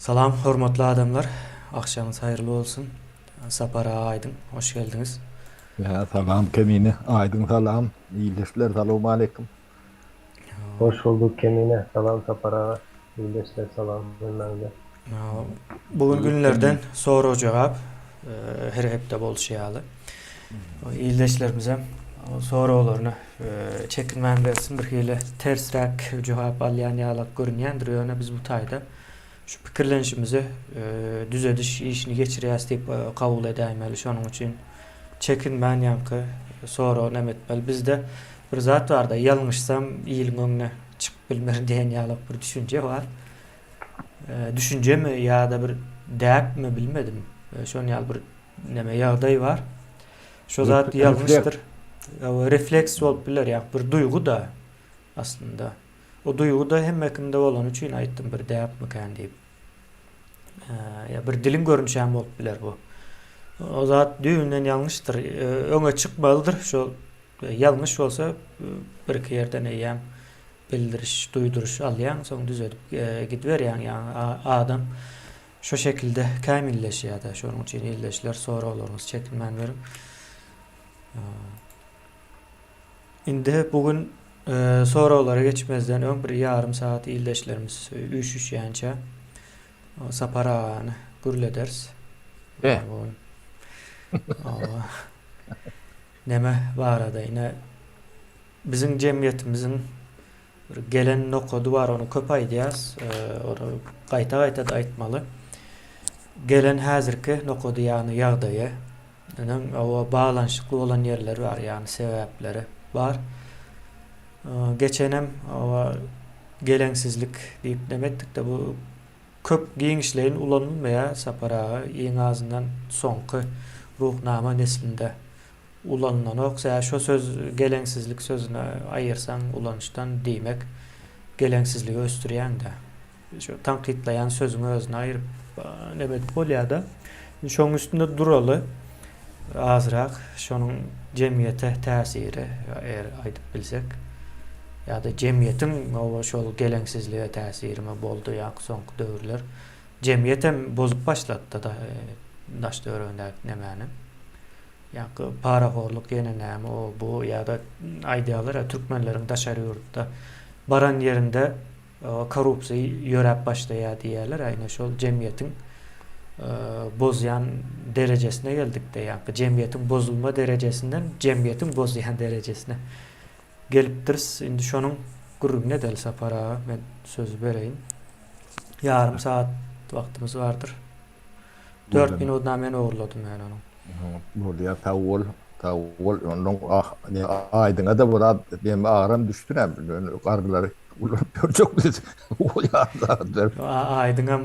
Salam hormatly adamlar agşamyňyz haýyrly bolsun Sapar aga Aýdyň hoş geldiňiz. Hä salam Kemine Aýdyň salam ildeşler salowmaleýkim. Hoş bulduk Kemine salam Sapar aga ildeşler salam hemmäňize. Bu gün günlerden sorag jogap her hepde bolşy ýaly. Ildeşlerimizem soraglaryny çekinmän bersin bir hili tersräk jogap alýan ýalak görünýändir ýöne biz bu taýda şu pikirlenişimizi düzediş işini geçirýäs diýip kabul edäýmeli şonuň üçin çekinmän ýaňky sorag neme etmeli bizde bir zat barda ýalňyşsam iliň öňüne çykyp bilmerin diýen ýalak bir düşünje bar düşünjemi ýa-da bir däpmi bilmedim şonuň ýaly bir neme ýagdaý bar. Şo zat ýalňyşdyr. Refleks bolup biler, ýa bir duýgy-da aslynda. O duýgy-da hemme kimde bolany üçin aýtdym bir däpmikän diýip. Ýa bir diliň görnüşi hem bolup biler bu. O zat düýbünden ýalňyşdyr. Öňe çykmalydyr. Şo ýalňyş bolsa bir-iki ýerden eýýäm bildiriş, duýduryş alýaň, soň düzedip gidiberýäň. Ýa adam Şo şekilde kämilleşýärde. Şonuň üçin ildeşler soraglaryňyzy çekinmän beriň. Indi bu gün soraglara geçmezden öň bir ýarym sagat ildeşlerimiz üýşüşýänçä Sapar agany gürlederis. Be. Bu gün. Neme barada ine biziň jemgyýetimiziň Bir gelen nokady bar ony köp aýdýas. Ony gaýta-gaýta-da aýtmaly. Gelen häzirki nokady ýagny ýagdaýy onuň oba baglanyşykly bolan ýerleri bar ýagny sebäpleri bar. Geçenem oba geleňsizlik diýip neme etdikde bu köp giňişleýin ulanylmaýar Sapar aga iň azyndan soňky Ruhnama neslinde Ulanylanok sä şo söz geleňsizlik sözüni aýyrsaň ulanyşdan diýmek geleňsizligi ösdürýäňdä. Şo tankytlaýan sözüň özüni aýyryp neme edip bolýada. Indi şoň üstünde duraly bir azrak şonuň jemgyýete täsiri eger aýdyp bilsek ýa-da jemgyýetiň oba şol geleňsizlige täsirimi boldy ýa soňky döwürler jemgyýetem bozup başladyda daş töweregindäki nemäni. Ýaňky parahorluk ýene näme o bu ýa-da aýdýarlar-a türkmenleriň daşary ýurtda baran ýerinde korrupsiýa ýöräp başlaýar diýýärler-ä ine şol jemgyýetiň bozýan derejesine geldikde ýaňky jemgyýetiň bozulma derejesinden jemgyýetiň bozýan derejesine gelipdiris. Indi şonuň gürrüňini edeli Sapar aga men sözi bereýin. Ýarym sagat wagtymyz bardyr. 4 minutna men ogurladym ýöne onuň. Bolýar sag bol sag bol ondan ah ne aýdyňa-da biraz dem agram düşsün hem gargylary ulanyp görjek biz ýarym sagat berip. Aýdyňam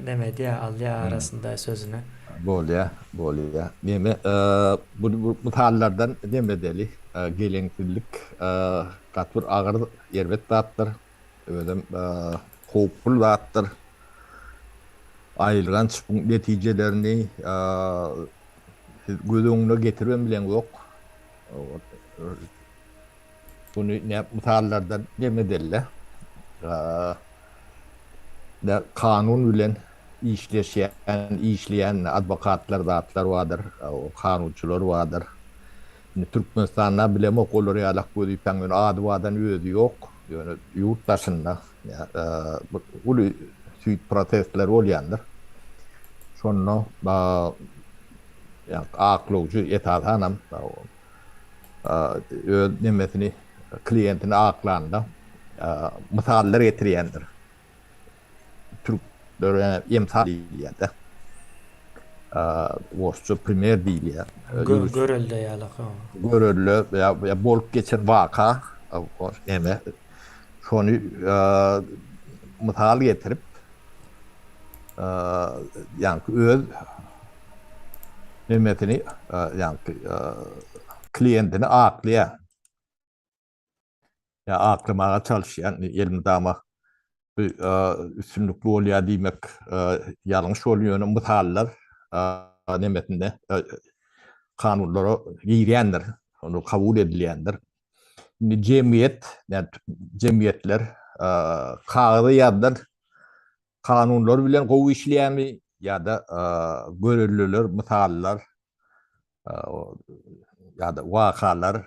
neme edýär alýar arasynda sözüni. Bolýar bolýar neme bu mysallardan neme edeli geleňsizlik gaty bir agyr erbet zatdyr özem howply zatdyr. Aýylganç bu netijelerini siz göz öňüne getiribem bileňzok. Muny näp mysallardan dem edeli. Kanun bilen işleşýän, işleýän adwokatlar zatlar bardyr, kanunçylar bardyr. Indi Türkmenistanda bilemok olar ýalak wezipäň ýöne ady bardan özi ýok. Ýöne ýurt daşynda bir uly süýt protestleri bolýandyr. Şonda ýa aklawjy esasanam öz nemesini kliýentini aklanda mysallar getirýändir. Türklere emsal diýilýär-de. Orsça primer diýilýär. Görelde ýaly. Görelde ýa bolup geçen waka neme şony mysal getirip ýaňky öz nemesini ýaňky kliýentini aklaýar. Ýa aklamaga çalyşýan elmydama bu üstünlikli bolýar diýmek ýalňyş bolýar, ýöne mysallar nemesinde kanunlara girýändir, ony kabul edilýändir. Indi jemgyýet, jemgyýetler kagyza ýazylan. Kanunlar bilen gowy işleýärmi ýa-da görelleler, mysallar ýa-da wakalar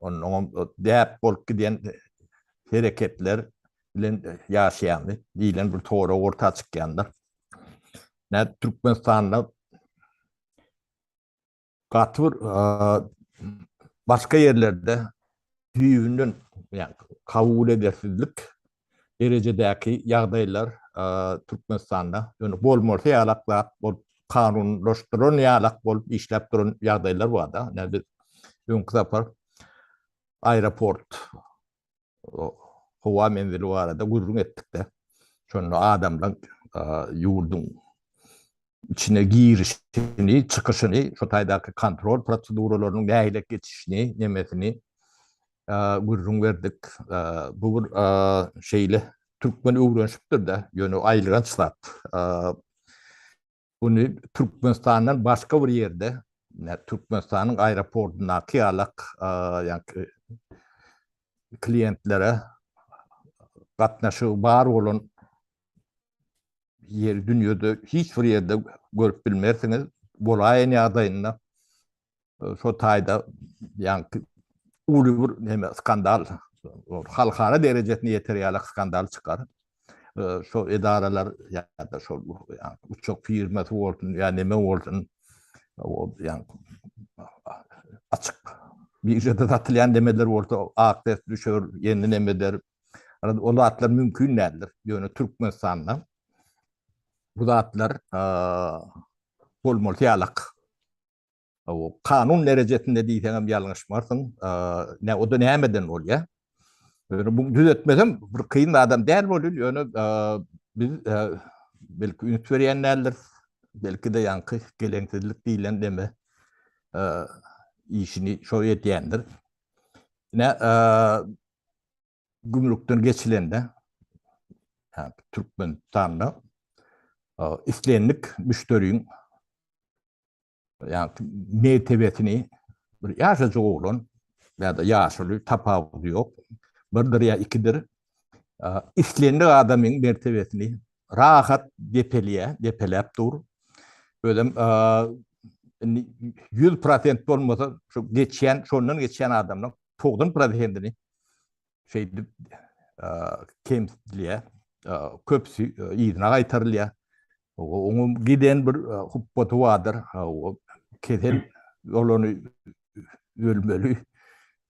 onnoňam däp bolup gidýän hereketler bilen ýaşaýarmy diýlen bir sorag orta çykýandyr. Nä Türkmenistanda gaty bir başga ýerlerde düýbünden ýagny kabul edersizlik derejedäki ýagdaýlar Türkmenistanda ýöne bolmalysy ýalak zat bolup kanunlaşdyran ýalak bolup işläp duran ýagdaýlar bar-da. Ine biz öňki sapar aeroport howa menzili barada gürrüň etdik-de. Şonda adamlar ýurduň içine girişini, çykyşyny, şo taýdaky kontrol proseduralarynyň nähili geçişini, nemesini gürrüň berdik. Bu bir şeýle türkmen öwrenişipdir-de, ýöne aýylganç zat. Muny Türkmenistandan başga bir ýerde, Türkmenistanyň aeroportundaky ýalak, ýaňky klientlere gatnaşygy bar bolan ýeri dünýede hiç bir ýerde görüp bilmersiňiz. Bolaýan ýagdaýynda şo taýda ýaňky uly bir neme skandal halkara derejesine ýeter ýaly skandal çykar. Şo edaralar ýa-da şol uçak firmasy bolsun ýa neme bolsun o ýaňky açyk biržada satylýan nemeler bolsa ak ses düşer, ýene neme eder. O zatlar mümkin däldir. Ýöne Türkmenistanda bu zatlar bolmaly ýalak. O kanun derejesinde diýseňem ýalňyşmarsyň. Ne o da nämeden bolýar? Ýöne bu düzetmesem bir kyn adam däl bolýar. Ýöne biz belki üns berýän däldiris. Belki de ýaňky geleňsizlik diýlen neme işini şo edýändir. Ne gümrükden geçilende Türkmenistanda islendik müşderiň ýagny mertebesini bir ýaşajyk oglan ýa-da ýaşuly tapawudy ýok, birdir ýa ikidir, islendik adamyň mertebesini rahat depelýär, depeläp dur. Özem indi 100% bolmasa şu geçýän, şondan geçýän adamlaryň 90 prosentini şeýdip kemsidilýär. Köpüsi yzyna gaýtarylýar. Onuň giden bir hupbaty bardyr. Kesel olany ölmeli.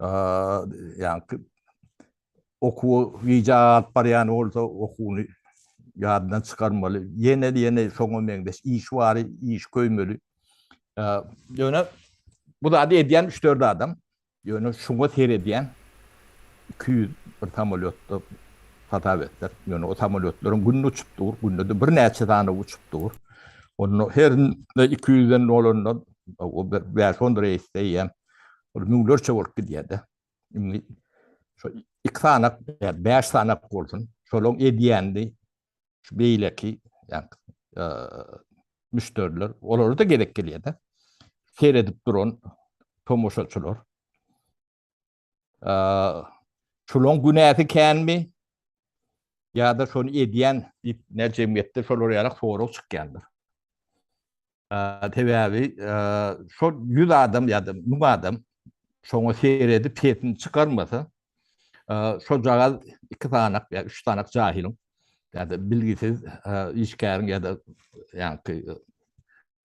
Ýaňky okuwa gijä galyp barýan bolsa okuwyny ýadyndan çykarmaly. Ýene ýene şoňa meňzeş iş bary, iş köýmeli. Ýöne bu zady edýän üç-dört adam. Ýöne şuňa seredýän 200 bir samolýotda hasap etsek, ýöne o samolýotlaryň günde uçup dur, günde-de birnäçe sany uçup dur. Onda herinde 200-den bolanda o bir bäş-on reýsde eýýäm ol müňlerçe bolup gidýär-de. Indi şo iki sanak, bäş sanak bolsun, şolaň edýänini şu beýleki müşderiler, olara-da gezek gelýär-de. Seredip duran tomaşaçylar. Şulaň günäsi känmi? Ýa-da şony edýän diýip, ne jemgyýetde şolar ýaly sorag çykýandyr. Sebäbi şol 100 adam ýa-da 1000 adam şoňa seredip sesini çykarmasa, şojagaz iki sanak ýa üç sanak jahylyň ýa-da bilgisiz işgäriň ýa-da ýaňky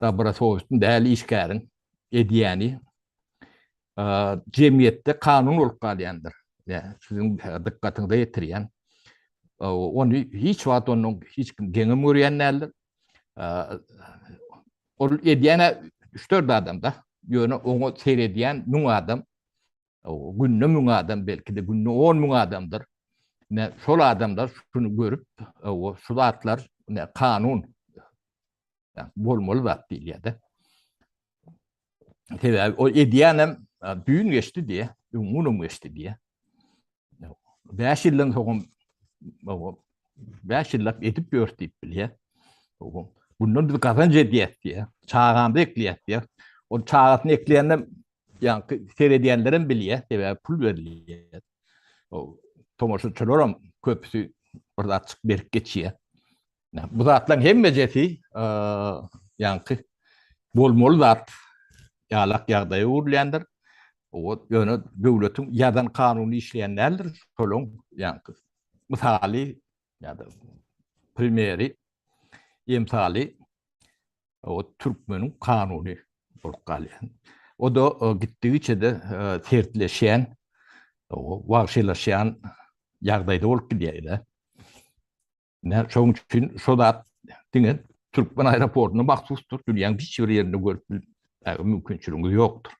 dobrosowestny däl işgäriň edýäni jemgyýetde kanun bolup galýandyr. Ýa siziň dykgatyňyza ýetirýän. Ony hiç wagt ondan hiç kim geňem görýän däldir. Ol edýän üç-dört adam-da. Ýöne oňa seredýän müň adam, günde müň adam, belki-de günde on müň adamdyr. Ine, şol adamlar şuny görüp, şu zatlar kanun bolmaly zat diýilýär-de. Sebäbi o edýänem düýn geçdi diýe, öňňünem geçdi diýe. 5 ýyldan soňam 5 ýyllap edip ýör diýip bilýär. Bundan biz gazanç edýäs diýýär. Çagamyzy ekleýäs diýýär. Ol çagasyny ekleýände ýaňky seredýänlerem bilýär, sebäbi pul berilýär. O tomaşaçylaram köpüsi bir zatjyk berip geçýär. Bu zatlaryň hemmejesi ýaňky bolmaly zat ýalak ýagdaýa öwrülýändir. O ýöne döwletiň ýazan kanuny işleýän däldir. Şolaň ýaňky mysaly ýa-da primeri, emsaly o türkmeniň kanuny bolup galýar. O-da gitdigiçe-de sertleşýän, wagşylaşýan ýagdaýda bolup gidýär. Ine, şonuň üçin şo zat diňe türkmen aeroportuna mahsusdyr. Dünýäň hiç bir ýerinde görüp bilmäge mümkinçiligiňiz ýokdur.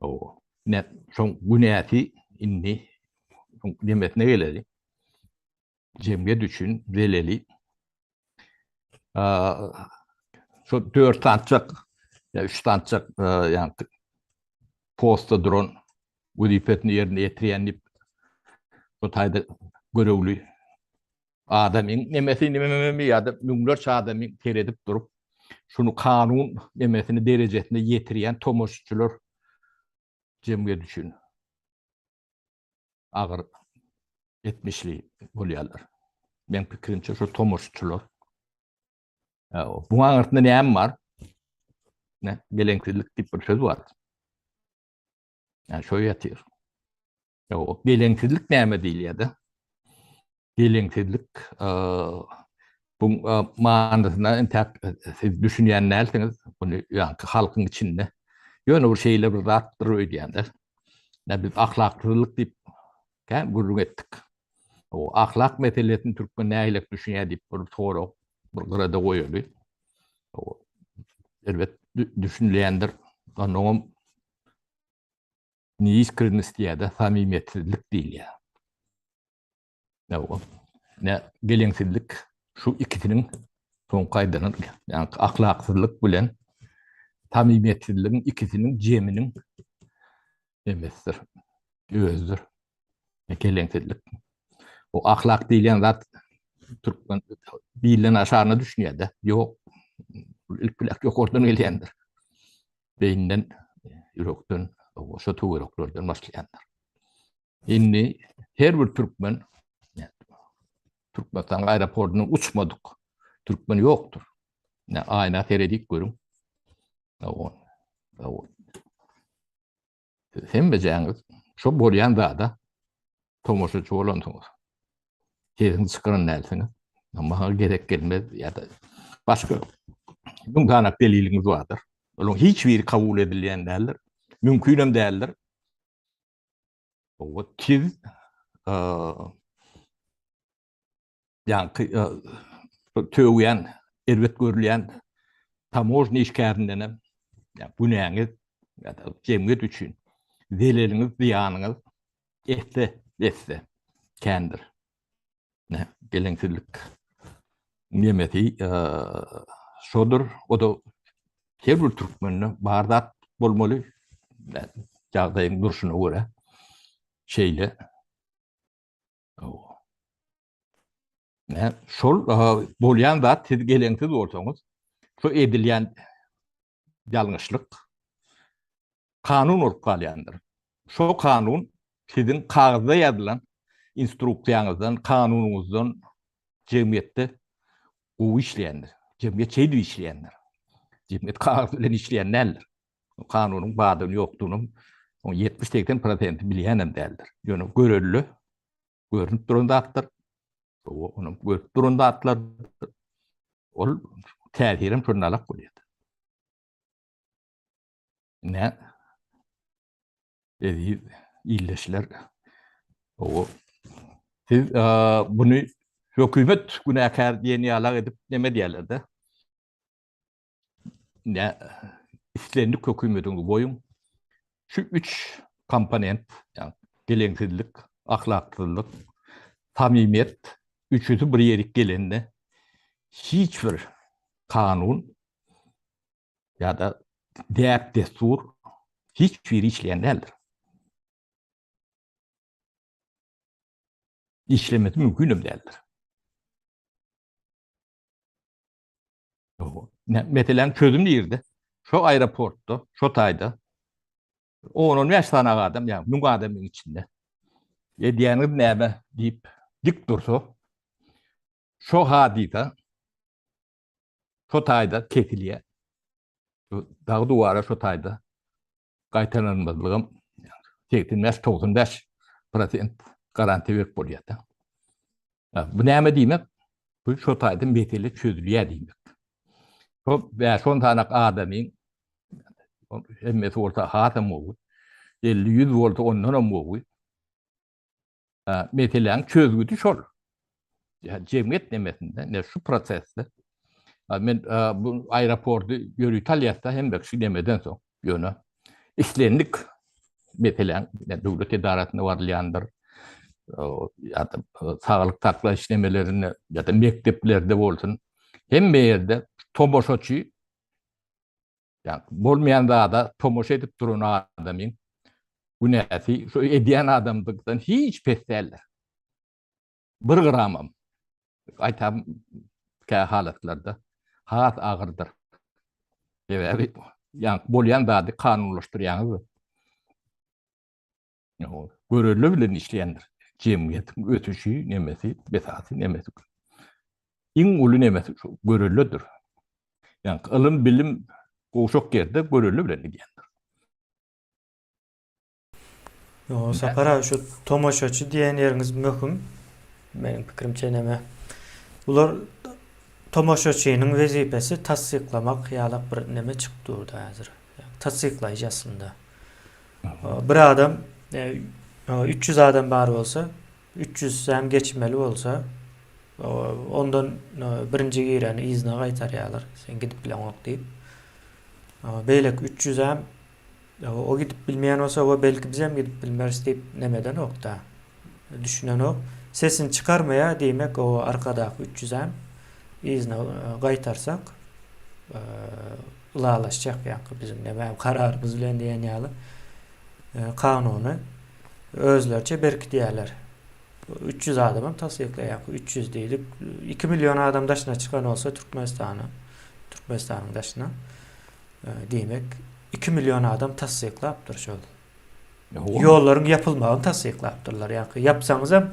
Hawa. Ine, şoň günäsi indi nemesine geleli. Jemgyýet üçin zeleli. Şo 4 sanyjak ýa 3 sanyjak ýa postda duran wezipesini ýerine ýetirýän diýip şo taýda görevli adamyň nemesi nememi ýa-da müňlerçe adamyň seredip durup şuny kanun nemesini derejesine ýetirýän tomaşaçylar jemgyýet üçin agyr etmişli bolýarlar. Meň pikirimçe şu tomaşaçylar. Bu aňyrsynda näme bar? Ne, geleňsizlik diýip bir söz bar. Yani şo ýatyr. Ýok, geleňsizlik näme diýilýär-de? Geleňsizlik bu manysyna entäk siz düşünýän dälsiňiz. Muny ýaňky halkyň içinde ýöne bir şeýle bir zatdyr öýdýän-de. Näme biz ahlaksyzlyk diýip kän gürrüň etdik. O ahlak meselesini türkmen nähilek düşünýär diýip bir sorag bir gyrada goýaly. Elbet düşünilýändir. Onnoňam neiskrенность diýýär-de, samimiýetsizlik diýilýär. Ýa ne geleňsizlik şu ikisiniň soňky aýdanan, ýagny ahlaksyzlyk bilen samimiýetsizligiň ikisiniň jeminiň emesidir, özüdir. Geleňsizlik. O ahlak diýilýän zat türkmen dilden aşagyna düşünýär-de. Ýok. Ilk bilen ýokardan gelýändir. Beýninden, ýürekden, şo töwereklerden başlaýandyr. Indi her bir türkmen Türkmenistan aeroportundan uçmadyk türkmen ýokdur. Ne aýna seredip görüň. Siz hemmejäňiz şo bolýan zada tomaşaçy bolansyňyz. Sesiňizi çykaran dälsiňiz. Maňa gezek gelmez ýa-da başga müň sany deliliňiz bardyr. Olaryň hiç biri kabul edilýän däldir. Mümkinem däldir. O tiz ýaňky töwýän, erbet görülýän tamožny işgärinden hem günäňiz ýa-da jemgyýet üçin zeleliňiz, zyýanyňyz esse, esse kändir. Ne, geleňsizlik nemesi şodur. O-da her bir türkmende bar zat bolmaly. Ýagdaýyň durşuna görä şeýle. Ne, şol bolýan zat siz geleňsiz bolsaňyz, şu edilýän ýalňyşlyk kanun bolup galýandyr. Şo kanun siziň kagyzda ýazylan instruksiýaňyzdan, kanunyňyzdan jemgyýetde gowy işleýändir. Jemgyýet şeýdip işleýändir. Jemgyýet kagyz bilen işleýän däldir. Kanunyň bardygyny ýokdugyny oň 70-80 prosenti bilýänem däldir. Ýöne görelde görnüp duran zatdyr. Onuň görüp duran zatlar ol täsirem şonda alak bolýar. Ne eziz ildeşler o siz bunu hökümet günäkär diýen ýalak edip neme diýerler-de. Ne islendik hökümetiňizi goýuň. Şu üç komponent, ýagny geleňsizlik, ahlaksyzlyk, samimiýet üçüsi bir ýerik gelende hiç bir kanun ýa-da däp-dessur hiç biri işleýän däldir. Işlemesi mümkinem däldir. Meseläň çözüm nirde? Şo aeroportda, şo taýda 10-15 sany adam, ýagny 1000 adamyň içinde edýäniňiz näme diýip dik dursa. Şo hadysa şo taýda kesilýär. Dag duwara şo taýda gaýtalanmazlygam 85-95 prosent garantiýa berip bolýar-da. Bu näme diýmek? Bu şo taýda mesele çözülýär diýmek. Şo 5-10 sanak adamyň hemmesi bolsa hasam gowy. 50-100 bolsa ondan hem gowy. Meseläň çözgüdi şol. Jemgyýet nemesinde, ne şu prosesde. Men bu aeroporty ýörite alýasda hemme kişi nemeden soň. Ýöne islendik meseläň döwlet edarasyna barylýandyr, ýa-da saglyk saklaýyş nemelerinde, ýa-da mekdeplerde bolsun, hemme ýerde tomaşaçy Ýa bolmaýan zada tomaşa edip duran adamyň günäsi şu edýän adamdykdan hiç pes däldir. Bir gramam. Gaýtam kä halatlarda has agyrdyr. Sebäbi ýa bolýan zady kanunlaşdyrýaňyz. Görelde bilen işleýändir. Jemgyýetiň ösüşi nemesi, esasy nemesi. Iň uly nemesi şu göreldedir. Ýa ylym, bilim gowşak ýerde görelde bilen gidýändir. Ýo, Sapar aga şu tomaşaçy diýen ýeriňiz möhüm. Meniň pikirimçe neme. Bular tomaşaçynyň wezipesi tassyklamak ýalak bir neme çykyp durdy häzir. Tassyklaýjy aslynda. Bir adam 300 adam bar bolsa, 300 hem geçmeli bolsa, ondan birinji gireni yzyna gaýtarýarlar. Sen gidip bileňok diýip. Beýleki 300 hem o gidip bilmeýän bolsa, o belki biz hem gidip bilmeris diýip nemeden okda. Düşünenok. Sesini çykarmaýar, diýmek o arkadaky 300 hem yzyna gaýtarsak, ylalaşjak ýaňky biziň näme kararymyz bilen diýen ýaly kanuny özleriçe berkidýärler. 300 adam hem tassyklaýar. 300 diýdik. 2 million adam daşyna çykan bolsa Türkmenistana, Türkmenistanyň daşyna diýmek 2 million adam tassyklapdyr şol. Ýollaryň ýapylmagyny tassyklapdyrlar. Ýaňky ýapsaňyz hem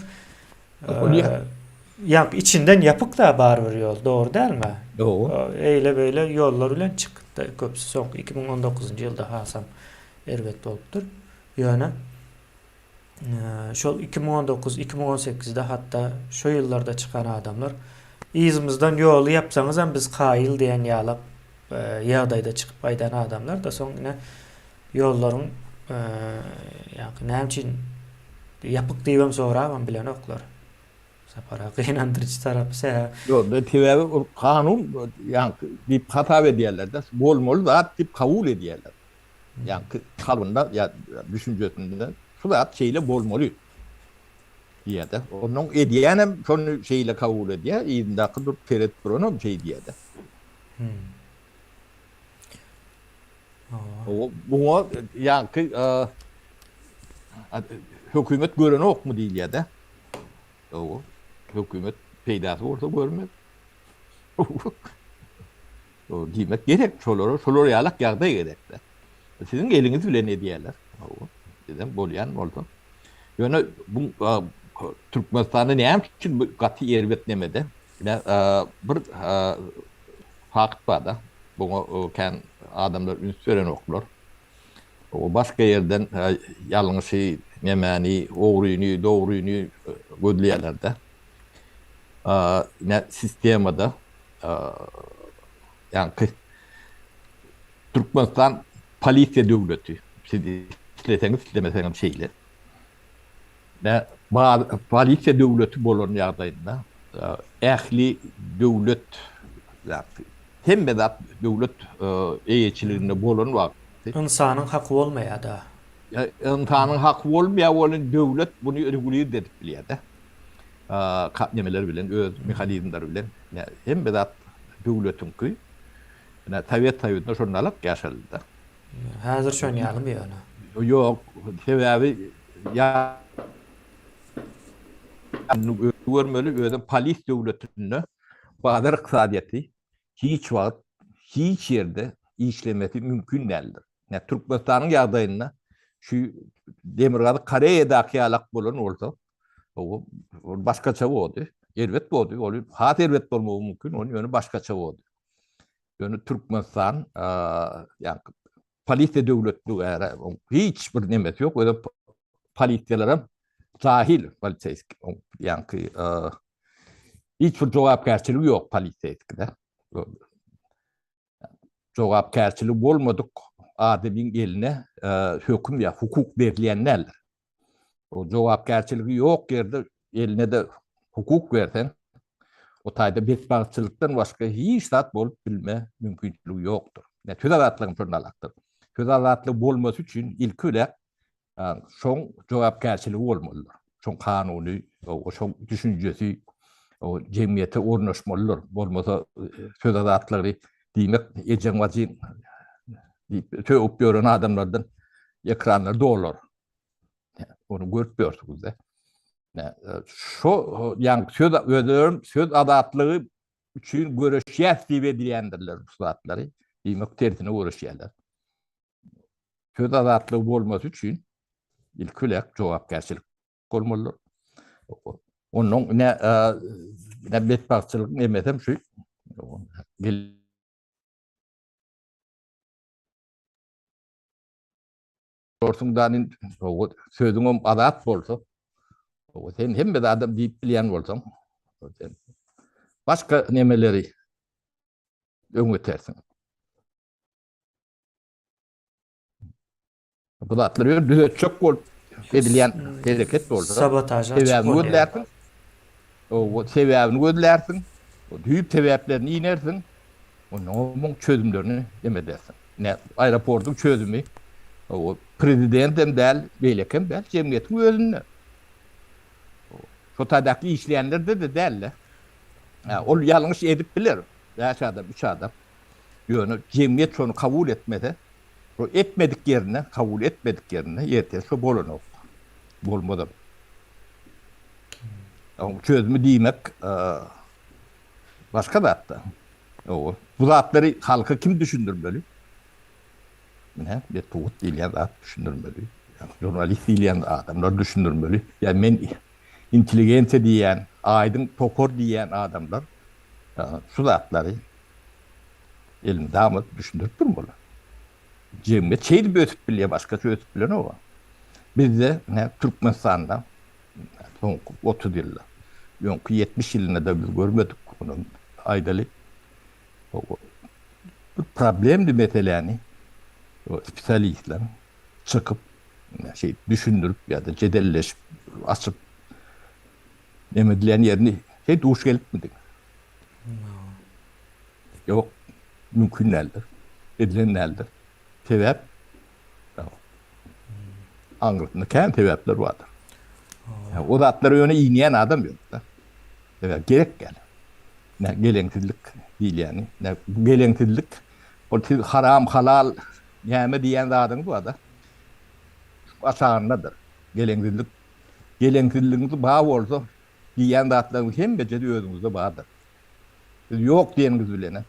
ýaňky içinden ýapyk da barybir ýol, dogry dälmi? Dogry. Eýle beýle ýollar bilen çykdy köpüsi soňky 2019-njy ýylda hasam erbet bolupdyr. Ýöne şol 2019, 2018-de hatda şo ýyllarda çykan adamlar yzymyzdan ýoly ýapsaňyz hem biz kaýyl diýen ýalak ýagdaýda çykyp gaýdan adamlar da soň ine Ýollaryň ýaňky näme üçin ýapyk diýibem sorabam bilenoklar. Sapar aga gynandyryjy tarapy sebäbi. Ýok, sebäbi ol kanun ýaňky diýip hasap edýärler-de, bolmaly zat diýip kabul edýärler. Ýaňky kalbynda ýa düşünjesinde şu zat şeýle bolmaly diýýär-de. Onuň edýänem şony şeýle kabul edýär, yzyndaky durup seredip duranam şeý diýýär-de. Muňa ýaňky hökümet görenokmy diýilýär-de. Hawa, hökümet peýdasy bolsa görmez. Diýmek gerek şolara, şolar ýalak ýagdaý gerek-de. Siziň eliňiz bilen edýärler. Hawa, sizem bolýan bolsa. Ýöne bu Türkmenistanda näme üçin bu gaty erbet nemede? Bir fakt bar-da. Buňa kän adamlar üns berenoklar. O başga ýerden ýalňyşy, nemäni, ogryny, dogryny gözleýärler-de. Ine sistemada ýaňky Türkmenistan polisiýa döwleti. Siz isleseňiz, islemeseňiz şeýle. Ine polisiýa döwleti bolan ýagdaýynda ähli döwlet hemme zat döwlet eýeçiliginde bolan wagty. Ynsanyň haky bolmaýar-da. Ynsanyň haky bolmaýar welin döwlet buny regulird edip bilýär-de. Nemeler bilen, öz mehanizmleri bilen. Hemme zat döwletiňki. Ine Sowet Soýuzynda şonda alak ýaşaldy-da. Häzir şon ýalymy ýöne? Ýok, sebäbi ýa görmeli, özem polis döwletinde bazar ykdysadyýeti hiç wagt hiç ýerde işlemesi mümkin däldir. Ýa Türkmenistanyň ýagdaýynda şu Demirgazyk Koreýadaky ýalak bolan bolsa, ol başgaça boldy. Erbet boldy. Ol has erbet bolmagy mümkin, ony ýöne başgaça boldy. Ýöne Türkmenistan, ýa polisiýa döwletligi äre, hiç bir nemesi ýok. Özem polisiýalaram jahil poliseýski, ýaňky hiç bir jogapkärçiligi ýok poliseýskide. Jogapkärçiligi bolmadyk adamyň eline höküm ýa hukuk berilýän däldir. O jogapkärçiligi ýok ýerde eline-de hukuk berseň, o taýda betbagtçylykdan başga hiç zat bolup bilme mümkinçiligi ýokdur. Ýa söz azatlygyň şonda alakdyr. Söz azatlygy bolmasy üçin ilki bilen şoň jogapkärçiligi bolmalydyr. Şoň kanuny, şoň düşünjesi o jemgyýete ornaşmalydyr. Bolmasa söz azatlygy diýmek ejeň bajyň diýip sögüp ýören adamlardan ekranlar dolar. Ony görüp ýörsüňiz-de. Şo ýa söz özlerim söz azatlygy üçin göreşýäs diýip edýändirler bu zatlary. Diýmek tersine göreşýärler. Söz azatlygy bolmasy üçin ilki bilen jogapkärçilik bolmalydyr. Ondan ne ne betbagtçylyk nemesem şu Sorsun da sözüňem azat bolsa, sen hemme adam diýip bilýän bolsaň, sen başga nemeleri öňe tersiň. Bu zatlar ýöne düzetjek bolup edilýän hereket bolsa, Sabotaž açyk sebäbini bolýar. gözlärsiň. O sebäbini gözlärsiň. Düýp sebäplerini inersiň. Ondan onuň çözümlerini neme edersiň. Ne aeroportyň çözümi o prezident hem däl, beýleki hem däl, jemgyýetiň özünde. Şo taýdaky işleýänlerde-de däl-de. Ol ýalňyş edip biler. Bäş adam, üç adam. Ýöne jemgyýet şony kabul etmese, şo etmedik ýerinde, kabul etmedik ýerinde ertir şo bolanok. Bolmazam. Oň çözümi diýmek başga zatda. Owa. Bu zatlary halka kim düşündirmeli? Ine, metbugat diýilýän zat düşündirmeli. Žurnalist diýilýän adamlar düşündirmeli. Ýa men intelligensiýa diýýän, aýdyň topar diýýän adamlar şu zatlary elmydama düşündirip durmaly. Jemgyýet şeýdip ösüp bilýär, başgaça ösüp bilenok. Bizde ine Türkmenistanda soňky 30 ýylda, öňki 70 ýylynda-da biz görmedik, ony aýdaly. Bir problemli meseläni spesialistler çykyp şeýdip düşündirip ýa-da jedelleşip açyp neme edilýän ýerini heý duş gelipmidiň? Ýok, mümkin däldir. Edilen däldir. Sebäp aňyrsynda kän sebäpler bardyr. O zatlara ýöne inýän adam ýok-da. Sebäp gerek däl. Nä geleňsizlik diýilýäni, nä geleňsizlik ol siz haram halal näme diýýän zadyňyz barda. Şu aşagyndadyr. Geleňsizlik geleňsizligiňiz bar bolsa diýýän zatlaryňyz hemmejesi özüňizde bardyr. Siz ýok diýeniňiz bilenem.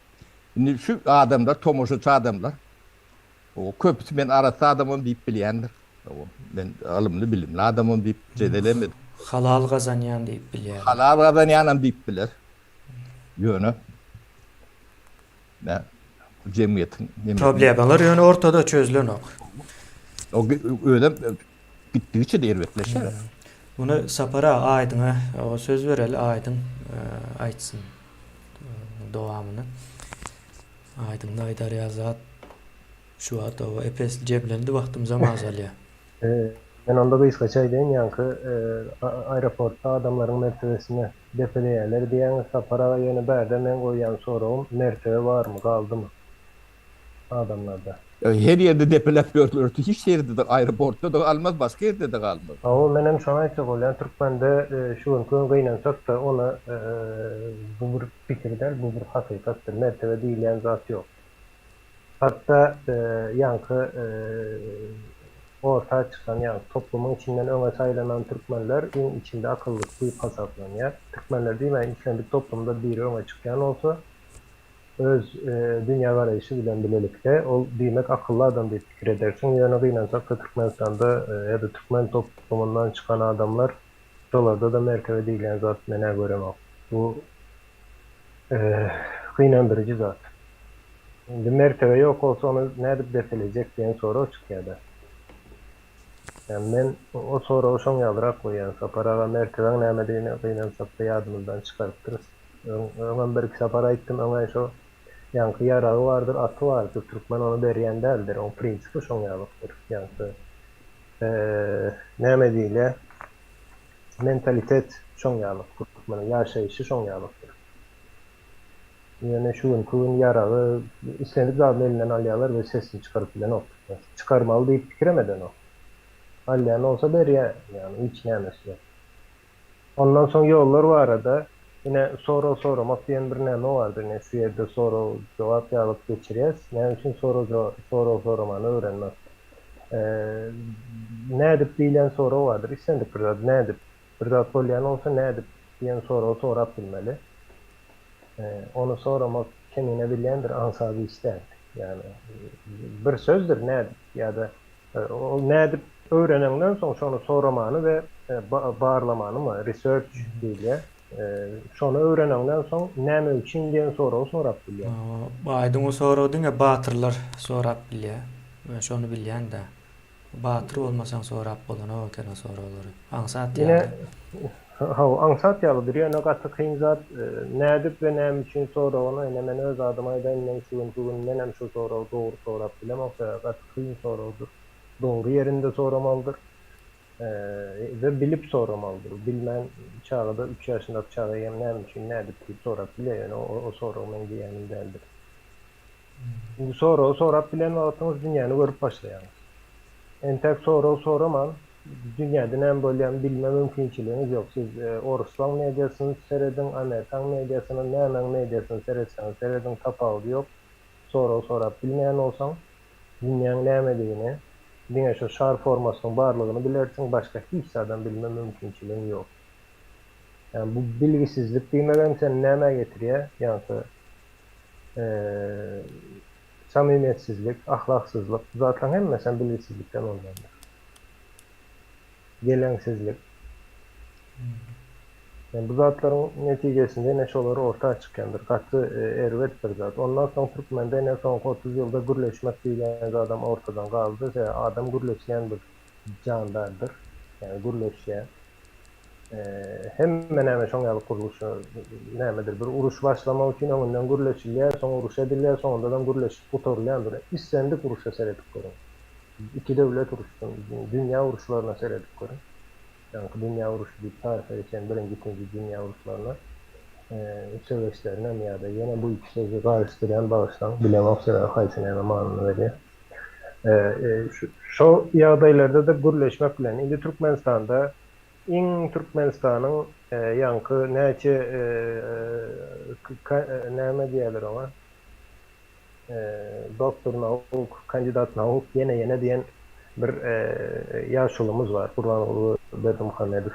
Indi şu adamlar tomaşaçy adamlar o köpüsi men arassa adamam diýip bilýändir. Men ylymly bilimli adamam diýip jedel edip. Halal gazanýan diýip bilýärler. Halal gazanýanam diýip biler. Ýöne nä jemgyýetiň Problemalar ýöne ortada çözülenok. O özem gitdigiçe de erbetleşýär. Muny Sapar aga Aýdyňa söz bereli Aýdyň aýtsyn dowamyny. Aýdyňda aýdar ýaly zat şu wagt oba epesli jemlendi wagtymyzam azalýar. Men onda gysgaça aýdaýyn ýaňky aeroportda adamlaryň mertebesini depeleýärler diýýäňiz Sapar aga ýöne bärde meň goýýan soragym mertebe barmy galdymy adamlarda. Her ýerde depeläp ýörler hiç ýerde-de aeroportda-da galmaz başga ýerde-de galmaz. Hawa menem şony aýtjak bolýan türkmende şu günki gün gynansakda ony bu bir pikir däl bu bir hakykatdyr mertebe diýilýän zat ýok. Hatda ýaňky orta çykan, ýagny toplumyň içinden öňe saýlanan türkmenler iň içinde akyllysy diýip hasaplanýar. Türkmenler diýmäýin, islendik toplumda biri öňe çykýan bolsa, öz dünýägaraýşy bilen bilelikde, ol diýmek akylly adam diýip pikir edersiň. Ýöne gynansak-da Türkmenistanda ýa-da türkmen toplumyndan çykan adamlar, şolarda-da mertebe diýilýän zat men-ä göremok. Bu gynandyryjy zat. Indi mertebe ýok bolsa ony nädip depelejek diýen sorag çykýar-da. Ýani men o soragy şoň ýalyrak goýýan. Sapar aga mertebeň nämedigini gynansakda ýadymyzdan çykarypdyrys. Öň, öňem birki sapar aýtdym, öňä şo ýaňky ýaragy bardyr, aty bardyr, türkmen ony berýän däldir, oň prinsipi şoň ýalykdyr. Ýaňky näme diýilýär, mentalitet şoň ýalyk, türkmeniň ýaşaýşy şoň ýalykdyr. Ýöne şu günki gün ýaragy islendik zadyny elinden alýarlar we sesini çykaryp bilenok. Çykarmaly diýip pikirem edenok. Alýan bolsa berýär, ýagny hiç nämesi ýok. Ondan soň ýollar barada ine sorag soramak diýen bir näme bardyr, ine şu ýerde sorag jogap ýalyk geçirýäs. Näme üçin sorag sorag soramany öwrenmek? Nädip diýlen sorag bardyr, islendik bir zat nädip? Bir zat bolýan bolsa nädip diýen soragy sorap bilmeli. Ony soramak kemine bilýändir aňsat iş däl. Ýagny bir sözdür nädip ýa-da ol nädip öwreneňden soň şony soramany we barlamanymy, research diýilýär. Şony öwreneňden soň näme üçin diýen soragy sorap bilýär. Aýdyň o soragy diňe batyrlar sorap bilýär. Men şony bilýän-dä. Batyr bolmasaň sorap bolanok eken o soraglary. Aňsat Ine, ýaly. hawa, aňsat ýalydyr, ýöne gaty kyn zat. Nädip we näme üçin soragyny, ine men öz adyma aýdaýyn, men şu günki gün menem şu soragy dogry sorap bilemok, sebäbi gaty kyn soragdyr. Dogry ýerinde soramalydyr we bilip soramalydyr. Bilmän çagada, üç ýaşyndaky çaga hem näme üçin, nädip diýip sorap bilýär, ýöne o sorag meň diýýänim däldir. Indi soragy sorap bilen wagtyňyz dünýäni görüp başlaýaňyz. Entäk sorag soraman, dünýäde näme bolýanyny bilme mümkinçiligiňiz ýok. Siz oruslaň mediasyny serediň, amerikan mediasyny, nämäň mediasyny seretseňiz serediň tapawudy ýok. Sorag sorap bilmeýän bolsaň, dünýäň nämedigini, diňe şo şar formasynyň barlygyny bilersiň, başga hiç zadam bilme mümkinçiligiň ýok. Ýagny bu bilgisizlik diýmegem seni nämä getirýär? Ýaňky Samymiyetsizlik, ahlaksyzlyk, bu zatlaryň hemmesem bilgisizlikden bolýandyr. Geleňsizlik. Yani bu zatlaryň netijesinde ine şolar orta çykýandyr. Gaty erbet bir zat. Ondan soň türkmende ine soňky 30 ýylda gürleşmek diýlen zadam ortadan galdy. Sebäbi adam gürleşýän bir jandardyr. Yani gürleşýär. Hemme näme şoň ýaly gurluşy nämedir bir uruş başlamak üçin öňünden gürleşilýär, soň uruş edilýär, soňundanam gürleşip gutarylýandyr. Islendik uruşa seredip görüň. Iki döwlet uruşsyn, dünýä uruşlaryna seredip görüň. Ýaňky dünýä uruşy diýip taryha geçen birinji, ikinji dünýä uruşlaryna, söweşlerinem ýa-da ýene bu iki sözi garyşdyrýan bagyşlaň, bilemok sebäbi haýsy näme manyny berýär. Şo ýagdaýlarda-da gürleşmek bilen, indi Türkmenistanda iň Türkmenistanyň ýaňky näçe näme diýerler oňa doktor nauk, kandidat nauk ýene ýene diýen bir ýaşulymyz bar Gurbanguly Berdimuhamedow.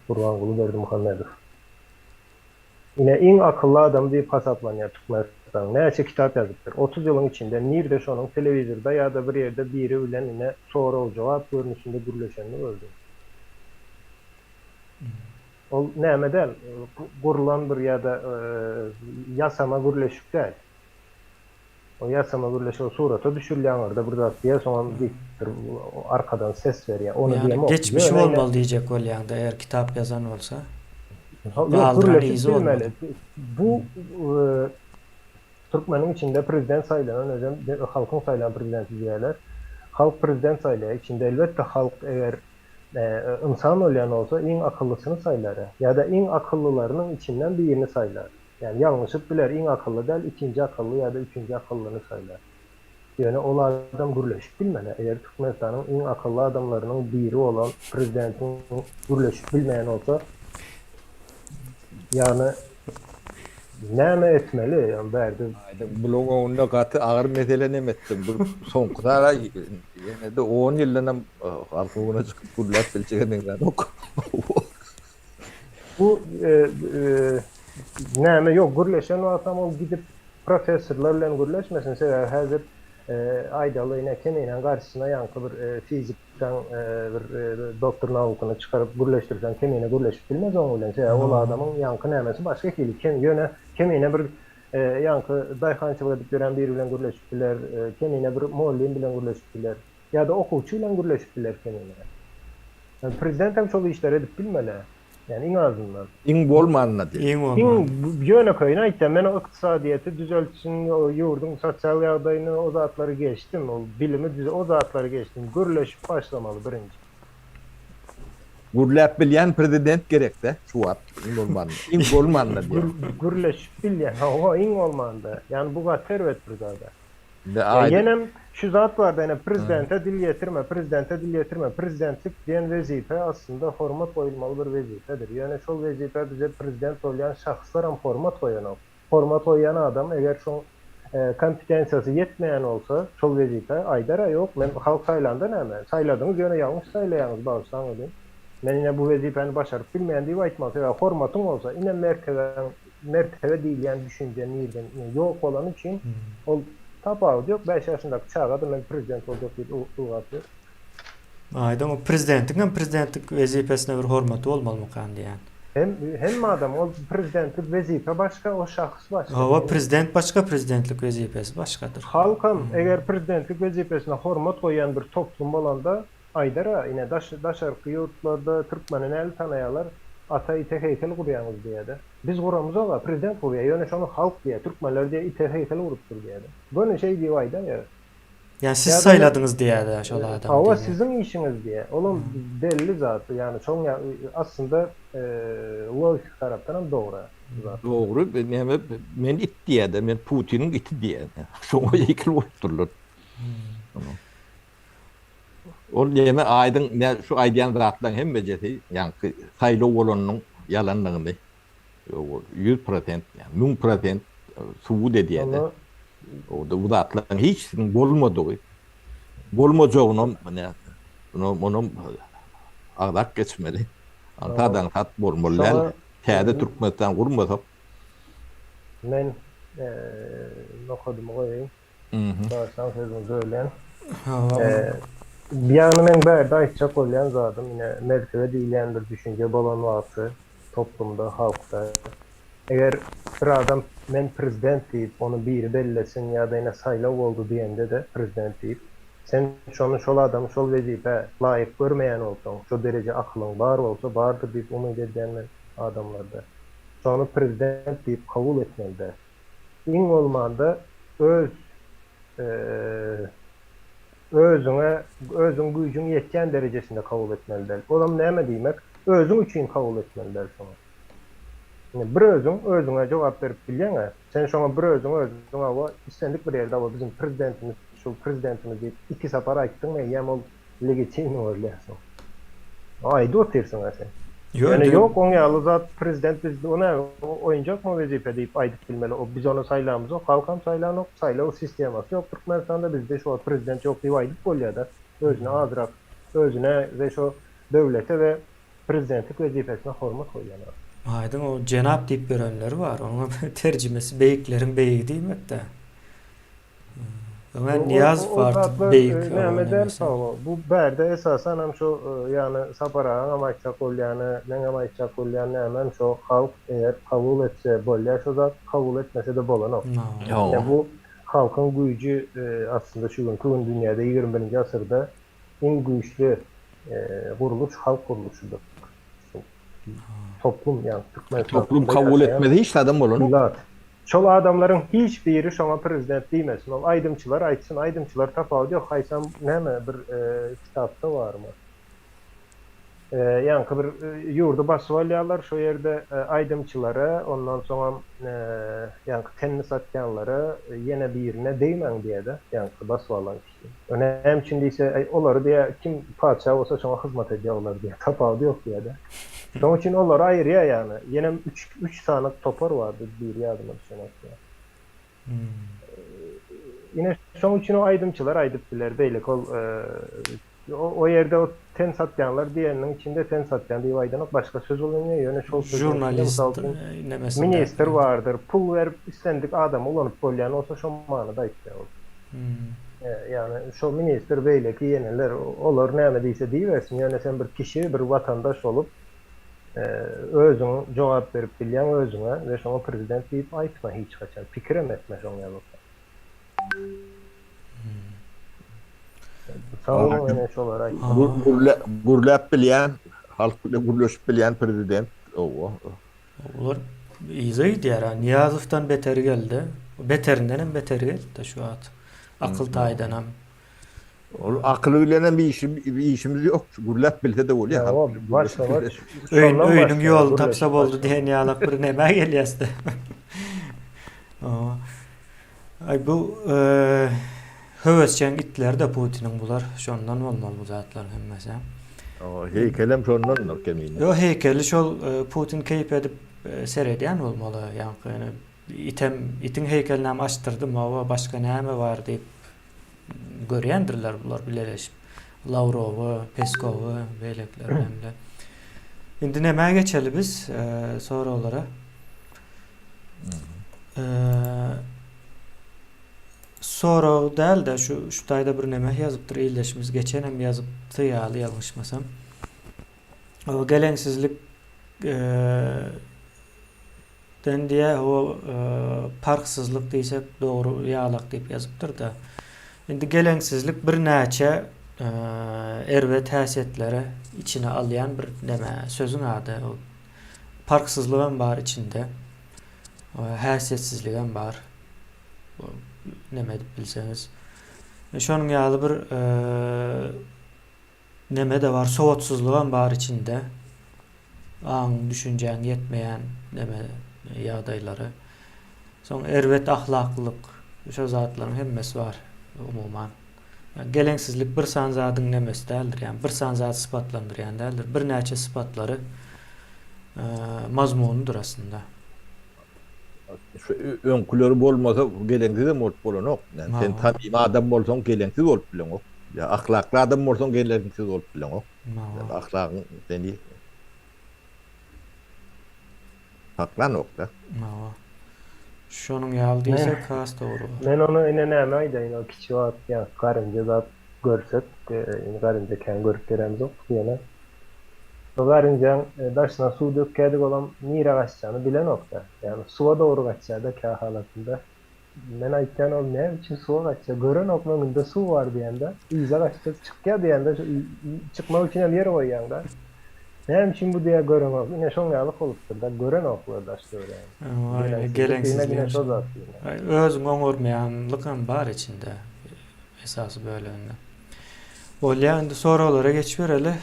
Gurbanguly Berdimuhamedow. Ine iň akylly adam diýip hasaplanýar Türkmenistanyň. Näçe kitap ýazypdyr. 30 ýylyň içinde nirde şonuň telewizorda ýa-da bir ýerde biri bilen ine sorag-jogap görnüşinde gürleşenini gördüň. Ol näme däl, gurlan bir ýa-da ýasama gürleşik däl. O ýasama gürleşik o surata düşürilýär aňyrda bir zat diýýär soňam diktor arkadan ses berýär. Ony Ýagny diýemok. geçmişi Ýöne ine bolmaly diýjek bolýaňda eger kitap ýazan bolsa. Ýok Galdyran gürleşip yzy bilmeli. bolmaly. Bu türkmeniň içinde prezident saýlanan özem halkyň saýlan prezidenti diýýärler. Halk prezident saýlaýar. Içinde elbetde halk eger ynsan bolýan bolsa iň akyllysyny saýlar. Ýa-da iň akyllylarynyň içinden birini saýlar. Ýagny ýalňyşyp biler, iň akylly däl, ikinji akylly ýa-da üçünji akyllyny saýlar. Ýöne ol adam gürleşip bilmeli. Eger Türkmenistanyň iň akylly adamlarynyň biri bolan prezidentiň gürleşip bilmeýän bolsa, ýagny näme etmeli? Ýagny bärde Aýdyň, bulaň öňünde gaty agyr mesele nem etdiň. Bu soňky sara ýene-de on ýyldanam halkyň öňüne çykyp gürläp biljege meňzänok. Bu näme ýok gürleşen wagtam ol gidip professorlar bilen gürleşmesin sebäbi häzir. Aýdaly ine Keminäň garşysyna ýaňky bir fizikden bir doktor naukyny çykaryp gürleşdirseň Kemine gürleşip bilmez oň bilen. Sebäbi ol adamyň ýaňky nämesi başga hili. Kem ýöne Kemine bir ýaňky daýhançylyk edip ýören biri bilen gürleşip biler. Kemine bir mugallym bilen gürleşip biler. Ýa-da okuwçy bilen gürleşip biler Kemine. Prezident hem şol işleri edip bilmeli. Ýani iň azyndan. Iň bolmanda diý. Iň bolmanda. Iň ýönekeýini aýtýan, men o ykdysadyýeti düzeltişin, o ýurduň sosial ýagdaýyny, o zatlary geçdim, ol bilimi düze, o zatlary geçdim. Gürleşip başlamaly birinji. Gürläp bilýän prezident gerekdä şu wagt iň bolmanda. Iň bolmanda diýýän. Gürleşip bilýän, hawa iň bolmanda. Ýani bu gaty erbet bir zada. Ýenem şu zat barda ene prezidente dil ýetirme, prezidente dil ýetirme, prezidentlik diýen wezipe aslynda hormat goýulmaly bir wezipedir. Ýöne şol wezipä bize prezident bolýan şahslaram hormat goýanok. Hormat goýýan adam eger şoň kompetensiýasy ýetmeýän bolsa şol wezipä aýdara ýok men halk saýlanda näme saýladyňyz ýöne ýalňyş saýlaýaňyz bagyşlaň welin men ine bu wezipäni başaryp bilmeýän diýip aýtmaly sebäbi hormatyň bolsa ine mertebäň mertebe diýilýän düşünje nirden ýok bolany üçin ol tapawudy ýok 5 ýaşyndaky çaga-da men prezident boljak diýip ylgap ýör. Aýdyň o prezidentiň hem prezidentlik wezipesine bir hormaty bolmalymykan diýýän. Hem hemme adam ol prezidentlik wezipe başga o şahs başga. Hawa prezident başga prezidentlik wezipesi başgadyr. Halkam eger prezidentlik wezipesine hormat goýýan bir toplum bolanda Aýdara, ine, daş, daşarky ýurtlarda türkmeni näli tanaýarlar, ata ite heýkel gurýaňyz diýýär-de. Biz guramyzog-a, prezident gurýar, ýöne şony halk diýýär, türkmenler diýýär, ite heýkel gurupdyr diýýär-de. Göni şeý diýip aýdaýar. Ýa siz saýladyňyz diýýär-de şol adamy Hawa, siziň işiňiz diýýär. Olam belli zat, ýagny şoň ýa, aslynda, logiki tarapdanam dogry bu zat. Dogry, näme, men it diýýär-de, men Putiniň iti diýýär. Şoňa heýkel goýupdyrlar. Ol neme aýdyň nä şu aýdýan zatlaň hemmejesi ýaňky saýlaw bolanynyň ýalandygyny 100% ýa 1000% subut edýärde. O bu zatlaryň hiçsiniň bolmadygy bolmajagynam nä munam agzap geçmeli. Aňsat aňsat bolmaly däl. Täze Türkmenistan gurmasak. Men nokadymy goýaýyn. Başdan sözüňi bölýän. Ýagny meň bärde aýtjak bolýan zadym ine mertebe diýilýän bir düşünje bolan wagty toplumda, halkda eger bir adam men prezident diýip ony biri bellesin ýa-da ine saýlaw boldy diýende-de prezident diýip sen şony şol adamy şol wezipä laýyk görmeýän bolsaň şo dereje akylyň bar bolsa bardyr diýip umyt edýän men adamlarda şony prezident diýip kabul etmeli däl. Iň bolmanda öz özüňe özüň güýjüň ýetýän derejesinde kabul etmeli däl. Olam näme diýmek? Özüň üçin kabul etmeli däl şoňa. Indi bir özüň özüňe jogap berip bilýäň-ä. Sen şoňa bir özüň özüň hawa islendik bir ýerde hawa biziň prezidentimiz şu prezidentimiz diýip iki sapar aýtdyňmy eýýäm ol Legitimny bolýar soň. Aýdyp otyrsyň-a sen. Ýöne ýok oň ýaly zat prezident biz o näme oýunjakmy wezipe diýip aýdyp bilmeli. O biz ony saýlamyzok, halkam saýlanok, saýlaw sistemasy ýok Türkmenistanda bizde şu wagt prezident ýok diýip aýdyp bolýada. Özüne azrak özüne we şo döwlete we prezidentlik wezipesine hormat goýýan adam. Aýdyň o jenap diýip ýörenleri bar. Onuň terjimesi beýikleriň beýigi diýmekdä. Öňem Nyýazow bardy beýik Näme däl hawa. Bu bärde esasan hem şo ýagny Sapar agaňam aýtjak bolýany, meňem aýtjak bolýan nämem şo halk eger kabul etse bolýa şo zat, kabul etmese-de bolanok. Ýa bu halkyň güýji aslynda şu günki gün dünýäde 21-nji asyrda iň güýçli gurluş halk gurluşydyr. Toplum ýagny Türkmenistanda Toplum kabul etmese hiç zadam bolanok. Ilat. Şol adamlaryň hiç biri şoňa prezident diýmesin. Ol aýdymçylar aýtsyn, aýdymçylar tapawudy ýok. Haýsam näme bir kitapda barmy? Ýaňky bir ýurdy basyp alýarlar, şo ýerde aýdymçylara, ondan soňam ýaňky tenini satýanlara ýene birine degmäň diýýär-de, ýaňky basyp alan kişi. O näme üçin diýse, äý olary diýýär, kim patyşa bolsa şoňa hyzmat edýär olar diýýär, tapawudy ýok diýýär-de. Şonuň üçin olary aýyrýar ýagny. Ýenem üç, üç sany topar bardy, biri ýadyma düşenok diýýär. Ine şonuň üçin o aýdymçylar aýdyp biler, beýleki ol o ýerde o ten satýanlar diýeniniň içinde ten satýan diýip aýdanok, başga söz ulanýar, ýöne şol sözüň içinde mysal üçin ministr bardyr, pul berip islendik adamy ulanyp bolýan bolsa şo manyda aýtýar ol. Ýagny şo ministr beýleki ýeneler olar näme diýse diýibersin, ýöne sen bir kişi, bir watandaş bolup özüň jogap berip bilýäň özüňe we şoňa prezident diýip aýtma hiç haçan, pikirem etme şoň ýaly. Sag boluň ene şolary aýtdym. Gürläp bilýän, halk bilen gürleşip bilýän prezident. Owa. Olar yza gidýär. Nyýazowdan beteri geldi. Beterinden hem beteri geldi şu wagt. Akyl taýdanam. Ol akyly bilenem işimiz ýok. Gürläp bilse-de bolýar. Başlamaç. Öýüniň ýoluny tapsa boldy diýen ýalak bir nämä gelýäs-de. Aý bu höwesjeň itleri-de Putiniň bular. Şondan bolmaly bu zatlaryň hemmesi. Heýkelem şondandyr kemine. Ýok heýkeli şol Putin keýp edip seredýän bolmaly. Ýaňky ýöne item itiň heýkelinem açdyrdym hawa başga näme bar diýip görýändirler bular bileleşip. Lawrowy, Peskowy, beýlekiler bilen bile. Indi nämä geçeli biz soraglara. Sorag däl-de şu şu taýda bir neme ýazypdyr ildeşimiz geçenem ýazypdy ýaly ýalňyşmasam. O geleňsizlik den diýä o parhsyzlyk diýsek dogry ýalak diýip ýazypdyr-da. Indi geleňsizlik birnäçe erbet häsiýetleri içine alýan bir neme sözüň ady. Parhsyzlygam bar içinde. Häsiýetsizligem bar. Neme edip bilseňiz. Şonuň ýaly bir neme-de bar, sowatsyzlygam bar içinde. Aň, düşünjäň ýetmeýän neme ýagdaýlary. Soň erbet ahlaklylyk, şo zatlaryň hemmesi bar umuman. Geleňsizlik bir sany zadyň nemesi däldir, ýagny bir sany zady sypatlandyrýan däldir. Birnäçe sypatlary mazmunydyr aslynda. Şu öňküleri bolmasa geleňsizem bolup bolanok. Ýani sen samimi adam bolsaň geleňsiz bolup bileňok. Ýa ahlakly adam bolsaň geleňsiz bolup bileňok. Ýani ahlagyň seni saklanok-da. Hawa. Şonuň ýaly diýsek has dogry bolar. Men ony ine näme aýdaýyn o kiçi wagt ýa garynja zat görsek, indi garynja kän görüp ýöremzok ýöne şo garynjaň daşyna suw dökýädik olam nirä gaçjagyny bilenokda. Ýagny suwa dogry gaçýada kä halatynda. Men aýtýan ol näme üçin suwa gaçýar görenok öňünde suw bar diýende yza gaçjak çykýar diýende şu çykmak üçin hem ýer goýýaňda näme üçin bu diýýär görenok ine şoň ýaly bolupdyrda görenoklar daş töweregini geleňsizlik ine şo zat özüň oňarmaýanlyk hem bar içinde esasy böleginde bolýa indi soraglara geçibereli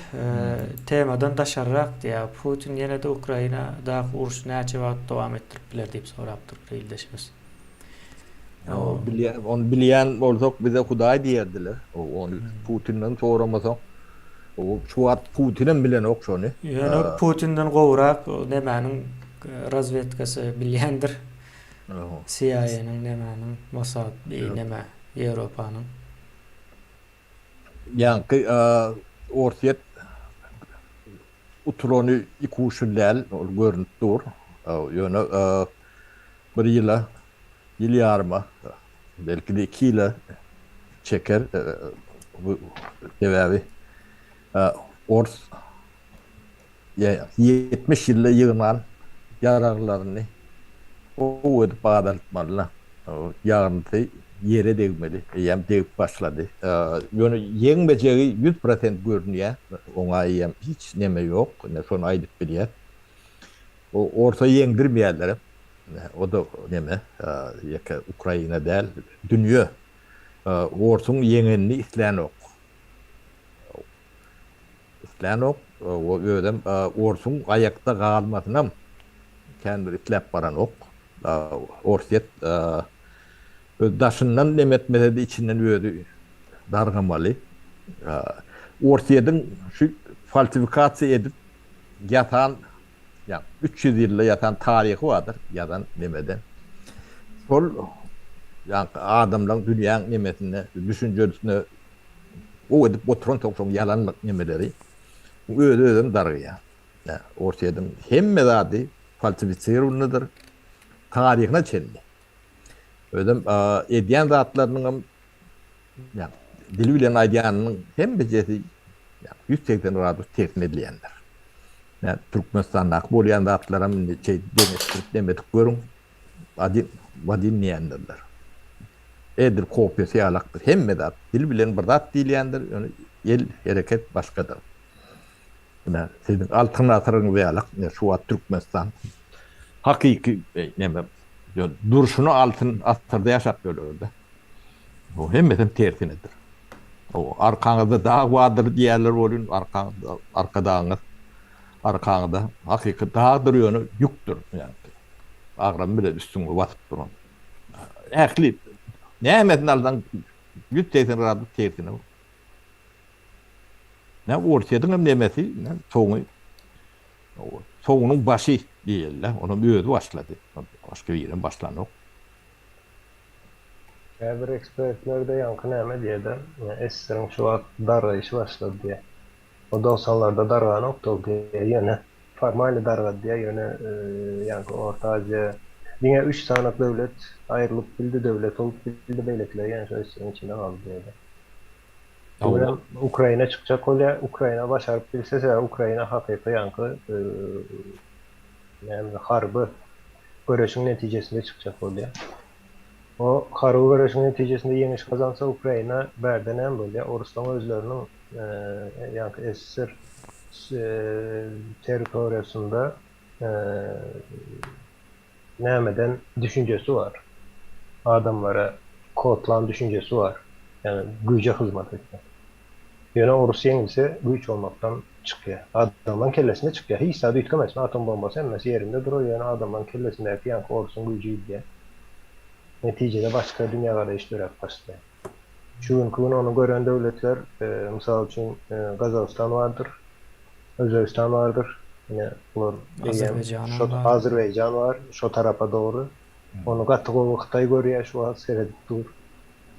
temadan daşarrak diýýär Putin ýene-de Ukrainadaky urşy näçe wagt dowam etdirip biler diýip sorapdyr bir ildeşimiz. Bilýän, ony bilýän bolsak bize Hudaý diýerdiler. Ony Putinden soramasaň, şu wagt Putinem bilenok şony. Ýöne Putinden gowurak nemäniň razwedkasy bilýändir. CIA-nyň nemäniň, Mossad, neme, Ýewropanyň. Ýaňky Orsýet utulany ikuçly däl, ol görnüp dur. Ýöne bir ýyla, ýyl ýaryma, belki-de iki ýyla çeker. Bu sebäbi ors 70 ýylda ýygnan ýaraglaryny gowy edip azaltmaly. Ýagynysy ýere degmeli, eýýäm degip başlady. Ýöne ýeňmejegi 100% görünýär. Oňa eýýäm hiç neme ýok. Ine şony aýdyp bilýäs. Orsa ýeňdirmeýärlerem. O-da neme, ýeke Ukraina däl, dünýe orsuň ýeňenini islänok. Islänok. O özem orsuň aýakda galmasynam kän bir isläp baranok. Orsýet öz daşyndan neme etmese-de içinden özi dargamaly. Orsýetiň şu falsifikasiýa edip ýasan Ýa 300 ýylda ýasan taryhy bardyr, ýazan nemede. Şol ýaňky adamlaryň dünýäň nemesinde, düşünjesinde gowy edip oturansoň şoň ýalanlyk nemeleri öz-özem dargaýar. Ýa Orsýetiň hemme zady falsifisirownydyr, taryhyna çenli. Özem edýän zatlarynyňam. Ýa dili bilen aýdýanynyň hemmejesi 180 gradus tersine edilýändir. Ýa Türkmenistandaky bolýan zatlaram indi şeý deňeşdirip neme edip görüň. Adin wadin diýendirler. Edil kopiýasy ýalakdyr. Hemme zat dil bilen bir zat diýilýändir, ýöne el hereket başgadyr. Ine siziň altyn asyryňyz ýalak, ine şu wagt Türkmenistan hakyky neme durşuna altyn asyrda ýaşap ýörler-de. O hemmesem tersinedir. O arkaňyzda dag bardyr diýýärler welin, arkaňyzda arka dagyňyz arkaňyzda hakyky dagdyr ýöne ýükdür ýaňky. Agramy bilen üstüňe basyp duran. Ähli nämesini alsaň 180 gradus tersine. Ne Orsýetiň hem nemesi, ne soňy soňunyň başy diýildi. Onam özi başlady. Başga birem başlanok. Käbir ekspertler-de ýaňky näme diýýär-de, SSR-iň şu wagt dargaýşy başlady diýýär. O dogsanlarda darganokdy ol diýýär, ýöne formalny dargady diýýär, ýöne ýaňky Orta Aziýa diňe üç sany döwlet aýrylyp bildi, döwlet bolup bildi, beýlekiler ýene şo SSR-iň içinde galdy diýýär-de. Bugünem Ukraina çykjak bolýar, Ukraina başaryp bilse, sebäbi Ukraina hakyky ýaňky näme harby göreşiň netijesinde çykjak bolýar. O harby göreşiň netijesinde ýeňiş gazansa Ukraina bärde näme bolýar? Oruslaryň özleriniň ýaňky SSR territoriýasynda nämeden düşünjesi bar. Adamlara kodlan düşünjesi bar. Ýagny güýje hyzmat etmek. Ýöne orus ýeňilse güýç bolmakdan çykýar. Adamlaryň kellesinde çykýar. Hiç zat üýtgemesin atom bombasy hemmesi ýerinde durar ýöne adamlaryň kellesindäki ýaňky orusyň güýji gidýär. Netijede başga dünýägaraýyş döräp başlaýar. Şu günki gün ony gören döwletler mysal üçin Gazagystan bardyr, Özbegistan bardyr. Ine bular eýýäm şo Azerbaýjan bar şo tarapa dogry. Ony gaty gowy Hytaý görýär şu wagt seredip dur.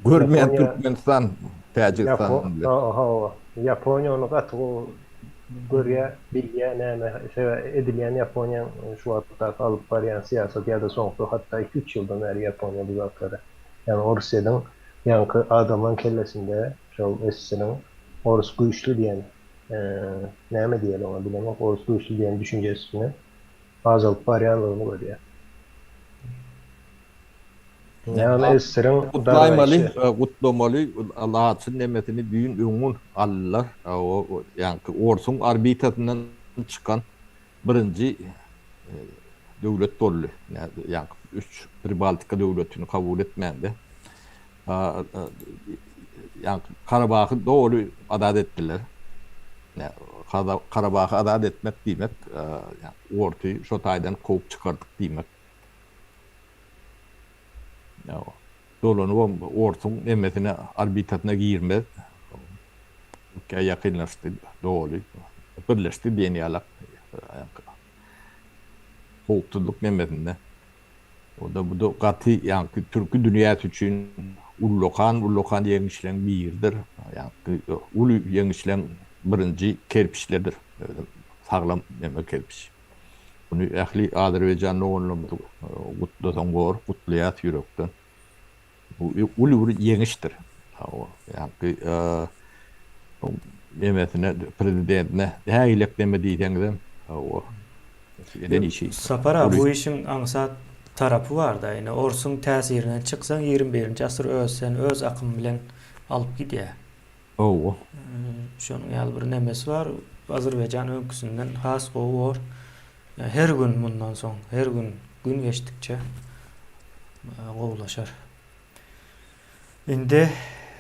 Görmeýän Türkmenistan, Täjigistan bilen. Hawa, Ýaponiýa ony gaty gowy görýär, bilýär näme sebäbi edilýän Ýaponiýaň şu wagtdaky alyp barýan syýasaty ýa-da soňky hatda iki-üç ýyldan bäri Ýaponiýa bu zatlary, ýagny Orsýetiň ýaňky adamlaň kellesinde şol SSR-iň orus güýçli diýen näme diýeli oňa bilemok, orus güýçli diýen düşünjesini azalyp barýanlygyny görýär. Ýagny SSR-iň Gutlaýmaly, gutlamaly, Laçyn nemesini düýn öňňun aldylar. O ýaňky orsuň orbitasyndan çykan birinji döwlet boldy. Ýaňky üç Pribaltika döwletini kabul etmände. Ýaňky Karabahy doly azat etdiler. Karabahy azat etmek diýmek, orsy şo taýdan kowup çykardyk diýmek. Dolanybam orsuň nemesine, orbitasyna girmez. Türkiýä ýakynlaşdy doly. Birleşdi diýen ýalak. Howpsuzlyk nemesinde. O-da bu-da gaty ýaňky türki dünýäsi üçin ullakan ullakan ýeňişleň biridir. Ýaňky uly ýeňişleň birinji kerpiçleridir. Özem saglam neme kerpiç. Muny ähli azerbaýjan doganlarymyzy gutlasaň bor, gutlaýas ýürekden. Bu uly bir ýeňişdir. Hawa, ýaňky nemesine, prezidentine nägilek neme diýseňizem, hawa, eden işi. Sapar aga, bu işiň aňsat tarapy bar-da, ine, orsuň täsirinden çyksaň, 21-nji asyr öz seni öz akymy bilen alyp gidýär. Hawa. Şonuň ýaly bir nemesi bar. Azerbaýjan öňküsinden has gowy bor. Her gün mundan soň, her gün gün geçdikçe gowulaşar. Indi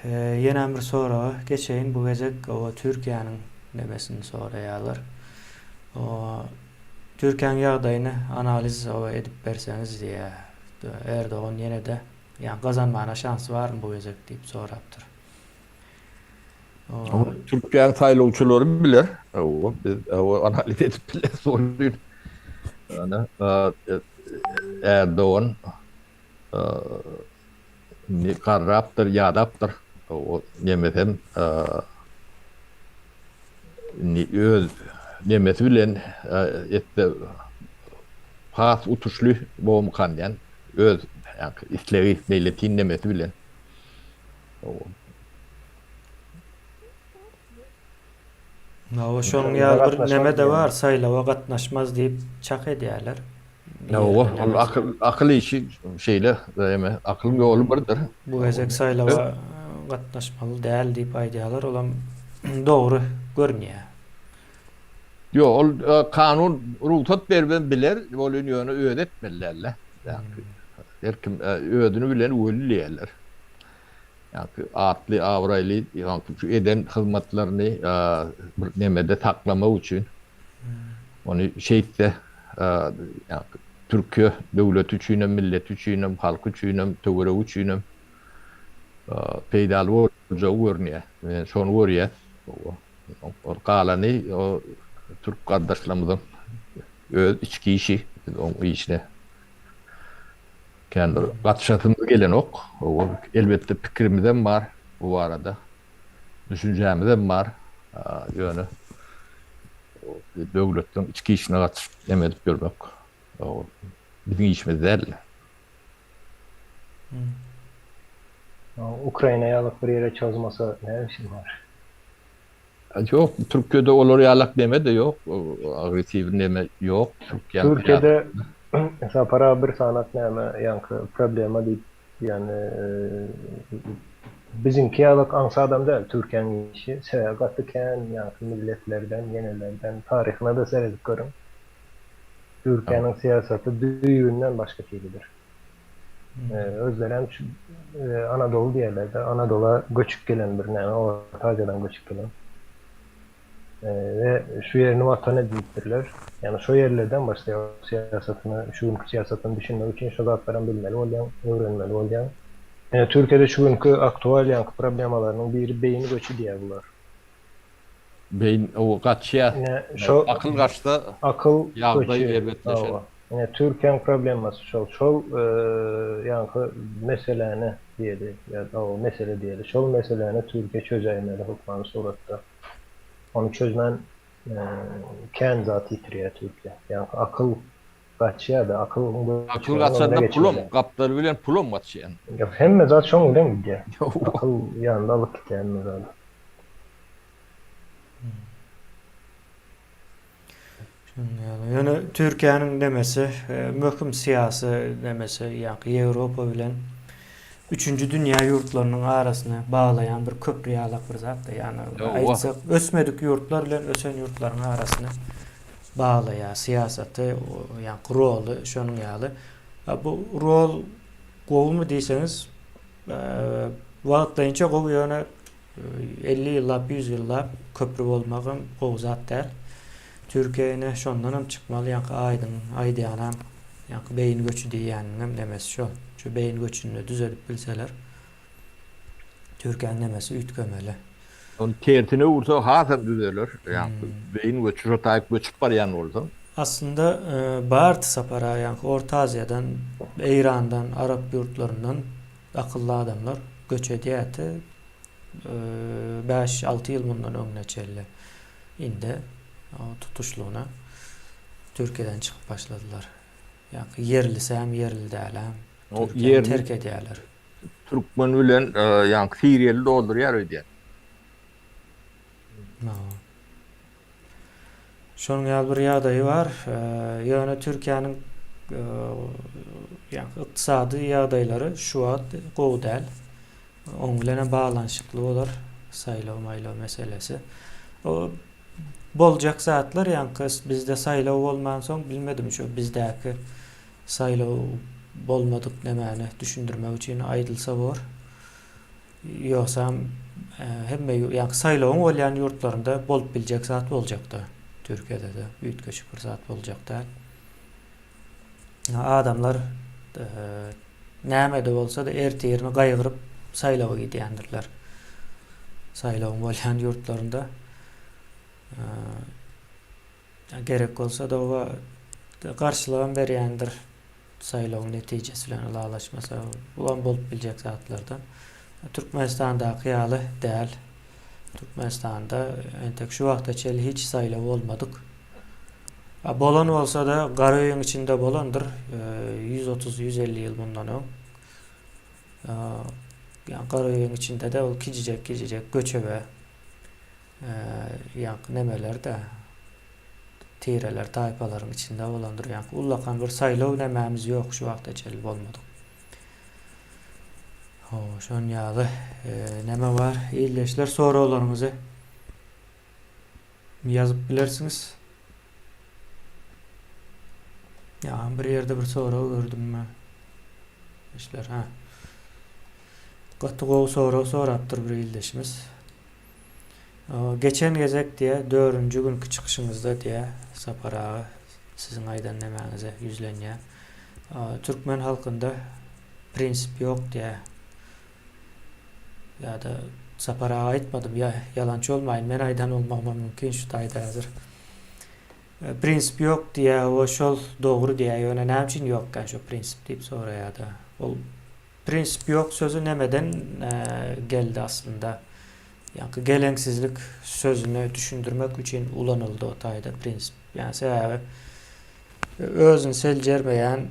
ýene bir soraga geçeýin. Bu gezek o Türkiýäniň nemesini soraýarlar. O Türkiýäniň ýagdaýyny analiz edip berseňiz diýýär. Erdogan ýene-de ýa gazanmana şansy barmy bu gezek diýip sorapdyr. Türkiýäniň saýlawçylary biler. Hawa, biz analiz edip bileris ony. Ana, Erdogan indi garrapdyr, ýadapdyr. O nemesem indi öz nemesi bilen etse has utuşly bolmykan diýen öz islegi, meýletin nemesi bilen. Hawa, şonuň ýaly bir neme-de bar, saýlawa gatnaşmaz diýip çak edýärler. Hawa, ol akyl, akyl işi şeýle, eme, akylyň ýoly birdir. Bu gezek saýlawa gatnaşmaly däl diýip aýdýarlar, olam dogry görünýär. Ýok, ol kanun rugsat beribem biler, welin ýöne özi etmeli däl-de. Her kim özüni bilen weli diýerler. Ýaňky atly, abraýly, ýaňky şu eden hyzmatlaryny bir nemede saklamak üçin ony şeýtse, ýaňky Türkiýe döwleti üçinem, milleti üçinem, halky üçinem, töweregi üçinem peýdaly boljagy görünýär. Men şony görýän. Ol galany o türk gardaşlarymyzyň öz içki işi, biz oň işine Kän bir gatyşasymyz gelenok. Elbetde pikirimizem bar bu barada. Düşünjämizem bar. Ýöne döwletleriň içki işine gatyşyp neme edip ýörmek biziň işimiz däl. Ukraina ýalyk bir ýere çozmasa näme işiň bar? Ýok, Türkiýede olar ýalak neme-de ýok, agressiw neme ýok Türkiýäniň Türkiýede Sapar aga bir sanat näme ýaňky problema diýip ýany biziňki ýalak aňsadam däl Türkiýäniň işi sebäbi gaty kän ýaňky milletlerden ýenelerden taryhyna-da seredip görüň Türkiýäniň syýasaty düýbünden başga hilidir. Özlerem şu Anadolu diýerler-de, Anadola göçüp gelen bir näme, Orta Aziýadan göçüp gelen. We şu ýerini watan edinipdirler. Ýagny şo ýerlerden başlaýar syýasatyny, şu günki syýasatyny düşünmek üçin şo zatlaram bilmeli bolýaň, öwrenmeli bolýaň. Ýöne Türkiýede şu günki aktual ýaňky problemalarynyň biri beýni göçi diýýär bular. Beýin o gaçýar. Ine şo Akyl gaçsa akyl ýagdaý göçi. erbetleşer. Hawa. Ine Türkiýäň problemasy şol. Şol ýaňky meseläni diýeli ýa hawa mesele diýeli. Şol meseläni Türkiýe çözäýmeli hökmany suratda. Ony çözmän kän zat ýitirýär Türkiýe. Ýaňky akyl gaçýar-da, akylyň Akyl göçmeginiň önüne gaçanda pulam, geçmeli. gapdaly bilen pulam gaçýar. Ýok, hemme zat şoň bilen gidýär. Akyl ýanynda alyp gidýär hemme zady. Ýöne Türkiýäniň nemesi, möhüm syýasy nemesi, ýagny Ýewropa bilen üçünji dünýä ýurtlarynyň arasyny baglaýan bir köpri ýalak bir zat-da. Ýagny aýtsak, ösmedik ýurtlar bilen ösen ýurtlaryň arasyny baglaýar syýasaty, ýagny roly şonuň ýaly. Bu rol gowumy diýseňiz, wagtlaýynça gowy, ýöne 50 ýyllap, 100 ýyllap köpri bolmagam gowy zat däl. Türkiýe ine şondanam çykmaly, ýaňky aýdyň aýdýanam, ýaňky beýin göçi diýýäniniňem nemesi şo. Şu beýin göçüni düzedip bilseler, Türkiýäniň nemesi üýtgemeli. Ony tersine öwürse hasam düzeler. Ýaňky beýin göçi şo taýyp göçüp barýan bolsa. Aslynda bardy Sapar aga ýaňky Orta Aziýadan, Eýrandan, Arap ýurtlaryndan akylly adamlar göç edýärdi. 5-6 ýyl mundan öňüne çenli. Indi tutuşlygyna Türkiýeden çykyp başladylar. Ýaňky ýerlisi hem, ýerli däli hem Türkiýäni terk edýärler. Türkmen bilen ýaňky siriýaly doldurýar öýdýän. Şonuň ýaly bir ýagdaýy bar. Ýöne Türkiýäniň ýagny ykdysady ýagdaýlary şu wagt gowy däl. Oň bilen hem baglanyşykly bolar saýlaw-maýlaw meselesi. O boljak zatlar ýaňky bizde saýlaw bolmansoň bilmedim şu bizdäki saýlaw bolmadyk nemäni düşündirmek üçin aýdylsa bor. Ýogsam hemme ýaňky saýlawyň bolýan ýurtlarynda bolup biljek zat boljakda. Türkiýede-de üýtgeşik bir zat boljak däl. Adamlar näme-de bolsa-da ertirini gaýgyryp saýlawa gidýändirler. Saýlawyň bolýan ýurtlarynda gerek bolsa-da oba garşylygam berýändir. Saýlawyň netijesi bilen ylalaşmasa, bulam bolup biljek zatlardan. Türkmenistandaky ýaly däl. Türkmenistanda entek şu wagta çenli hiç saýlaw bolmadyk. A bolan bolsa-da gara öýüň içinde bolandyr. 130-150 ýyl mundan öň. Ýa gara öýüň içinde-de ol kijijek-kijijek göçebe. Ýaňky nemeler-de tireler, taýpalaryň içinde bolandyr. Ýaňky ullakan bir saýlaw nemämiz ýok şu wagta çenli bolmadyk. Hawa, şon ýaly neme bar. Ildeşler soraglaryňyzy ýazyp bilersiňiz. Ýa bir ýerde bir sorag gördüm men. İşler ha. Gaty gowy sorag sorapdyr bir ildeşimiz. Geçen gezek diýä dördünji günki çykyşyňyzda diýä Sapar aga siziň aýdan nemäňize ýüzlenýä. Türkmen halkynda prinsip ýok diýä. Ýa-da Sapar aga aýtmadym ýa ýalançy bolmaýyn men aýdan bolmagym mümkin şu taýda häzir. Prinsip ýok diýä o şol dogry diýä ýöne näme üçin ýokkan şo prinsip diýip soraýada. Ol Prinsip ýok sözi nämeden geldi aslynda? Ýaňky geleňsizlik sözüni düşündirmek üçin ulanyldy o taýda prinsip. Ýani sebäbi özüni seljermeýän,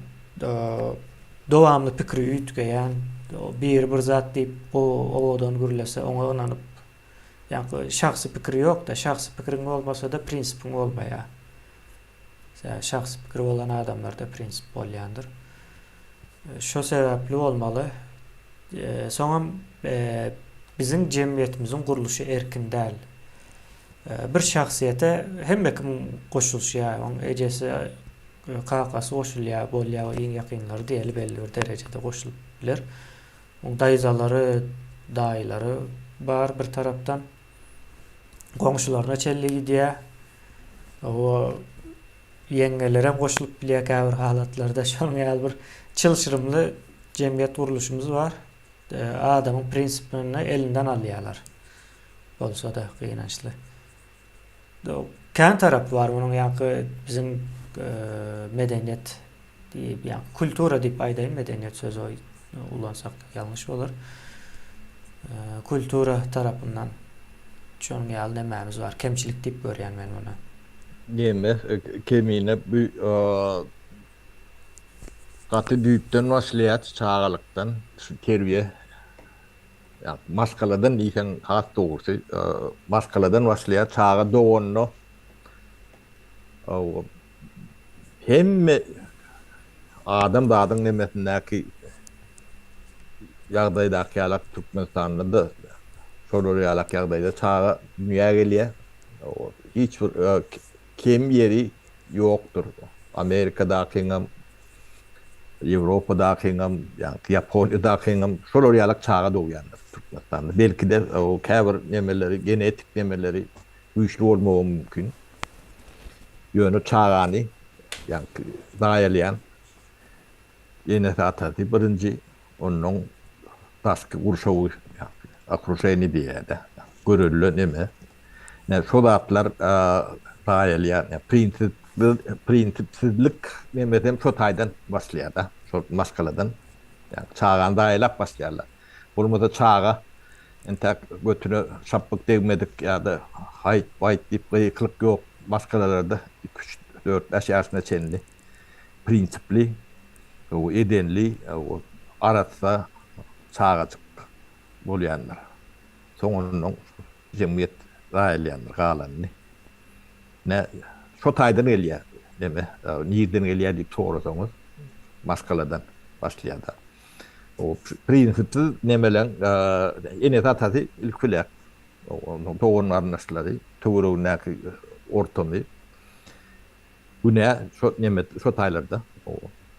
dowamly pikiri üýtgeýän, biri bir zat diýip owadan gürlese oňa ynanyp, ýaňky şahsy pikiri ýok-da, şahsy pikiriň bolmasa-da prinsipiň bolmaýar. Şahsy pikiri bolan adamlarda prinsip bolýandyr. Şo sebäpli bolmaly. Soňam biziň jemgyýetimiziň gurluşy erkin däl. Bir şahsyýete hemme kim goşulyşýar, oň ejesi, kakasy goşulýar, bolýar, iň ýakynlary diýeli belli bir derejede goşulyp biler. Oň daýzalary, daýylary bar bir tarapdan. Goňşularyna çenli gidýär. O Ýeňňelerem goşulyp bilýär käbir halatlarda. Şonuň ýaly bir çylşyrymly jemgyýet gurluşymyz bar. Adamyň prinsipini elinden alýarlar. Bolsa-da gynançly. Kän tarapy bar munuň ýaňky biziň medeniýet diýip, ýaňky kultura diýip aýdaýyn, medeniýet sözi ulansak ýalňyş bolar. Kultura tarapyndan şonuň ýaly nemämiz bar, kemçilik diýip görýän men muny. Neme kemine bu gaty düýpden başlaýar çagalykdan şu terbiýe ýa maşgaladan diýseň has dogrusy maşgaladan başlaýar çaga doganda hemme adam zadyň nemesindäki ýagdaýdaky ýalak Türkmenistanda-da şolar ýalak ýagdaýda çaga dünýä gelýär. Hiç bir kem ýeri ýokdur. Amerikadakyňam, Ýewropadakyňam, ýaňky Ýaponiýadakyňam şolar ýalak çaga dogýandyr Türkmenistanda. Belki-de käbir nemeleri, genetik nemeleri güýçli bolmagam mümkin. Ýöne çagany ýaňky zaýalaýan enesi-atasy birinji, onnoň daşky gurşawy, okruženiýe diýýär-de, görelde neme. Ine, şo zatlar zaýalaýar. Prinsipsizlik nemesem şo taýdan başlaýar-da, şol maşgaladan. Ýagny çagany zaýalap başlaýarlar. Bolmasa çaga entäk götüne şapbyk degmedik ýa-da haýt-waýt diýip gykylyk ýok maşgalalarda iki-üç, dört-bäş ýaşyna çenli prinsipli, edenli, arassa çagajyk bolýandyr. Soňundan jemgyýet zaýalaýandyr galanyny. Ine, şo taýdan gelýär neme, nirden gelýär diýip sorasaňyz, maşgaladan başlaýar-da. O prinsipsiz nemeleň enesi-atasy ilki bilen, onuň dogan-garyndaşlary, töweregindäki ortamy Günä şo neme şo taýlarda.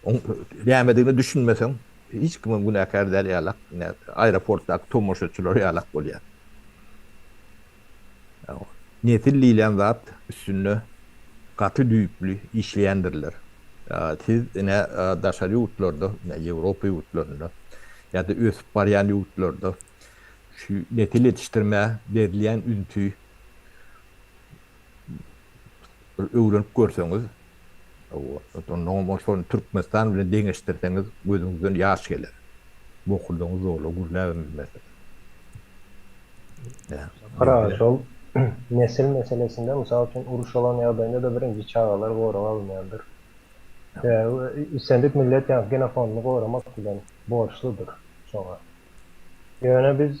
Oň nämedigine düşünmeseň hiç kimem günäkär däl ýalak. Ine aeroportdaky tomaşaçylar ýalak bolýar. Nesil diýlen zat üstünde gaty düýpli işleýändirler. Siz ine daşary ýurtlarda, ine Ýewropa ýurtlarynda ýa-da ösüp barýan ýurtlarda şu nesil ýetişdirmä berilýän ünsi Bir öwrenip görseňiz, onnoňam ol şony Türkmenistan bilen deňeşdirseňiz gözüňizden ýaş geler. Bokurdagyňyz dolar, gürläbem bilmersiňiz. Gara, şol nesil meselesinde, mysal üçin, uruş bolan ýagdaýynda-da birinji çagalar goraga alynýandyr. Sebäbi islendik millet ýa genofondyny goramak bilen borçludyr şoňa. Ýöne biz.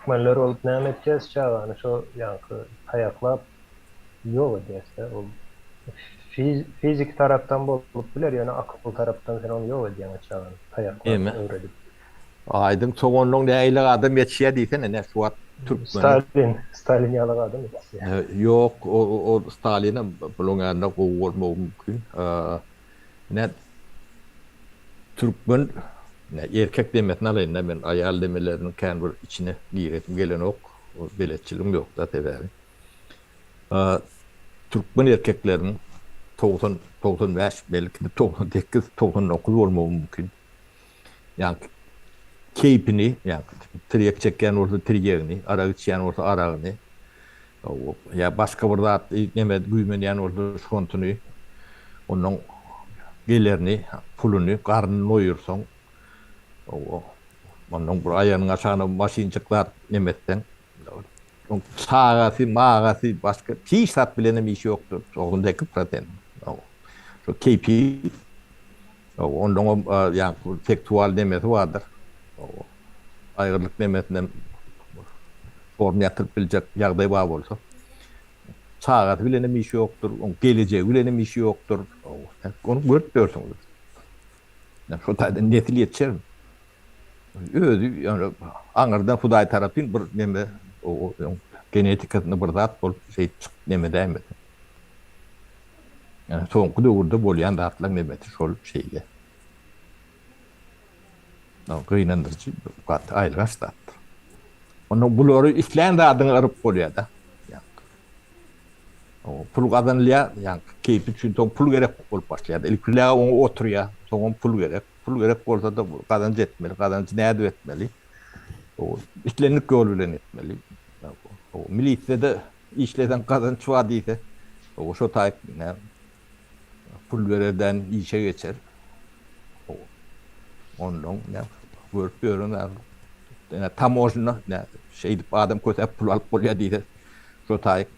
Türkmenler bolup näme etýäs çagany şo ýaňky taýaklap ýok edýäsdä ol fiziki tarapdan bolup biler ýöne akyl tarapdan sen ony ýok edýäň o çagany taýaklap öwredip. Aýdyň soganlyň nähili adam ýetişýär diýsene ne şu wagt türkmeniň. Stalin Stalin ýaly adam ýetişýär. Ýok o Stalinem bulaň ýanynda gowy bolmagy mümkin. Ine türkmen erkek demesini alaýyn-da men aýal demeleriniň kän bir içine giresim gelenok beletçiligim ýok-da sebäbi. Türkmen erkekleriniň 90, 95 belki-de 98, 99 bolmagy mümkin. Ýagny keýpini, ýagny tirýek çekýän bolsa tirýegini, arak içýän bolsa aragyny, ýa başga bir zat neme güýmenýän bolsa şontuny, ondan gelerini, puluny, garnyny doýursaň, ondan bir aýagynyň aşagyna maşynjyk zat neme etseň, çagasy, magasy, başga hiç zat bilenem işi ýokdur, 98 prosent. Şo keýpi, onnoňam ýaňky seksual nemesi bardyr. Aýgyrlyk nemesinden orun ýatyryp biljek ýagdaý bar bolsa. Çagasy bilenem işi ýokdur, oň gelejegi bilenem işi ýokdur. Ony görüp ýörsüňiz. Şo taýdan nesil ýetişermi? Özi ýöne aňyrdan Hudaý tarapyn bir neme oň genetikasynda bir zat bolup şeýdip çykyp neme edäýmesin. Ýani soňky döwürde bolýan zatlaryň nemesi şol şeýle. Gynandyryjy gaty aýylganç zatdyr. Onda bulary islän zadyňy yryp bolýar-da. Pul gazanylýar, ýa keýpi üçin soň pul gerek bolup başlaýar. Ilki bilen oňa oturýar, soňam pul gerek. Pul gerek bolsa-da gazanç etmeli, gazanjy nädip etmeli? Islendik ýol bilen etmeli. Milisiýada işleseň gazanç bar diýse, şo taýyp pul bererden işe geçer. Ondan ne görüp ýören ýa tamožna ne şeýdip adam kösäp pul alyp bolýar diýse, şo taýyk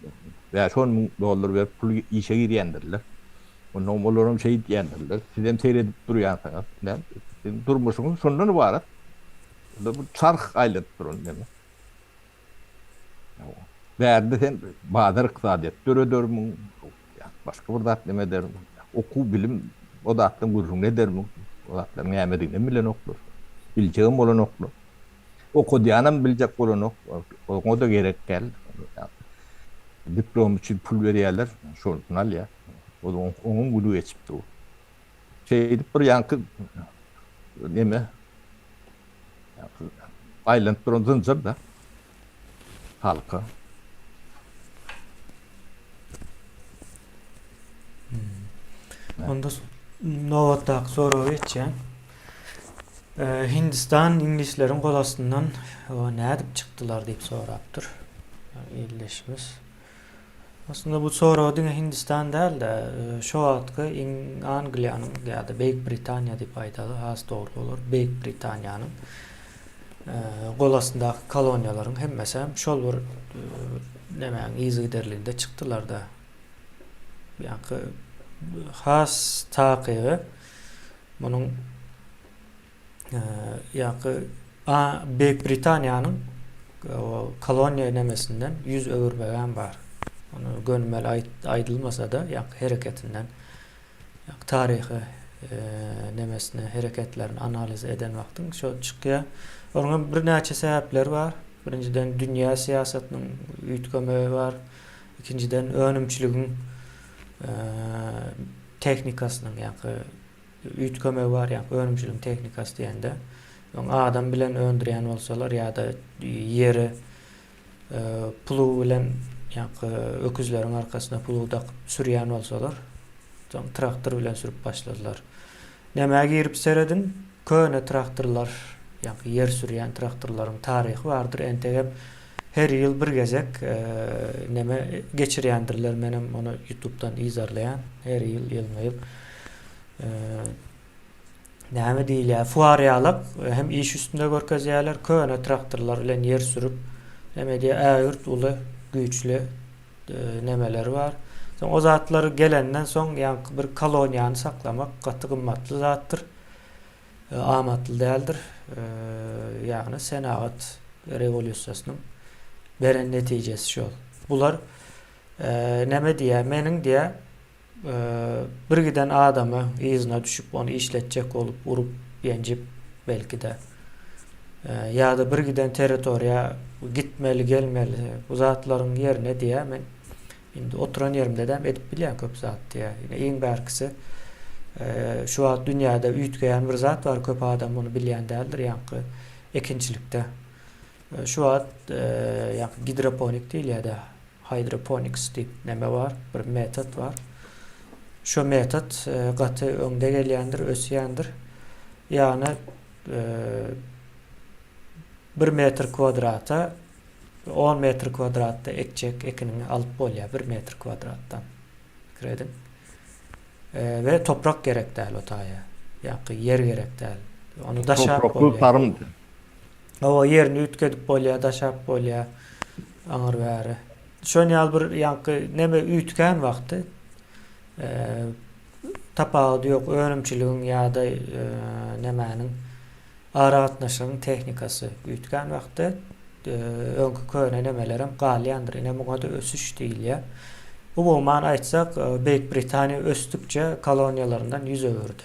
5-10 müň dollar berip pul işe girýändirler. Ondan olaram şeý diýýändirler. Sizem seredip durýansyňyz. Ne siziň durmuşyňyz şondan ybarat. Bu çarh aýlanyp duran neme. Bärde sen bazar ykdysadyýet döredermiň, başga bir zat neme edermiň, okuw, bilim o zatdan gürrüň edermiň, o zatlaryň nämediginem bilenoklar, biljegem bolanoklar. Okadýanam biljek bolanok, oňa-da gerek däl. Diplom üçin pul berýärler, şonusyny alýar. Onuň güni geçip dur. Şeýdip bir ýaňky neme aýlanyp duran zynjyr-da. Halka. Onda nobatdaky soraga geçýän. Hindistan iňlisleriň gol astyndan nädip çykdylar diýip sorapdyr ildeşimiz. Aslynda bu soraga diňe Hindistan däl-de, şo wagtky Angliýanyň ýa-da Beýik Britaniýa diýip aýdaly has dogry bolar. Beýik Britaniýanyň gol astyndaky koloniýalaryň hemmesi hem şol bir nemäň yzygiderliginde çykdylar-da. Ýaňky has takygy munuň ýaňky Beýik Britaniýanyň koloniýa nemesinden ýüz öwürmegem bar. Ony gönümel aýdylmasa-da, ýaňky hereketinden, ýaňky taryhy nemesini, hereketlerini analiz eden wagtyň şo çykýar. Onuň hem birnäçe sebäpleri bar. Birinjiden dünýä syýasatynyň üýtgemegi bar. Ikinjiden önümçiligiň tehnikasynyň, ýaňky üýtgemegi bar, ýagny önümçiligiň tehnikasy diýende, öň adam bilen öndürýän bolsalar ýa-da ýeri plug bilen ýagny öküzleriň arkasyna plug dakyp sürýän bolsalar, soň traktor bilen sürüp başladylar. Nämä girip serediň, köne traktorlar, ýagny ýer sürýän traktorlaryň taryhy bardyr, entegem her ýyl bir gezek neme geçirýändirler, menem ony ýutubdan yzarlaýan, her ýyl ýylma-ýyl. Näme diýilýär, fuar ýalak hem iş üstünde görkezýärler, köne traktorlar bilen ýer sürüp, näme diýýär, ägirt uly güýçli nemeleri bar. Soň o zatlar gelenden soň, ýaňky bir koloniýany saklamak gaty gymmatly zatdyr, amatly däldir. Ýagny senagat. rewolýusiýasynyň beren netijesi şol. Bular näme diýýär? Meniň diýýär bir giden adamy yzyna düşüp ony işletjek bolup urup ýenjip belki-de ýa-da bir giden territoriýa gitmeli gelmeli bu zatlaryň ýerine diýýär men indi oturan ýerimdedem edip bilýän köp zat diýýär. Ine iň bärkisi şu wagt dünýäde üýtgeýän bir zat bar köp adam muny bilýän däldir ýaňky ekinçilikde. Şu wagt ýaňky gidroponik diýilýär-de hydroponics diýip neme bar, bir metod bar. Şo metod gaty öňde gelýändir, ösýändir. Ýagny bir metr kwadrata on metr kwadratda ekjek ekiniňi alyp bolýar bir metr kwadratdan. Pikir ediň. We toprak gerek däl o taýa. Ýaňky ýer gerek däl. Ony daşap bolýar. Topraksyz tarym. Hawa, ýerini üýtgedip bolýar, daşap bolýar aňyr bäri. Şon ýaly bir ýaňky neme üýtgän wagty tapawudy ýok önümçiligiň ýa-da nemäniň aragatnaşygyň tehnikasy üýtgän wagty öňki köne nemelerem galýandyr. Ine muňa-da ösüş diýilýär. Umuman aýtsak, Beýik Britaniýa ösdükçe koloniýalaryndan ýüz öwürdi.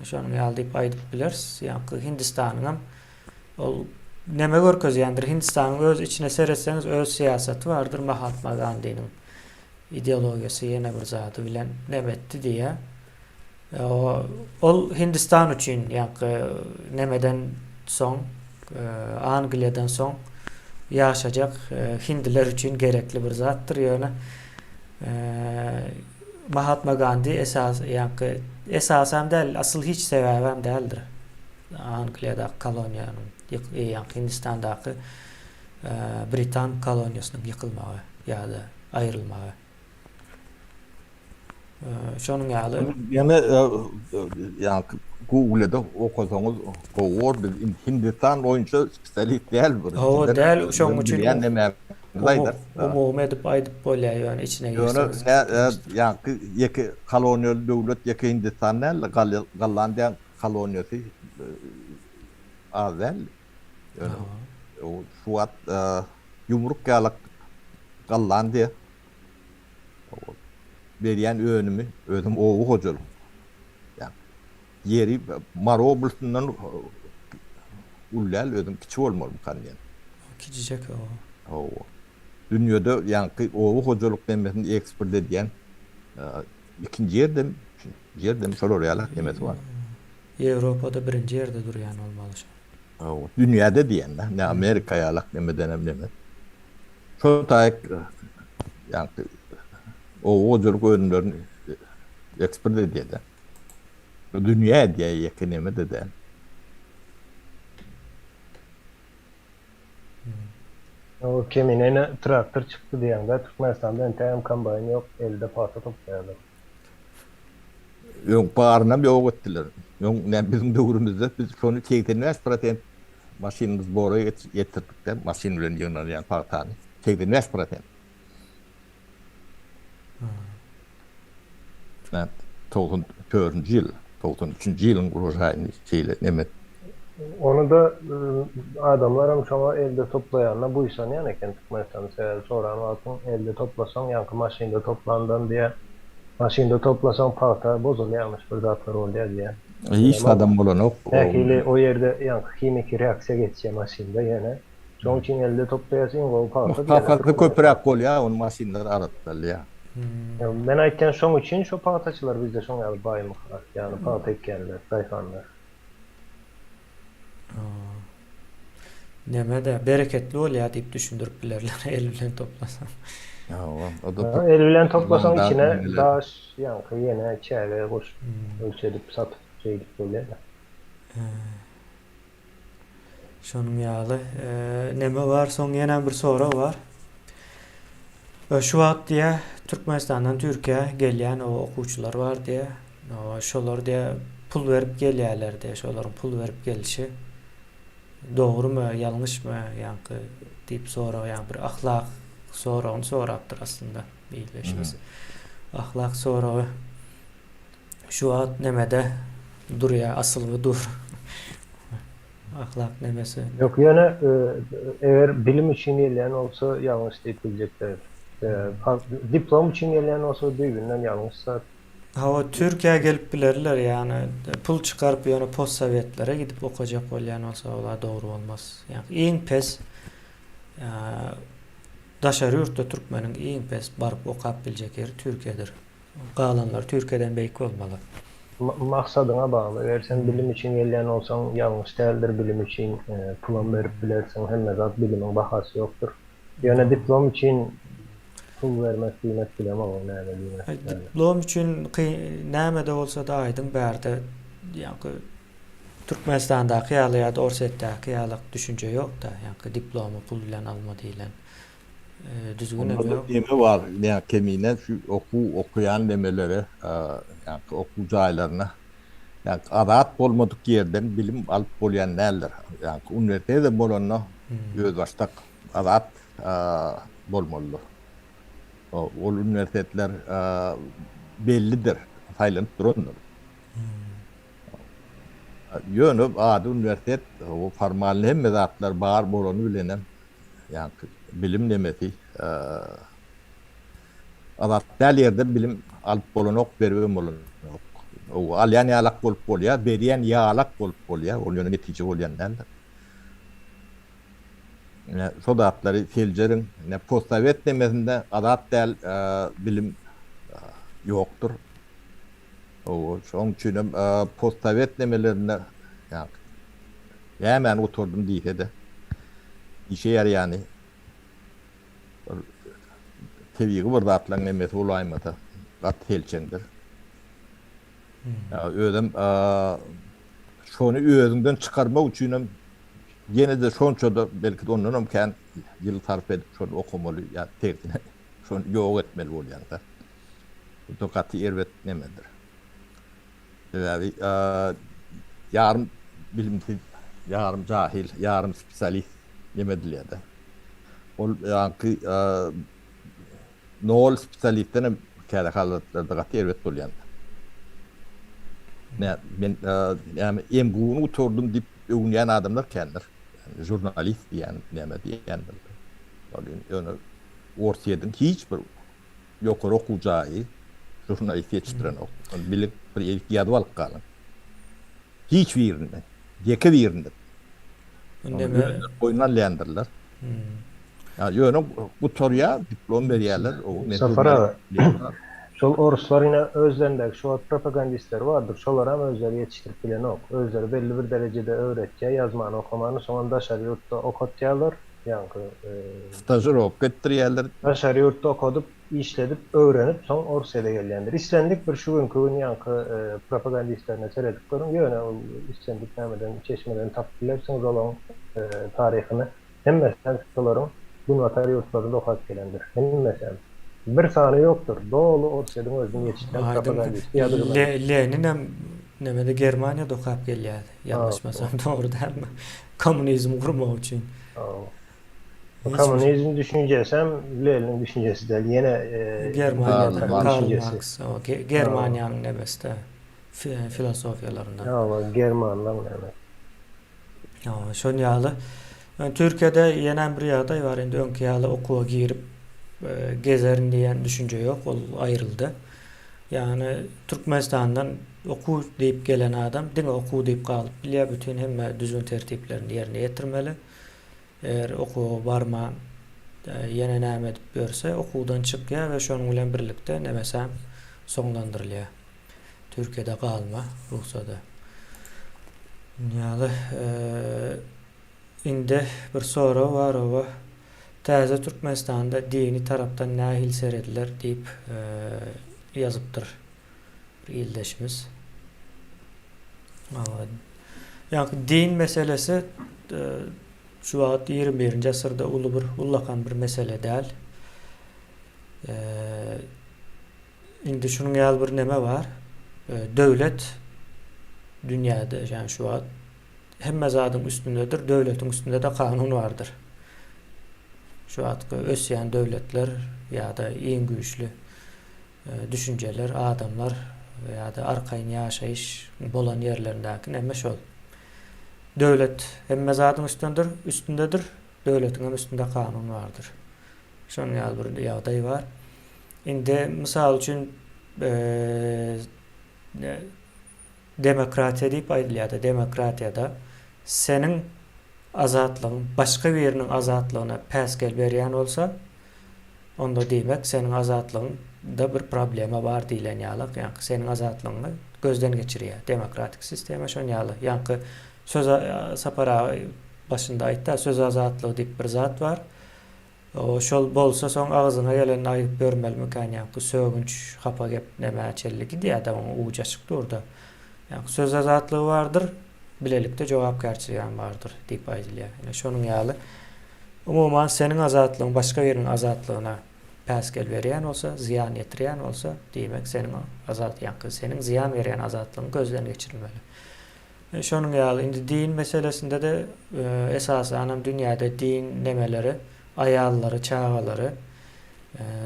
Şonuň ýaly diýip aýdyp bileris. Ýaňky Hindistanyňam ol neme görkezýändir. Hindistanyň öz içine seretseňiz öz syýasaty bardyr. Mahatma Gandiniň ideologiýasy ýene bir zady bilen neme etdi diýýär. Ol Hindistan üçin ýaňky nemeden soň Angliýadan soň ýaşajak hindiler üçin gerekli bir zatdyr. Ýöne Mahatma Gandi esas ýaňky esasam däl, asyl hiç sebäbem däldir. Angliýadaky koloniýanyň ýaňky Hindistandaky britan koloniýasynyň ýykylmagy ýa-da aýrylmagy. Şonuň ýaly. Ýöne ýaňky Google-da okasaňyz gowy bor. Biz Hindistan boýunça spesialist däl bir. Hawa däl, şonuň üçin umumy edip aýdyp bolýar, ýöne içine girseňiz. Ýöne ýaňky ýeke koloniýaly döwlet ýeke Hindistan däl, Gollandiýaň koloniýasy az däl. Ýöne şu wagt ýumruk ýalak Gollandiýa berýän önümi özem oba hojalyk. Ýeri Mary oblastyndan uly däl, özem kiçi bolmalymykan diýen. Kiçijek oba. Hawa. Dünýede ýaňky oba hojalyk nemesini eksport edýän ikinji ýerdemi, üçünji ýerdemi şolar ýaly nemesi bar. Ýewropada birinji ýerde durýan bolmaly şo. Hawa, dünýäde diýen-dä, ne Amerika ýalak nemedenem neme. Şo taýyk ýaňky oba hojalyk önümlerini eksport edýär-de. Dünýä edýär, ýeke neme-de däl. O kemine ine traktor çykdy diýýäňdä, Türkmenistanda entägem kombaýn ýok, elde pagta toplaýarlar. Öň barynam ýok etdiler. Öň näme biziň döwrümizde biz şony 85 prosent maşynymyz bora ýetirdik-de, maşyn bilen ýygnalýan pagtany. 85 prosent. Näme, 94-nji ýyl, 93-nji ýylyň urojayny şeýle neme. Ony-da adamlaram şoňa elde toplaýanyna buýsanýan eken Türkmenistanda. Sebäbi soran wagtyň elde toplasaň ýaňky maşynda toplandan diýýär. Maşynda toplasaň pagta bozulýarmyş bir zatlar bolýar diýýär. Hiç zadam bolanok. Nähili o ýerde ýaňky himiki reaksiýa geçýär maşynda ýöne. Şoň üçin elde toplaýas iň gowy pagta diýýärler. Pagtasy köpräk bolýar ony maşynlar arassalýar. Men aýtýan şoň üçin şo pagtaçylar bizde şoň ýaly baýmyka ýagny pagta ekýänler daýhanlar. Neme-de bereketli bolýar diýip düşündirip bilerler el bilen toplasaň. Hawa, o da El bilen toplasaň içine daş ýaňky ýene çäge goşup ölçedip satyp şeýdip bolýar-da. Şonuň ýaly neme bar, soň ýene bir sorag bar. Şu wagt diýä Türkmenistandan Türkiýä gelýän o okuwçylar bar diýä. Şolar diýä pul berip gelýärler diýä. Şolaryň pul berip gelişi dogrumy, ýalňyşmy ýaňky diýip sorag, ýa bir ahlak soragyny sorapdyr aslynda ildeşimiz. Ahlak soragy. Şu wagt nemede durýar, asylgy dur. Ahlak nemesi. Ýok, ýöne eger bilim üçin gelýän bolsa ýalňyş diýip biljek däl. Diplom üçin gelýän bolsa düýbünden ýalňyş zat. Hawa, Türkiýä gelip bilerler, ýagny pul çykaryp ýöne postsowetlere gidip okajak bolýan bolsa ola dogry bolmaz. Ýagny iň pes daşary ýurtda türkmeniň iň pes baryp okap biljek ýeri Türkiýedir. Galanlar Türkiýeden beýik bolmaly. Maksadyňa bagly, eger sen bilim üçin gelýän bolsaň ýalňyş däldir, bilim üçin pulam berip bilersiň, hemme zat bilimiň bahasy ýokdur. Ýöne diplom üçin pul bermek diýmek bilemok ol näme diýmek. Diplom üçin näme-de bolsa-da aýdyň bärde ýaňky Türkmenistandaky ýaly ýa-da Orsýetdäki ýaly düşünje ýok-da, ýaňky diplomy pul bilen alma diýlen. Düzgünem Onda ýok. neme bar, nä kemine şu okuw okaýan nemelere, ýaňky okuw jaýlaryna, ýaňky azat bolmadyk ýerden bilim alyp bolýan däldir. Ýaňky uniwersitet bolanda özbaşdak azat bolmalydyr. Ol uniwersitetler bellidir, saýlanyp durandyr. Ýöne ady uniwersitet, formalny hemme zatlar bar bolany bilenem Ýaňky bilim nemesi azat däl ýerde bilim alyp bolanok, beribem bolanok. O alýan ýalak bolup bolýar, berýän ýalak bolup bolýar, ol ýöne netije bolýan däldir. Ine, şo zatlary seljeriň. Ine, postsowet nemesinde azat däl bilim ýokdur. Hawa, şoň üçinem postsowet nemelerinde ýaňky Nämäni gutardym diýse-de, işe ýaraýany bir tebigy bir zatlaryň nemesi bolaýmasa, gaty selçeňdir. Özem şony özüňden çykarmak üçinem ýene-de şonça-da, belki-de ondanam kän ýyl sarp edip şony okamaly ýa tersine şony ýok etmeli bolýaň-da. Bu-da gaty erbet nemedir. Sebäbi ýarym bilimsiz, ýarym jahyl, ýarym spesialist neme edilýär-de. Ol ýaňky nol spesialistden hem käre halatlarda gaty erbet bolýan. Nä, men näme MGU-ny gutardym diýip öwünýän adamlar kändir. Žurnalist diýýän, näme diýýändir. Ol ýöne Orsýetiň hiç bir Ýokary okuw jaýy žurnalist ýetişdirenok. Ony bilip bir ýerik ýazyp alyp galyň. Hiç birinde. Ýeke birinde. Ony boýun alýandyrlar. Ýa ýöne gutarýar, diplom berýärler. Safar aga, şol oruslar ine özlerindäki şu wagt propagandistleri bardyr, şolaram özleri ýetişdirip bilenok. Özleri belli bir derejede öwretýär ýazmany okamany, soňam daşary ýurtda okatýarlar. Ýaňky. Stažirowka etdirýärler. Daşary ýurtda okadyp, işledip, öwrenip, soň Orsýede gelýändir. Islendik bir şu günki gün ýaňky propagandistlerine seredip görüň, ýöne ol islendik nämeden, çeşmeden tapyp bilersiňiz olaň taryhyny. Hemmesem şolaryň günbatar ýurtlarynda okap gelendir. Hemmesem. Bir sany ýokdur. Doly Orsýediň özüniň ýetişdiren propagandisti ýa-da žurnalisti. Leninem nemede Germaniýada okap gelýärdi. Ýalňyşmasam dogry dälmi? Kommunizm gurmak üçin. Kommunizm düşünjesem Leniniň düşünjesi däl. Ýene Germaniýada Karl Marks, Germaniýanyň nemesi-de filosofiýalaryndan. Hawa, germanlaň näme. Hawa, şon ýaly. Türkiýede ýenem bir ýagdaý bar, indi öňki ýaly okuwa girip gezerin diýen düşünje ýok, ol aýryldy. Ýagny Türkmenistandan okuw diýip gelen adam diňe okuw diýip galyp bilýär, bütin hemme düzgün-tertiplerini ýerine ýetirmeli. Eger okuwa barman ýene näme edip ýörse, okuwdan çykýar we şonuň bilen birlikde nemesem soňlandyrylýar. Türkiýede galma rugsady. Ýaly indi bir sorag bar oba. Täze Türkmenistanda dini tarapdan nähili serediler diýip ýazypdyr bir ildeşimiz. Ýagny din meselesi şu wagt 21-nji asyrda uly bir ullakan bir mesele däl. Indi şunuň ýaly bir neme bar. Döwlet dünýäde ýagny şu wagt hemme zadyň üstündedir, döwletiň üstünde-de kanun bardyr. Şu wagtky ösýän döwletler ýa-da iň güýçli düşünjeler, adamlar ýa-da arkaýyn ýaşaýyş bolan ýerlerindäki neme şol. Döwlet hemme zadyň üstündir, üstündedir, döwletiň hem üstünde kanun bardyr. Şonuň ýaly bir ýagdaý bar. Indi mysal üçin demokratiýa diýip aýdylýar-da, demokratiýada seniň azatlygyň başga biriniň azatlygyna päsgel berýän bolsa, onda diýmek seniň azatlygyňda bir problema bar diýlen ýaly, ýaňky seniň azatlygyňy gözden geçirýär. Demokratik sistema şon ýaly. Ýaňky söz Sapar aga başynda aýtdy, söz azatlygy diýip bir zat bar. O şol bolsa soň agzyňa gelenini aýdyp ýörmelimikän ýaňky sögünç, hapa gep nämä çenli gidýär-de oň ujy açyk dur-da. Ýaňky söz azatlygy bardyr, bilelikde jogapkärçiligem bardyr diýip aýdylýar. Ine şonuň ýaly umuman seniň azatlygyň başga biriniň azatlygyna päsgel berýän bolsa, zyýan ýetirýän bolsa, diýmek seniň azat ýaňky seniň zyýan berýän azatlygyň gözden geçirilmeli. Şonuň ýaly, indi din meselesinde-de esasanam dünýäde din nemeleri aýallary, çagalary,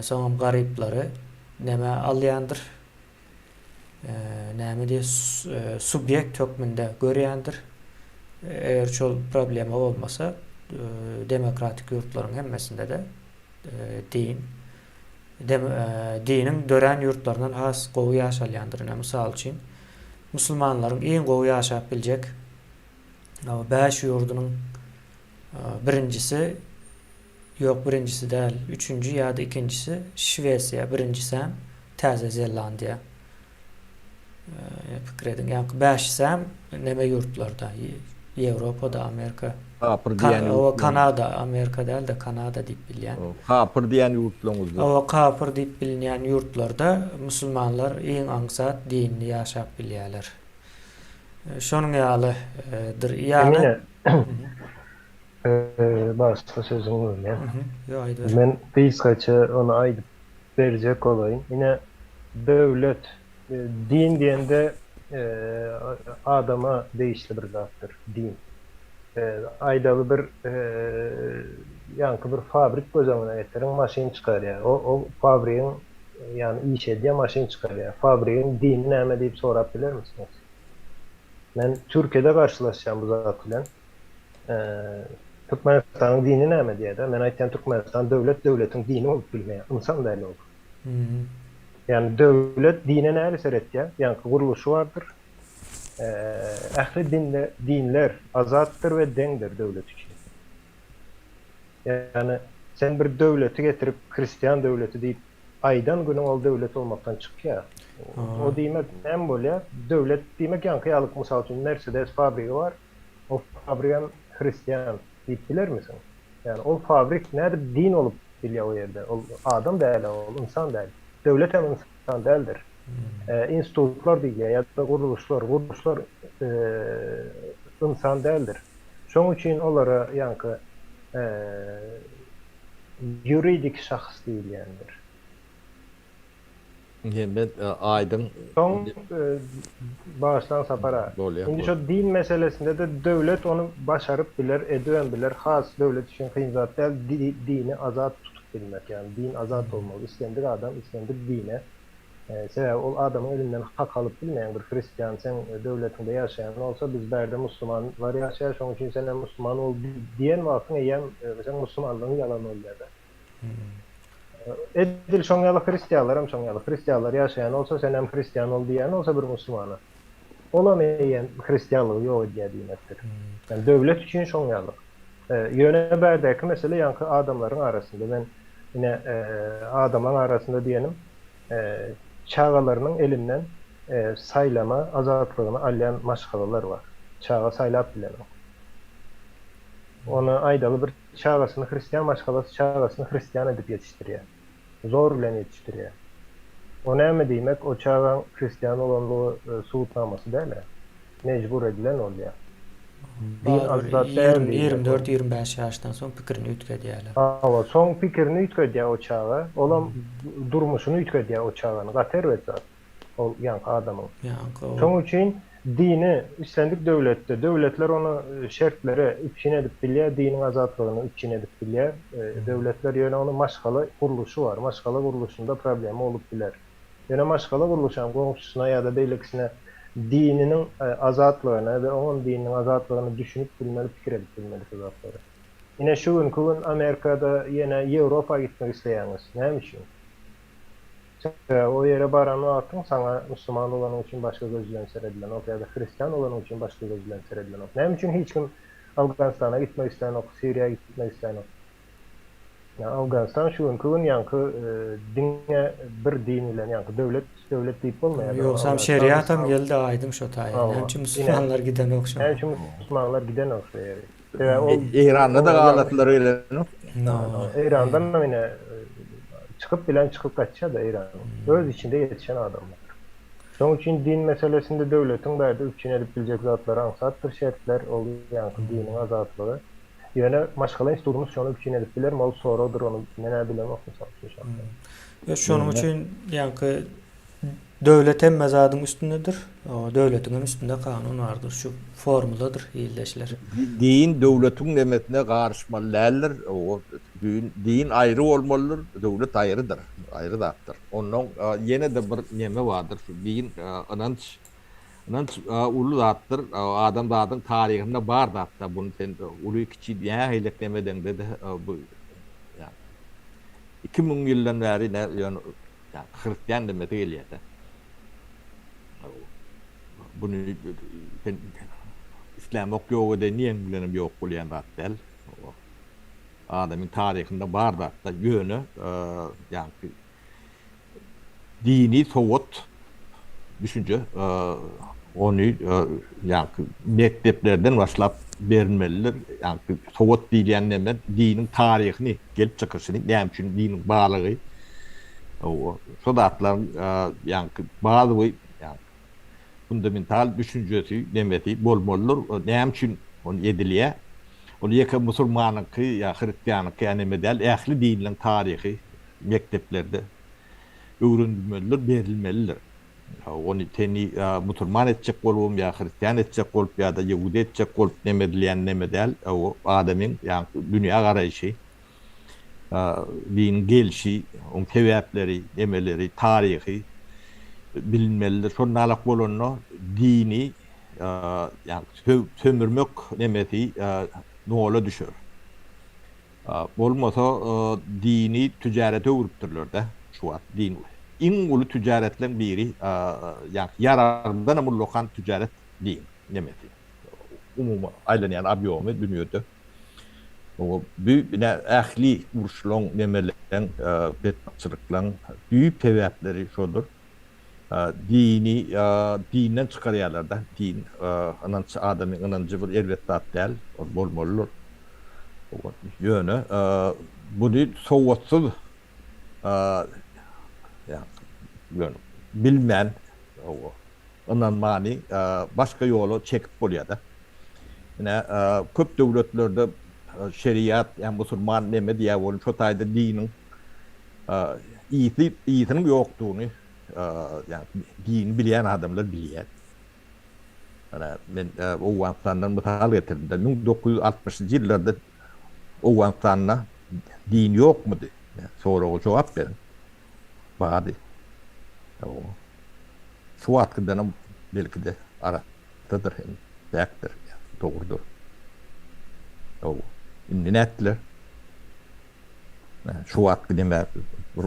soňam garyplary neme alýandyr, näme diýip, subýekt hökmünde görýändir. Eger şol problema bolmasa, demokratik ýurtlaryň hemmesinde-de din diniň dörän ýurtlaryndan has gowy ýaşalýandyr. Ine, mysal üçin, musulmanlaryň iň gowy ýaşap biljek 5 ýurdunyň birinjisi, ýok, birinjisi däl, üçünji ýa-da ikinjisi Şwesiýa, birinjisem Täze Zelandiýa. Pikir ediň, ýaňky bäşisem neme ýurtlarda, Ýewropada, Amerika. Kapyr diýen ýurtlaryň. Kanada, Amerika däl-de Kanada diýip bilýän. Kapyr diýen ýurtlaryňyzda. Hawa, kapyr diýip bilinýän ýurtlarda musulmanlar iň aňsat dinli ýaşap bilýärler. Şonuň ýalydyr. Ýagny. Emine, bagyşla sözüňi bölýän. Ýok, aýdyber. Men gysgaça ony aýdyp berjek bolaýyn. Ine, döwlet, din diýende adama degişli bir zatdyr, din. Aýdaly bir ýaňky bir fabrik göz öňüne getiriň, maşyn çykarýar. O o fabrigiň ýagny iş edýär, maşyn çykarýar. Fabrigiň dini näme diýip sorap bilermisiňiz? Men Türkiýede garşylaşýan bu zat bilen. Türkmenistanyň dini näme diýýär-de. Men aýtýan Türkmenistan döwlet, döwletiň dini bolup bilmeýär. Ynsan däl ol. Ýagny döwlet dine näli seretýär? Ýaňky gurluşy bardyr. Ähli dinde dinler azatdyr we deňdir döwlet üçin. Ýagny sen bir döwleti getirip hristian döwleti diýip aýdan günüň ol döwlet bolmakdan çykýar. O diýmek näme bolýar? Döwlet diýmek ýaňky ýaly mysal üçin Mercedes fabrigi bar. O fabrigem hristian diýip bilermisiň? Ýagny ol fabrik nädip din bolup bilýär o ýerde? Ol adam däl-ä ol ynsan däl. Döwlet hem ynsan däldir. Institutlar diýilýär ýa-da gurluşlar, gurluşlar ynsan däldir. Şoň üçin olara ýaňky ýuridik şahs diýilýändir. Hemmet aýdyň. Soň bagyşlaň Sapar aga. Bolýar. Indi şo din meselesinde-de döwlet ony başaryp biler, edibem biler. Has döwlet üçin kyn zat däl dini azat tutup bilmek. Ýagny din azat bolmaly. Islendik adam islendik dine sebäbi ol adamyň elinden hak alyp bilmeýäň. Bir hristian seň döwletiňde ýaşaýan bolsa biz bärde musulmanlar ýaşaýar şoň üçin senem musulman bol diýen wagtyň eýýäm seň musulmanlygyň ýalan bolýar-da. Edil şoň ýaly hristianlaram şoň ýaly. Hristianlar ýaşaýan bolsa senem hristian bol diýýän bolsa bir musulmana. Olam eýýäm hristianlygy ýok edýär diýmekdir. Ýani döwlet üçin şoň ýaly. Ýöne bärdäki mesele ýaňky adamlaryň arasynda. Men ine adamlaryň arasynda diýenim çagalarynyň elinden saýlama azatlygyny alýan maşgalalar bar. Çaga saýlap bilenok. Ony aýdaly bir Çagasyny hristian maşgalasy çagasyny hristian edip ýetişdirýär. Zor bilen ýetişdirýär. O näme diýmek, o çagaň hristian bolanlygy subutnamasy däl-ä. Mejbur edilen bolýar. Din azat däl diýmek. 24-25 ýaşdan soň pikirini üýtgedýärler. Hawa, soň pikirini üýtgedýär o çaga. Olam durmuşyny üýtgedýär o çaganyň. Gaty erbet zat. Ol ýaňky adamyň. Ýaňky ol. Şoň üçin dini islendik döwletde, döwletler ony şertlere üpjün edip bilýär, diniň azatlygyny üpjün edip bilýär. Döwletler ýöne ony maşgala gurluşy bar. Maşgala gurluşynda problema bolup biler. Ýöne maşgala gurluşam goňşusyna ýa-da beýlekisine. Dininiň azatlygyna we oňam dininiň azatlygyna düşünip bilmeli, pikir edip bilmeli şu zatlary. Ine şu günki gün Amerikada ýene Ýewropa gitmek isleýäňiz. Näme üçin? Sebäbi o ýere baran wagtyň saňa musulman bolanyň üçin başga göz bilen seredilenok ýa-da hristian bolanyň üçin başga göz bilen seredilenok. Näme üçin hiç kim Awganystana gitmek islänok, Siriýa gitmek islänok? Ýa Awganystan şu günki gün ýaňky diňe bir din bilen ýaňky döwlet döwlet diýip bolmaýar. Ýogsam şeriatam geldi aýdyň şo taýa. Näme üçin musulmanlar gidenok şoňa? Näme üçin musulmanlar gidenok şo ýere? Sebäbi ol Eýranda-da galatlar gelenok. Eýrandanam ine çykyp bilen çykyp gaçýar-da Eýranyň. Öz içinde ýetişen adamlar. Şonuň üçin din meselesinde döwletiň bärde üpjün edip biljek zatlary aňsatdyr şertler, ol ýaňky diniň azatlygy. Ýöne maşgala institutymyz şony üpjün edip bilermi, ol soragdyr, ony men-ä bilemok mysal üçin şahsen. Ýa şonuň üçin ýaňky döwlet hemme zadyň üstündedir. Döwletiň hem üstünde kanun bardyr. Şu formuladyr ildeşler. Din döwletiň nemesine garyşmaly däldir. Din din aýry bolmalydyr, döwlet aýrydyr, aýry zatdyr. Onnoň ýene-de bir neme bardyr, şu din ynanç Ynanç uly zatdyr. Adamzadyň taryhynda bar zatda. Buny sen uly kiçi nähili neme edeňde-de bu ýa 2000 ýyldan bäri ne ýöne ýa hristian demesi gelýär-de. Buny sen islämok ýok edeýin diýeň bilenem ýok bolýan zat däl. Adamyň taryhynda bar zatda. Ýöne ýaňky Dini sowat düşünje ony ýaňky mekdeplerden başlap berilmelidir. Ýaňky sowat diýilýän neme diniň taryhyny, gelip çykyşyny, näme üçin diniň barlygy şo zatlaryň ýaňky bazywy ýaňky fundamental düşünjesi nemesi bolmalydyr. Näme üçin ony edilýär? Ol ýeke musulmanyňky ýa hristianyňky ýa neme däl, ähli dinleň taryhy mekdeplerde öwrenilmelidir, berilmelidir. Ony seni musulman etjek bolubam ýa hristian etjek bolup ýa-da ýehudi etjek bolup neme edilýän neme däl, o adamyň ýaňky dünýä garaýşy, diniň gelşi, oň sebäpleri, nemeleri, taryhy bilinmelidir. Şondalak bolanda dini ýaňky sömürmek nemesi nola düşer. Bolmasa dini tüjarete öwrüpdirlerde şu wagt din iň uly tüjaretleň biri ýagny ýaragdanam ullakan tüjaret din nemesi umumy aýlanýan obýomy dünýede bu ine ähli uruşlaň nemeleň betbagtçylyklaň düýp sebäpleri şodur dini dinden çykarýarlarda din ynanç adamyň ynanjy bir erbet zat däl ol bolmalydyr ýöne buny sowatsyz ýöne bilmän ynanmany başga ýola çekip bolýada ine köp döwletlerde şeriat ýa musulman neme diýýär welin şo taýda diniň Ysy, ysynyň ýokdugyny, ýagny dini bilýän adamlar bilýär. Mana men Owganystandan mysal getirdim-de, 1960-njy ýyllarda Owganystanda din ýokmudy? Soraga jogap beriň. Bardy. Şu wagtkydanam belki-de arassadyr hem, päkdir, dogrudyr. Indi nätdiler? Şu wagtky neme bir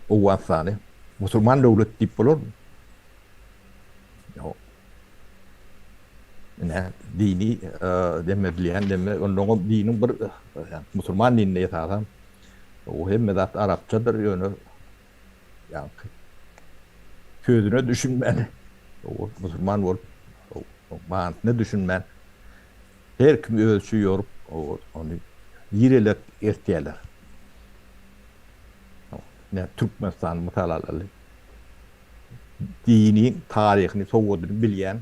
Owganystany musulman döwlet diýip bolarmy? Ýok. Ine dini neme bilýän neme onnoňam diniň bir musulman dininde esasan o hemme zat arapçadyr ýöne ýaňky sözüne düşünmän musulman bolup manysyna düşünmän Her kim özüçe ýorup, ony nirelek eltýärler. Ine, Türkmenistany mysal alaly. Dini, taryhyny, sowadyny bilýän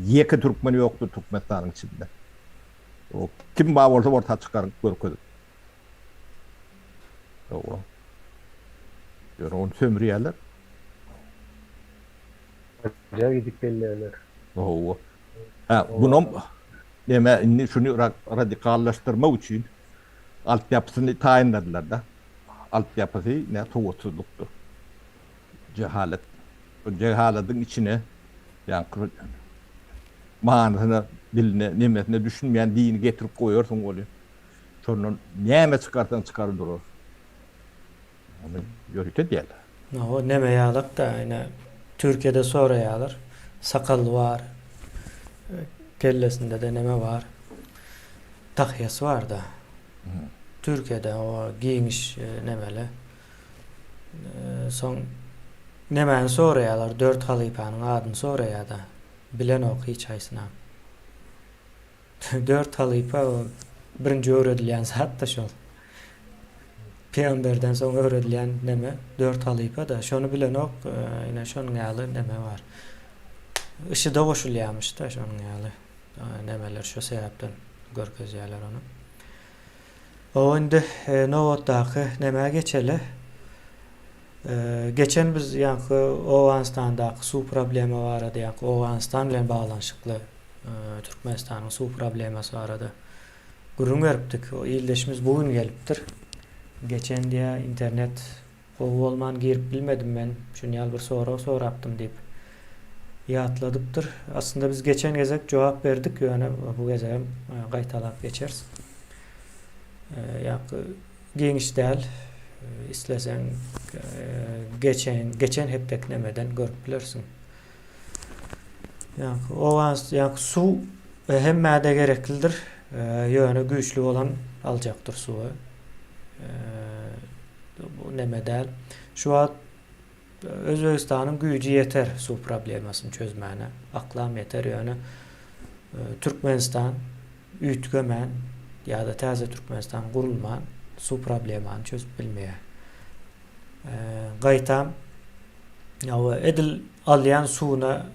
ýeke türkmen ýokdur Türkmenistanyň içinde. Kim bar bolsa orta çykaryň, görkezip. Ýöne ony sömürýärler. Hoja gidip belleýärler. Hawa. Hä, bunam neme indi şuny radikallaşdyrmak üçin altyapysyny taýynladylar-da. Altyapysy ne sowatsyzlykdyr. Jehalet. Bu jehaladyň içine. Ýaňky manysyna, diline, nemesine düşünmeýän dini getirip goýarsyň welin, şondan näme çykarsaň çykar durar. Ony ýörite diýerler. O neme ýalak-da, ine, Türkiýede soraýarlar, sakally bar, kellesinde-de neme bar, tahýasy bar-da. Türkiýede o giňiş nemeli. Soň nemäni soraýarlar, dört halypanyň adyny soraýar-da. Bilenok hiç haýsynam. Dört halypa o birinji öwredilýän zat-da şol. Pygamberden soň öwredilýän neme dört halypa-da. Şony bilenok, ine şonuň ýaly neme bar. IŞID-e goşulýarmyş-da şonuň ýaly nemeler şo sebäpden görkezýärler ony. O indi nobatdaky nämä geçeli. Geçen biz ýaňky Owganystandaky suw problema barada, ýaňky Owganystan bilen baglanyşykly Türkmenistanyň suw problemasy barada gürrüň beripdik. O ildeşimiz bu gün gelipdir. Geçen diýä internet Gowy bolman girip bilmedim men, şun ýaly bir sorag sorapdym diýip ýatladypdyr. Aslynda biz geçen gezek jogap berdik, ýöne bu gezegem gaýtalap geçeris. Ýa-da giňiş däl, isleseň geçen geçen hepdeki nemeden görüp bilersiň. Ýa-da owgans ýa-da suw hemmäde gereklidir. Ýöne güýçli bolan aljakdyr suwy. Bu neme däl. Şu wagt Özbegistanyň güýji ýeter suw problemasyny çözmäne. Aklam ýeter ýöne Türkmenistan üýtgemän ýa-da täze Türkmenistan gurulman suw problemany çözüp bilmeýär. Gaýtam ýa edil alýan suwuna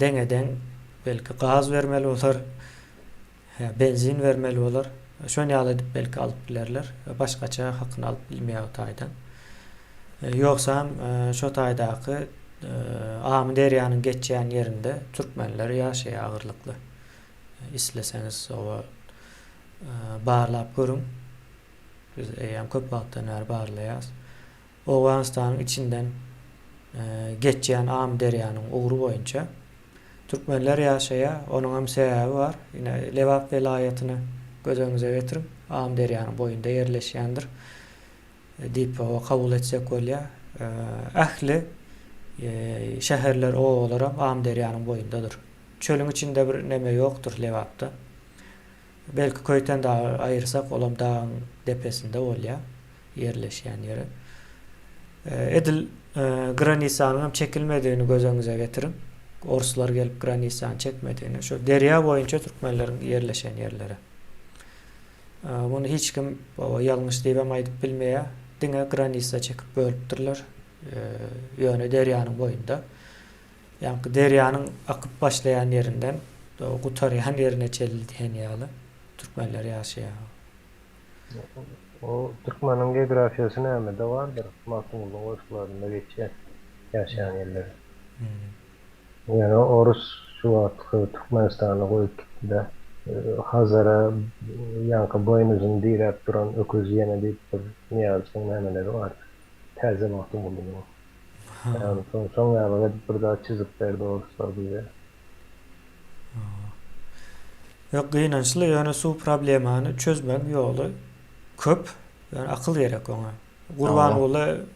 deňe-deň belki gaz bermeli bolar. Benzin bermeli bolar. Şon ýaly edip belki alyp bilerler. Başgaça hakyny alyp bilmeýär o taýdan. Ýogsam şo taýdaky Amyderýanyň geçýän ýerinde türkmenler ýaşaýar agyrlykly. Isleseňiz oba barlap görüň. Biz eýýäm köp wagtdan bäri barlaýarys. Owganystanyň içinden geçýän Amyderýanyň ugry boýunça türkmenler ýaşaýar. Onuň hem sebäbi bar. Ine, Lebap welaýatyny göz öňüňize getiriň. Amyderýanyň boýunda ýerleşýändir diýip kabul etsek bolýar. Ähli şäherler, obalaram Amyderýanyň boýundadyr. Çölüň içinde bir neme ýokdur Lebapda. Belki Köýten dagy aýyrsak, olam dagyň depesinde bolýar, ýerleşýän ýeri. Edil granisanyň hem çekilmedigini göz öňüňize getiriň. Orslar gelip granisany çekmedigini. Şu derýa boýunça türkmenleriň ýerleşen ýerleri. Muny hiç kim ýalňyş diýip hem aýdyp bilmeýär. Diňe granisa çekip bölüpdirler. Ýöne derýanyň boýunda. Ýaňky derýanyň akyp başlaýan ýerinden gutarýan ýerine çenli diýen ýaly türkmenler ýaşaýar. O türkmeniň geografiýasy nämede bardyr? Magtymgulyň goşgularynda geçýär ýaşaýan ýerleri. Ýöne orus şu wagtky Türkmenistany goýup gitdi-de. Hazara ýaňky boýnuzyny diräp duran öküz ýene diýip bir Nyýazowyň nämeleri bardy. Täze Magtymgulynyň. Ýagny soň şoň ýaly edip bir zat çyzyp berdi orslar bize. Ýok gynançly ýöne suw problemany çözmegiň ýoly köp ýöne akyl gerek oňa. Gurbanguly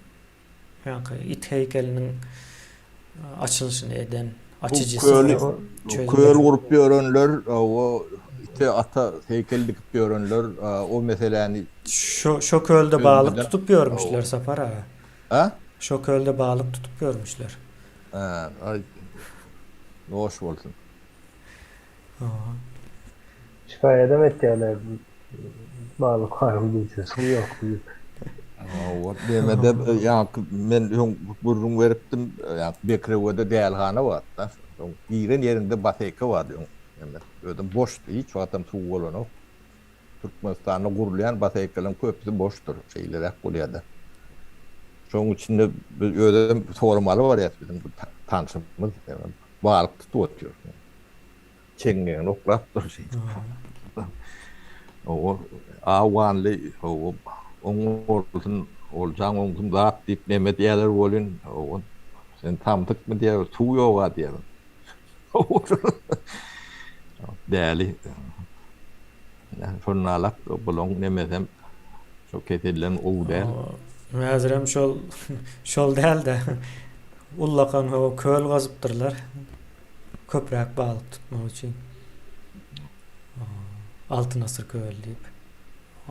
ýaňky it heýkeliniň açylyşyny eden açyjysy Köl köl gurup ýörenler o ite ata heýkel dikip ýörenler o meseläni Şo şo kölde balyk tutup ýörmüşler Sapar aga. A? Şo kölde balyk tutup ýörmüşler. Hä, aý, hoş bolsun. Hawa. Şikaýadam etýärler, balyk barmy diýse, suw ýok diýip. Hawa, nemede ýaňky men öň gürrüň beripdim, ýaňky Bekrewede dälihana bardy-da. Soň giren ýeriňde baseýka bardy öň. Özem boşdy, hiç wagtam suw bolanok. Türkmenistanda gurulýan baseýkalaryň köpüsi boşdur, şeýleräk bolýar-da. Şonuň içinde biz özem soramaly barýas biziň bir tanşymyz balyk tutup otyr. Çeňňegini oklap dur şeýdip. O awganly oň bolsun, oljaň oňsun zat diýip neme diýýärler welin, o. Sen samsykmy diýýär, suw ýog-a diýýär. Däli. Şonalak bulaň nemesem şo keselden gowy däl. Häzirem şol şol däl-de ullakan hawa köl gazypdyrlar. Köpräk balyk tutmak üçin. Altyn asyr köli diýip.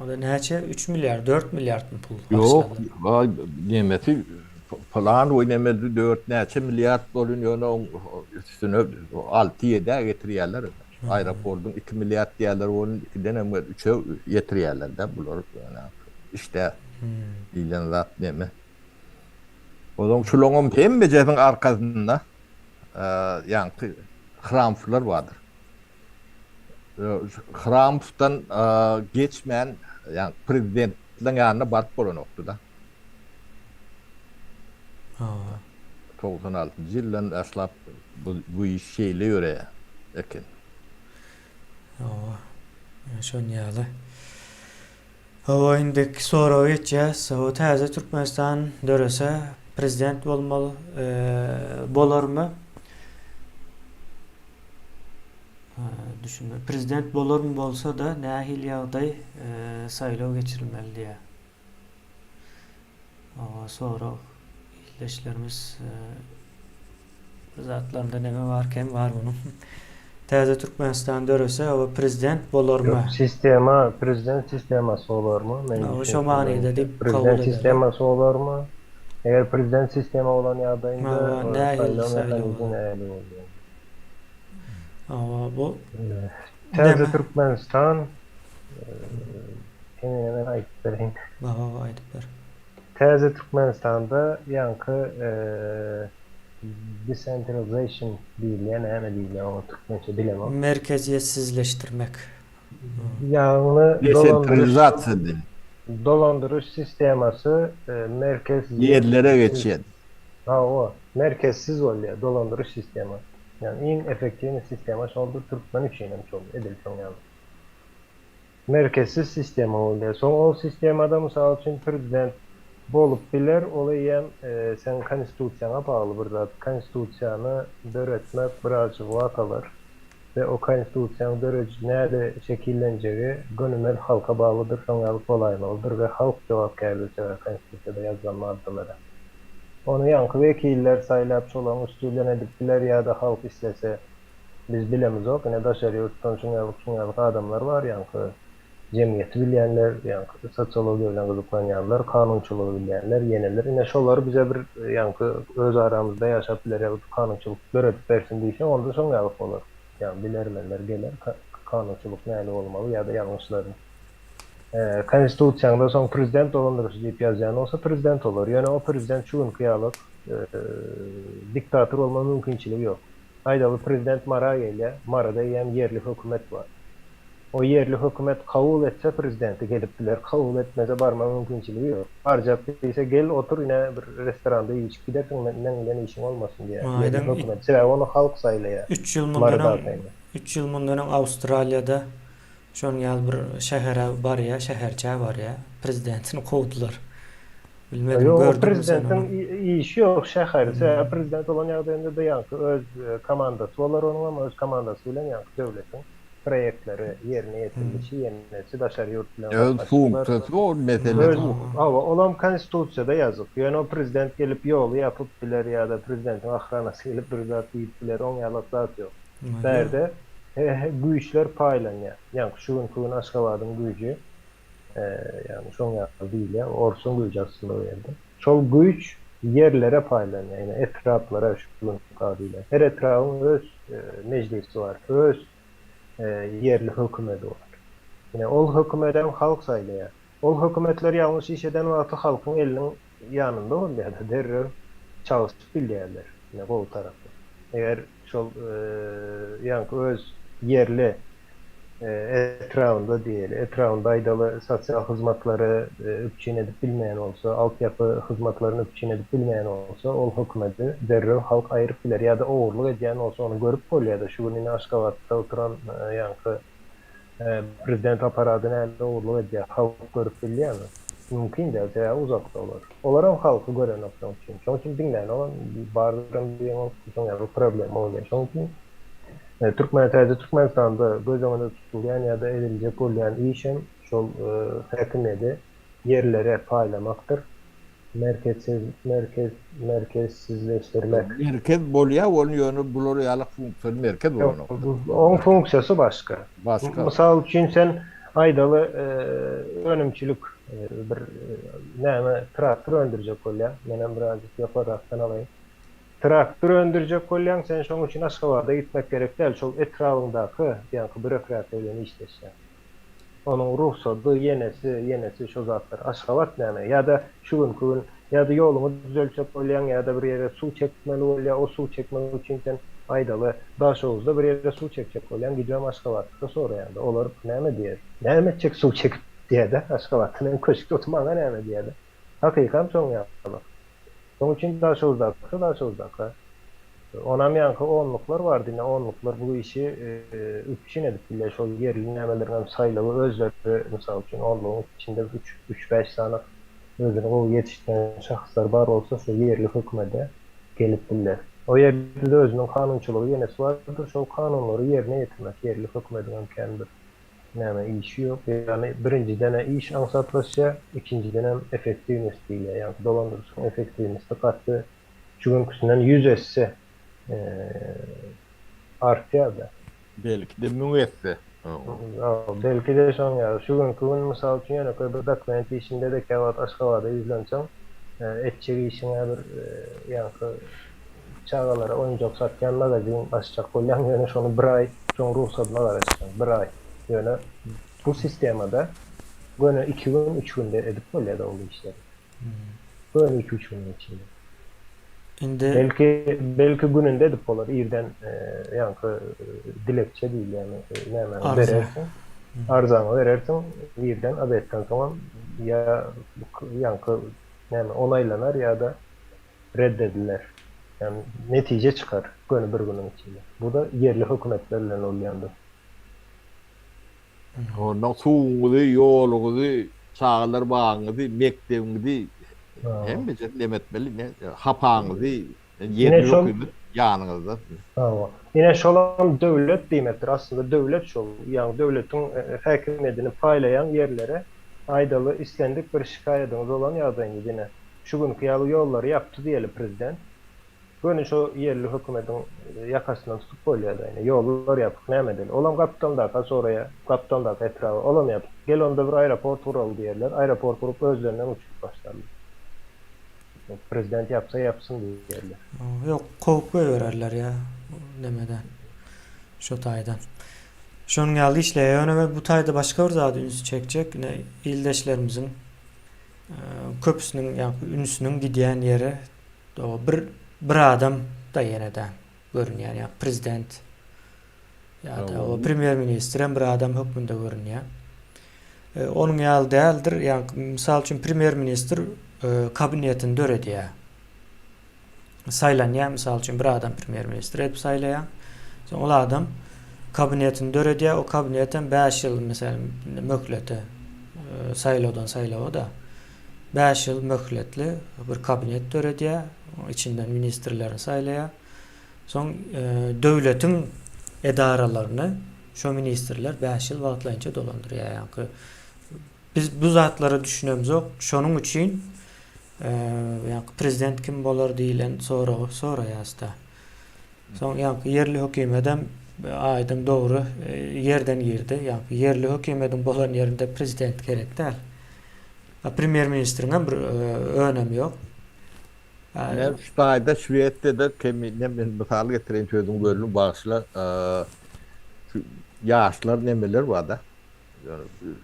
O-da näçe? 3 milliard, 4 milliardmy pul Ýok, harçlandy? nemesi plan we nemesi 4 näçe milliard bolun ýöne oň üstüne 6-7-ä getirýärler. Aeroportyň 2 milliard diýýärler bolun 2-den hem 3-e ýetirýärler-de bular ýöne işde diýlen zat neme. Onuň şulaňam hemmejesiniň arkasynda ýaňky hramflar bardyr. Hramowdan geçmän, ýagny prezidentleň ýanyna baryp bolanokdy-da. Hawa. 96-njy ýyldan başlap bu bu iş şeýle ýöreýär eken. Hawa. Şon ýaly. Hawa, indiki soraga geçýäs. Hawa, täze Türkmenistan dörese prezident bolmaly bolarmy? Düşünme. Prezident bolarmy bolsa-da nähili ýagdaý saýlaw geçirilmeli diýýär. Hawa, sorag ildeşlerimiz bir zatlarynda neme bar, kem bar munuň. Täze Türkmenistan dörese, hawa prezident bolarmy? Ýok, sistema, prezident sistemasy bolarmy? Men Hawa, şo manyda diýip kabul Prezident ederler. sistemasy bolarmy? Eger prezident sistema bolan ýagdaýynda, Hawa, nähili saýlaw saýlaw mehanizmi bolar? nähili bolýar? Hawa, bu Täze näme? Türkmenistan, hemine men aýdyp bereýin. Hawa, aýdyp ber. Täze Türkmenistanda ýaňky decentralization diýilýär, näme diýilýär oňa türkmençe bilemok. Merkezýetsizleşdirmek. Ýagny Desentralizasiýa diýilýär. Dolandyryş sistemasy merkez Ýerlere geçýär. Hawa, merkezsiz bolýar dolandyryş sistemasy. Ýagny iň effektiwnyý sistema şoldur, türkmen üçin hem şol, edil şoň ýaly. Merkezsiz sistema bolýar. Soň ol sistemada mysal üçin prezident bolup biler, ol eýýäm seň konstitusiýaňa bagly bir zat. Konstitusiýany döretmek birazjyk wagt alar we o konstitusiýaň dörediji näde şekillenjegi gönümel halka baglydyr, şoň ýaly bolaýmalydyr we halk jogapkärdir sebäbi konstitusiýada ýazylan maddalara. Ony ýaňky wekiller saýlap şolaň üsti bilen edip biler ýa-da halk islese Biz bilemizok, ine daşary ýurtdan şuňňalyk şuňňalyk adamlar bar, ýaňky jemgyýeti bilýänler, ýaňky sosiologiýa bilen gyzyklanýanlar, kanunçylygy bilýänler, ýeneler, ine şolar bize bir ýaňky öz aramyzda ýaşap biler ýaly bir kanunçylyk döredip bersin diýseň, onda şoňňalyk bolar. Ýagny bilermenler geler, kanunçylyk näli bolmaly ýa-da ýalňyşlaryny. Konstitusiýaňda soň prezident dolandyryşy diýip ýazýan bolsa prezident bolar. Ýöne o prezident şu günki ýalyk diktator bolma mümkinçiligi ýok. Aýdaly prezident Mara gelýär, Maryda eýýäm ýerli hökümet bar. O ýerli hökümet kabul etse prezidenti gelip biler, kabul etmese barma mümkinçiligi ýok. Barjak diýse gel otur ine bir restoranda iýip-içip gidersiň meň bilen işiň bolmasyn diýýär ýerli hökümet. Sebäbi ony halk saýlaýar Üç ýyl mundan öň, üç ýyl mundan öň Awstraliýada Şonuň ýaly bir şähere barýa, şäherçä barýa, prezidentini kowdular. Bilmedim, Ýok, gördüňmi sen prezidentiň ony? işi ýok şäher. Sebäbi prezident bolan ýagdaýynda-da ýaňky öz komandasy bolar onuňam, öz komandasy bilen ýaňky döwletiň proýektleri ýerine ýetirilişi, ýenesi daşary ýurt bilen Öz gatnaşyklar. funksiýasy ol, meselesi Öz, bu. hawa, olam konstitusiýada ýazyk. Ýöne o prezident gelip ýoly ýapyp biler ýa-da prezidentiň ahranasy gelip bir zat diýip biler, oň ýalak zat ýok. Bärde güýçler paýlanýar. Ýaňky şu günki gün Aşgabadyň güýji, ýagny şoň ýaly diýilýär, orsuň güýji aslynda o ýerde. Şol güýç ýerlere paýlanýar, ýagny etraplara şu günki ady bilen. Her etrabyň öz mejlisi bar, öz ýerli hökümedi bar. Ine, ol hökümedem halk saýlaýar. Ol hökümetler ýalňyş iş eden wagty halkyň eliniň ýanynda bolýar-da, derrew çalşyp bilýärler. Ine, gowy tarapy. Eger şol ýaňky öz ýerli etrabynda diýeli, etrabynda aýdaly sosial hyzmatlary üpjün edip bilmeýän bolsa, altyapy hyzmatlaryny üpjün edip bilmeýän bolsa, ol hökümeti derrew halk aýryp biler ýa-da ogurlyk edýän bolsa ony görüp bolýar-da, şu gün ine Aşgabatda oturan ýaňky prezident apparady näle ogurlyk edýär, halk görüp bilýärmi? Mümkin däl, sebäbi uzakda olar. Olaram halky görenok şoň üçin. Şoň üçin diňlänogam, bardyram diýeňok, şoň ýaly problema bolýar. Şoň üçin Türkmen täze Türkmenistanda göz öňünde tutulýan ýa-da ediljek bolýan işem şol häkimiýeti ýerlere paýlamakdyr. Merkezsiz, merkez, merkezsizleşdirmek. Merkez bolýar ol ýöne bular ýaly funksiýaly merkez bolanok. Oň funksiýasy başga. Başga. Mysal üçin sen aýdaly önümçilik bir näme traktor öndürjek bolýaň. Menem birazjyk ýokarrakdan alaýyn. Traktor öndürjek bolýaň, sen şoň üçin Aşgabada gitmek gerek däl, şol etrabyňdaky ýaňky býurokratiýa bilen işleşýäň. Onuň rugsady, ýenesi, ýenesi şo zatlar. Aşgabat näme? Ýa-da şu günki gün, ýa-da ýoluňy düzeltjek bolýaň, ýa-da bir ýere suw çekmeli bolýar, o suw çekmek üçin sen, aýdaly, Daşoguzda bir ýere suw çekjek bolýaň, gidibem Aşgabatda soraýaň-da, olar näme diýer? Näme etjek suw çekip diýer-de, Aşgabatda men köşkde oturman maňa näme diýer-de. Hakykam şoň ýaly. Şoň üçin Daşoguzdakysy Daşoguzdaka. Onam ýaňky onluklar bardy, ine onluklar bu işi üpjün edip bilýär. Şol ýerli nämeleriňem saýlawy özleri, mysal üçin, onlugyň içinde üç, üç-bäş sany özüni gowy ýetişdiren şahslar bar bolsa, şol ýerli hökümede gelip biler. O ýerde-de özüniň kanunçylygy ýenesi bardyr, şol kanunlary ýerine ýetirmek ýerli hökümediňem kän bir näme işi ýok. Ýagny birinjiden-ä iş aňsatlaşýar, ikinjidenem effektiwnost diýilýär, ýagny dolandyryşyň effektiwnosti gaty şu günküsinden 100 esse artýar-da. Belki-de 1000 esse. Belki-de şoň ýaly. Şu günki gün, mysal üçin, ýönekeý bir dokument işinde-de käwagt Aşgabada ýüzlenseň, etjek işiň-ä bir ýaňky çagalara oýunjak satýan magazin açjak bolýaň, ýöne şony bir aý şoň rugsadyna garaşýaň, bir aý. Ýöne bu sistemada göni iki gün, üç günde edip bolýar-da ol işleri. Göni iki-üç günüň içinde. Indi Belki, belki gününde edip bolar, irden ýaňky dilekçe diýilýäni nämäňi arza. berersiň, arzaňy berersiň, irden obedden soňam ýa ýaňky näme onaýlanar ýa-da reddediler. Ýagny netije çykar göni bir günüň içinde. Bu-da ýerli hökümetler bilen bolýandyr. Ondan suwuňyzy, ýoluňyzy, çagalar bagyňyzy, mekdebiňizi hemmesini neme etmeli, ne hapaňyzy, ýerli hökümet ýanyňyzda. Hawa. Ine şolam döwlet diýmekdir. Aslynda döwlet şol. Ýagny döwletiň häkimiýedini paýlaýan ýerlere aýdaly islendik bir şikaýadyňyz bolan ýagdaýyňyzda ine şu günki ýaly ýollary ýapdy diýeli prezident. Göni şo ýerli hökümediň ýakasyndan tutup bolýada ine. Ýollar ýapyk näme edeli. Olam gapdaldaka soraýa, gapdaldaky etraba, olam ýapyk. Gel onda bir aeroport guraly diýerler. Aeroport gurup özlerinden uçup başlarlar. Prezident ýapsa ýapsyn diýerler. Ýok, kowup goýbererler ýa nemeden. Şo taýdan. Şonuň ýaly işleýär. Ýöne men bu taýda başga bir zada ünsi çekjek. Ine ildeşlerimiziň köpüsiniň ýa ünsüniň gidýän ýeri Doga bir bir adam da ýene-de görünýär, ýa prezident ýa-da o premýer ministr hem bir adam hökmünde görünýär. E, onuň ýaly däldir. Ýa mysal üçin premýer ministr e, kabinetini döredýär. Saýlanýar, mysal üçin bir adam premýer ministr edip saýlaýar. Soň ol adam kabinetini döredýär. O kabinet hem 5 ýyl meselem möhlete e, saýlawdan saýlawa da 5 ýyl möhletli bir kabinet döredýär, içinden ministrlerini saýlaýar. Soň döwletiň edaralaryny şo ministrler 5 ýyl wagtlaýynça dolandyrýar. Ýaňky biz bu zatlara düşünemzok. Şonuň üçin ýaňky prezident kim bolar diýlen soragy soraýas-da. Soň ýaňky ýerli hökümedem aýdyň dogry ýerden girdi. Ýaňky ýerli hökümediň bolan ýerinde prezident gerek däl. A premýer ministriň hem bir önemi ýok. Men şu taýda Şwesiýada kemine men mysal getireýin sözüňi böldüm bagyşla. Şu ýaşlar nemeler barda.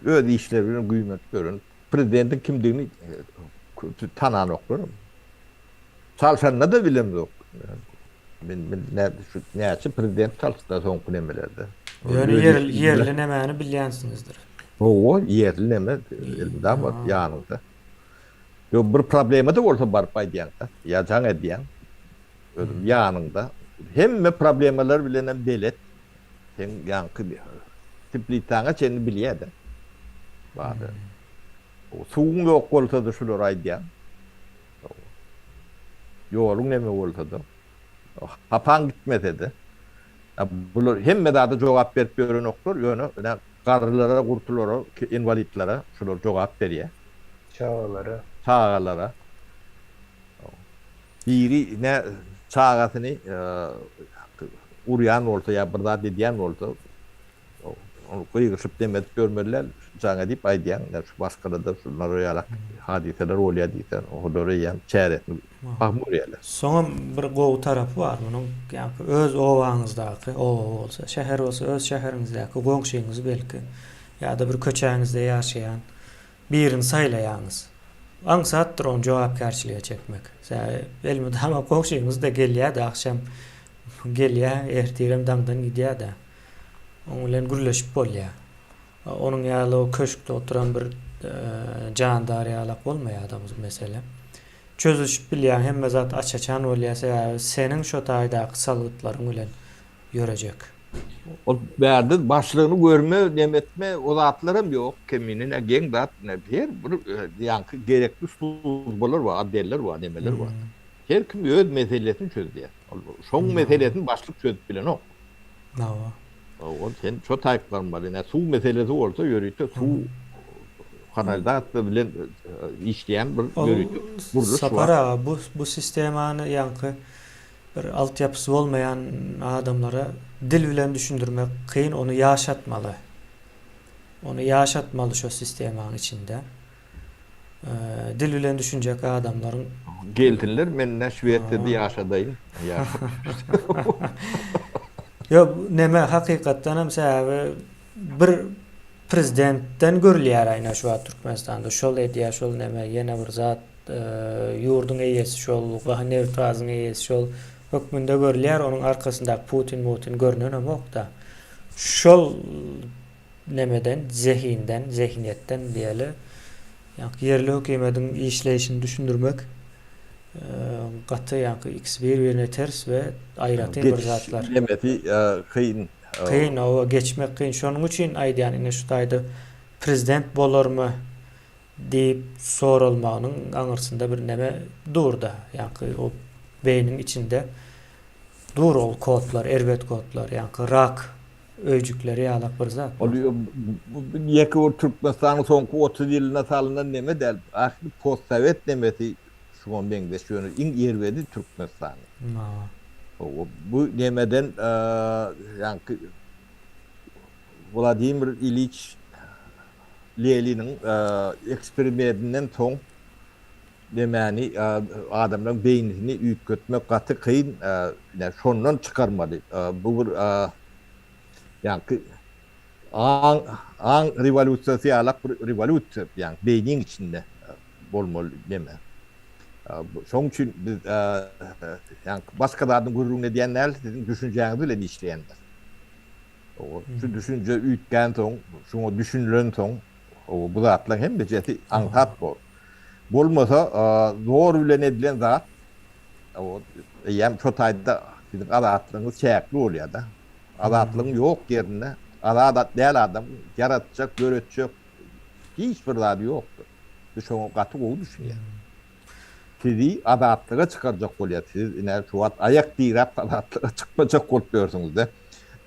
Öz işleri bilen güýmenip ýören prezidentiň kimdigini tananoklar. Çalşanyna-da bilemzok. Men men nä şu näçe prezident çalyşdy soňky nemelerde. Ýöne ýerli ýerli nemäni bilýänsiňizdir. Hawa, ýerli neme elmydama ýanyňda. Ýok bir problema-da bolsa baryp aýdýaň-da, ýa jaň edýäň. Özüm ýanyňda. Hemme problemalar bilenem belet. Seň ýaňky teplitsaňa çenli bilýär-de. Bary. Suwuň ýok bolsa-da şular aýdýan. Ýoluň neme bolsa-da, hapaň gitmese-de. Bular hemme zada jogap berip ýörenoklar, ýöne ine garrylara, gurtulara, inwalidlere şular jogap berýär. Çagalara. Çagalara. Biri ine çagasyny urýan bolsa ýa bir zat edýän bolsa, Ony gygyryşyp dem edip ýörmeli däl. Jaň edip aýdýaň, ine şu maşgalada şular ýalak hadysalar bolýar diýseň, olar eýýäm çäresini bahym görýärler. Soňam bir gowy tarapy bar munuň, ýaňky öz obaňyzdaky, oba bolsa, şäher bolsa öz şäheriňizdäki goňşyňyzy belki ýa-da bir köçäňizde ýaşaýan birini saýlaýaňyz. Aňsatdyr ony jogapkärçilige çekmek. Sebäbi elmydama goňşyňyz-da gelýär-de agşam gelýär, ertirem daňdan gidýär-de. Oň bilen gürleşip bolýar. Onuň ýaly o köşkde oturan bir jandar ýalak bolmaýar-da bu mesele. Çözüşip bilýäň, hemme zat aç-açan bolýar, sebäbi seniň şo taýdaky salgytlaryň bilen ýörejek. Ol bärde başlygyny görme, neme etme, o zatlaram ýok. Kemine ne geň zat, ne her bir ýaňky gerekli sluzbalar bar, otdeller bar, nemeler bar. Her kim öz meselesini çözýär. Ol şoň meselesini başlyk çözüp bilenok. Hawa. Ol sen şo taýyp barmaly. Ine suw meselesi bolsa ýörite suw kanalizasiýa bilen işleýän bir ýörite gurluş bar. Sapar aga bu bu sistemany ýaňky bir altyapysy bolmaýan adamlara dil bilen düşündirmek kyn ony ýaşatmaly. Ony ýaşatmaly şo sistemanyň içinde. Dil bilen düşünjek adamlaryň. Gelsinler men-ä Şwesiýada ýaşadaýyn. Ýok neme hakykatdan hem sebäbi bir prezidentden görülýär aýna şu wagt Türkmenistanda şol edýär şol neme ýene bir zat ýurduň eýesi şol nebit gazyň eýesi şol hökmünde görülýär onuň arkasyndaky Putin mutin görünenemokda şol nemeden, zehinden, zehiniýetden diýeli, ýaňky ýerli hökümediň işleýşini düşündirmek gaty ýaňky ikisi bir-birine ters we aýratyn bir zatlar. Geçiş nemesi kyn. Kyn, hawa, geçmek kyn. Şonuň üçin aýdýan, ine şu taýda prezident bolarmy diýip soralmagynyň aňyrsynda bir neme dur-da, ýaňky o beýniň içinde dur ol kodlar, erbet kodlar, ýaňky rak öýjükleri ýalak bir zat. Ol ýeke bir Türkmenistanyň soňky 30 ýylynda salynan neme däl. Ähli postsowet nemesi şuňa meňzeş, ýöne iň erbedi Türkmenistanda. Bu nemeden ýaňky Wladimir Iliç Leniniň eksperimentinden soň nemäni adamlaryň beýnisini üýtgetmek gaty kyn, şondan çykarmaly. Bu bir ýaňky aň aň rewolýusiýasy ýalak bir rewolýusiýa, ýaňky beýniň içinde bolmaly neme. Şonuň üçin biz ýaňky başga zadyň gürrüňini edýän däl, siziň düşünjäňiz bilen işleýändir. Şu düşünje üýtgänsoň, şuňa düşünilensoň, bu zatlaryň hemmejesi aňsat bor. Bolmasa, zor bilen edilen zat, eýýäm şo taýda siziň azatlygyňyz çäkli bolýar-da. Azatlygyň ýok ýerinde azat däl adam ýaratjak, döretjek hiç bir zady ýokdur. Biz şoňa gaty gowy düşünýäris. Sizi azatlyga çykarjak bolýar. Siz ine şu wagt aýak diräp azatlyga çykmajak bolup ýörsüňiz-de.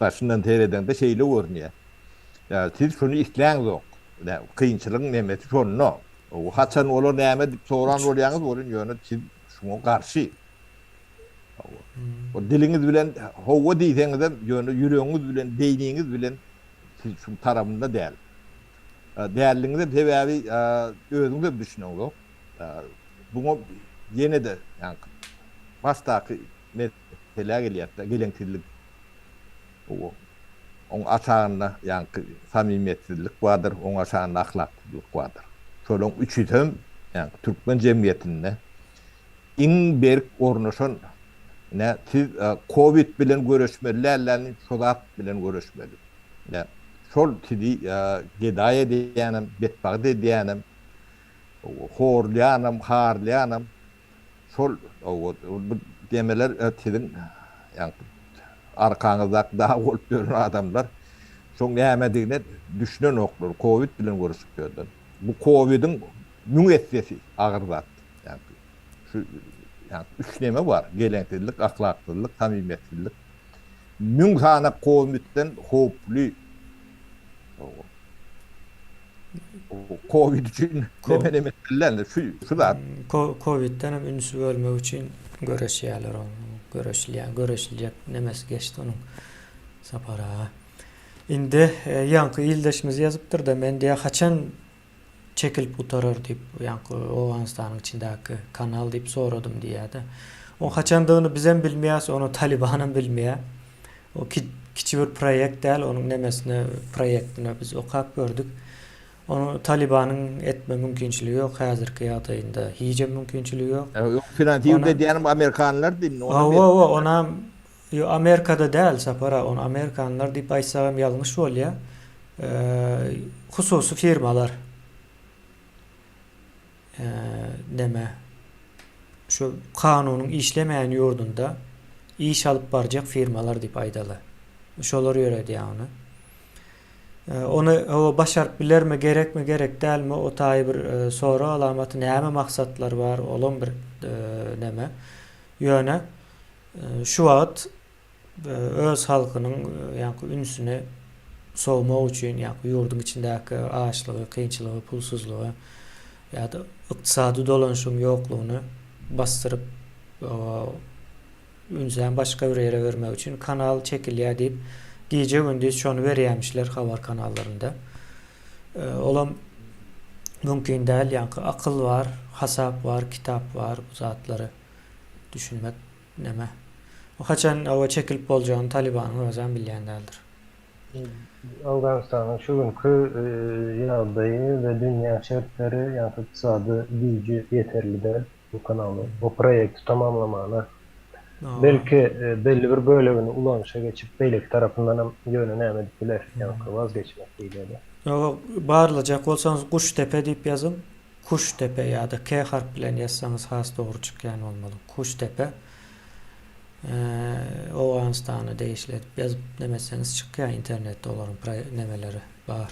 Daşyndan seredeňde şeýle görünýär. Siz şuny isläňzok. Ine kynçylygyň nemesi şonda. Haçan olar näme diýip soran bolýaňyz welin ýöne siz şuňa garşy. O diliňiz bilen hawa diýseňizem ýöne ýüregiňiz bilen, beýniňiz bilen siz şuň tarabynda däl. Dälligiňizem sebäbi özüňizem düşüneňzok. Buňa ýene-de ýaňky başdaky meselä gelýäs-de, geleňsizlik. Oň aşagynda ýaňky samimiýetsizlik bardyr, oň aşagynda ahlaksyzlyk bardyr. Şolaň üçüsem ýaňky türkmen jemgyýetinde iň berk ornaşan, ine, siz kowid bilen göreşmeli däl-de, şo zat bilen göreşmeli. Ine, şol sizi gedaý edýänem, betbagt edýänem, horlaýanam, harlaýanam şol bu demeler siziň ýaňky arkaňyzdaky dag bolup ýören adamlar şoň nämedigine düşünenoklar, kowid bilen göreşip ýörler. Bu Covidiň müň essesi agyr zat. Ýagny şu ýagny üç neme bar, geleňsizlik, ahlaksyzlyk, samimiýetsizlik. Müň sany Covidden howply. Covid üçin neme neme etmeli şu şu zat. Covidden hem ünsi bölmek üçin göreşýärler ol. Göreşilýän, göreşiljek nemesi geçdi onuň Sapar aga. Indi ýaňky ildeşimiz ýazypdyr-da, men diýýär haçan çekilip gutarar diýip, ýaňky Owganystanyň içindäki kanal diýip soradym diýýär-de. Oň haçandygyny bizem bilmeýäs, ony Talybanam bilmeýär. O kiçi bir proýekt däl, onuň nemesini, proýektini biz okap gördük. Ony Talybanyň etme mümkinçiligi ýok häzirki ýagdaýynda, hijem mümkinçiligi ýok. Ýok, finansirde edýänem amerikanlar indi. Hawa, hawa, onam Ýok Amerikada däl Sapar aga ony amerikanlar diýip aýtsagam ýalňyş bolýa. Hususy firmalar neme şu kanunyň işlemeýän ýurdunda iş alyp barjak firmalar diýip aýdaly. Şolar ýöredýär ony. Ony hawa başaryp bilermi gerekmi gerek dälmi o taýy bir sorag alamaty näme maksatlar bar olam bir neme. Ýöne Şu wagt öz halkynyň ýaňky ünsüni sowmak üçin, ýaňky ýurduň içindäki açlygy, kynçylygy, pulsuzlygy ýa-da ykdysady dolanyşygyň ýoklugyny basdyryp, ünsem başga bir ýere bermek üçin kanal çekilýär diýip, gije-gündiz şony berýärmişler habar kanallarynda. Olam mümkin däl, ýaňky akyl bar, hasap bar, kitap bar bu zatlary Düşünmek neme. O haçan awa çekilip boljagyny Talybanyň özem bilýän däldir. Owganystanyň şu günki ýagdaýy we dünýä şertleri, ýagny ykdysady güýji ýeterli däl bu kanaly, bu proýekti tamamlamana. Belki belli bir bölegini ulanyşa geçip, beýleki tarapyndanam ýöne näme edip biler, ýagny wazgeçmek diýilýär. Ýok, barlajak bolsaňyz Guştepe diýip ýazyň. Kuştepe ýa-da K harp bilen ýazsaňyz has dogry çykýan bolmaly. Kuştepe. Owganystana degişli edip ýazyp nemetseňiz çykýar internetde olaryň nemeleri bar.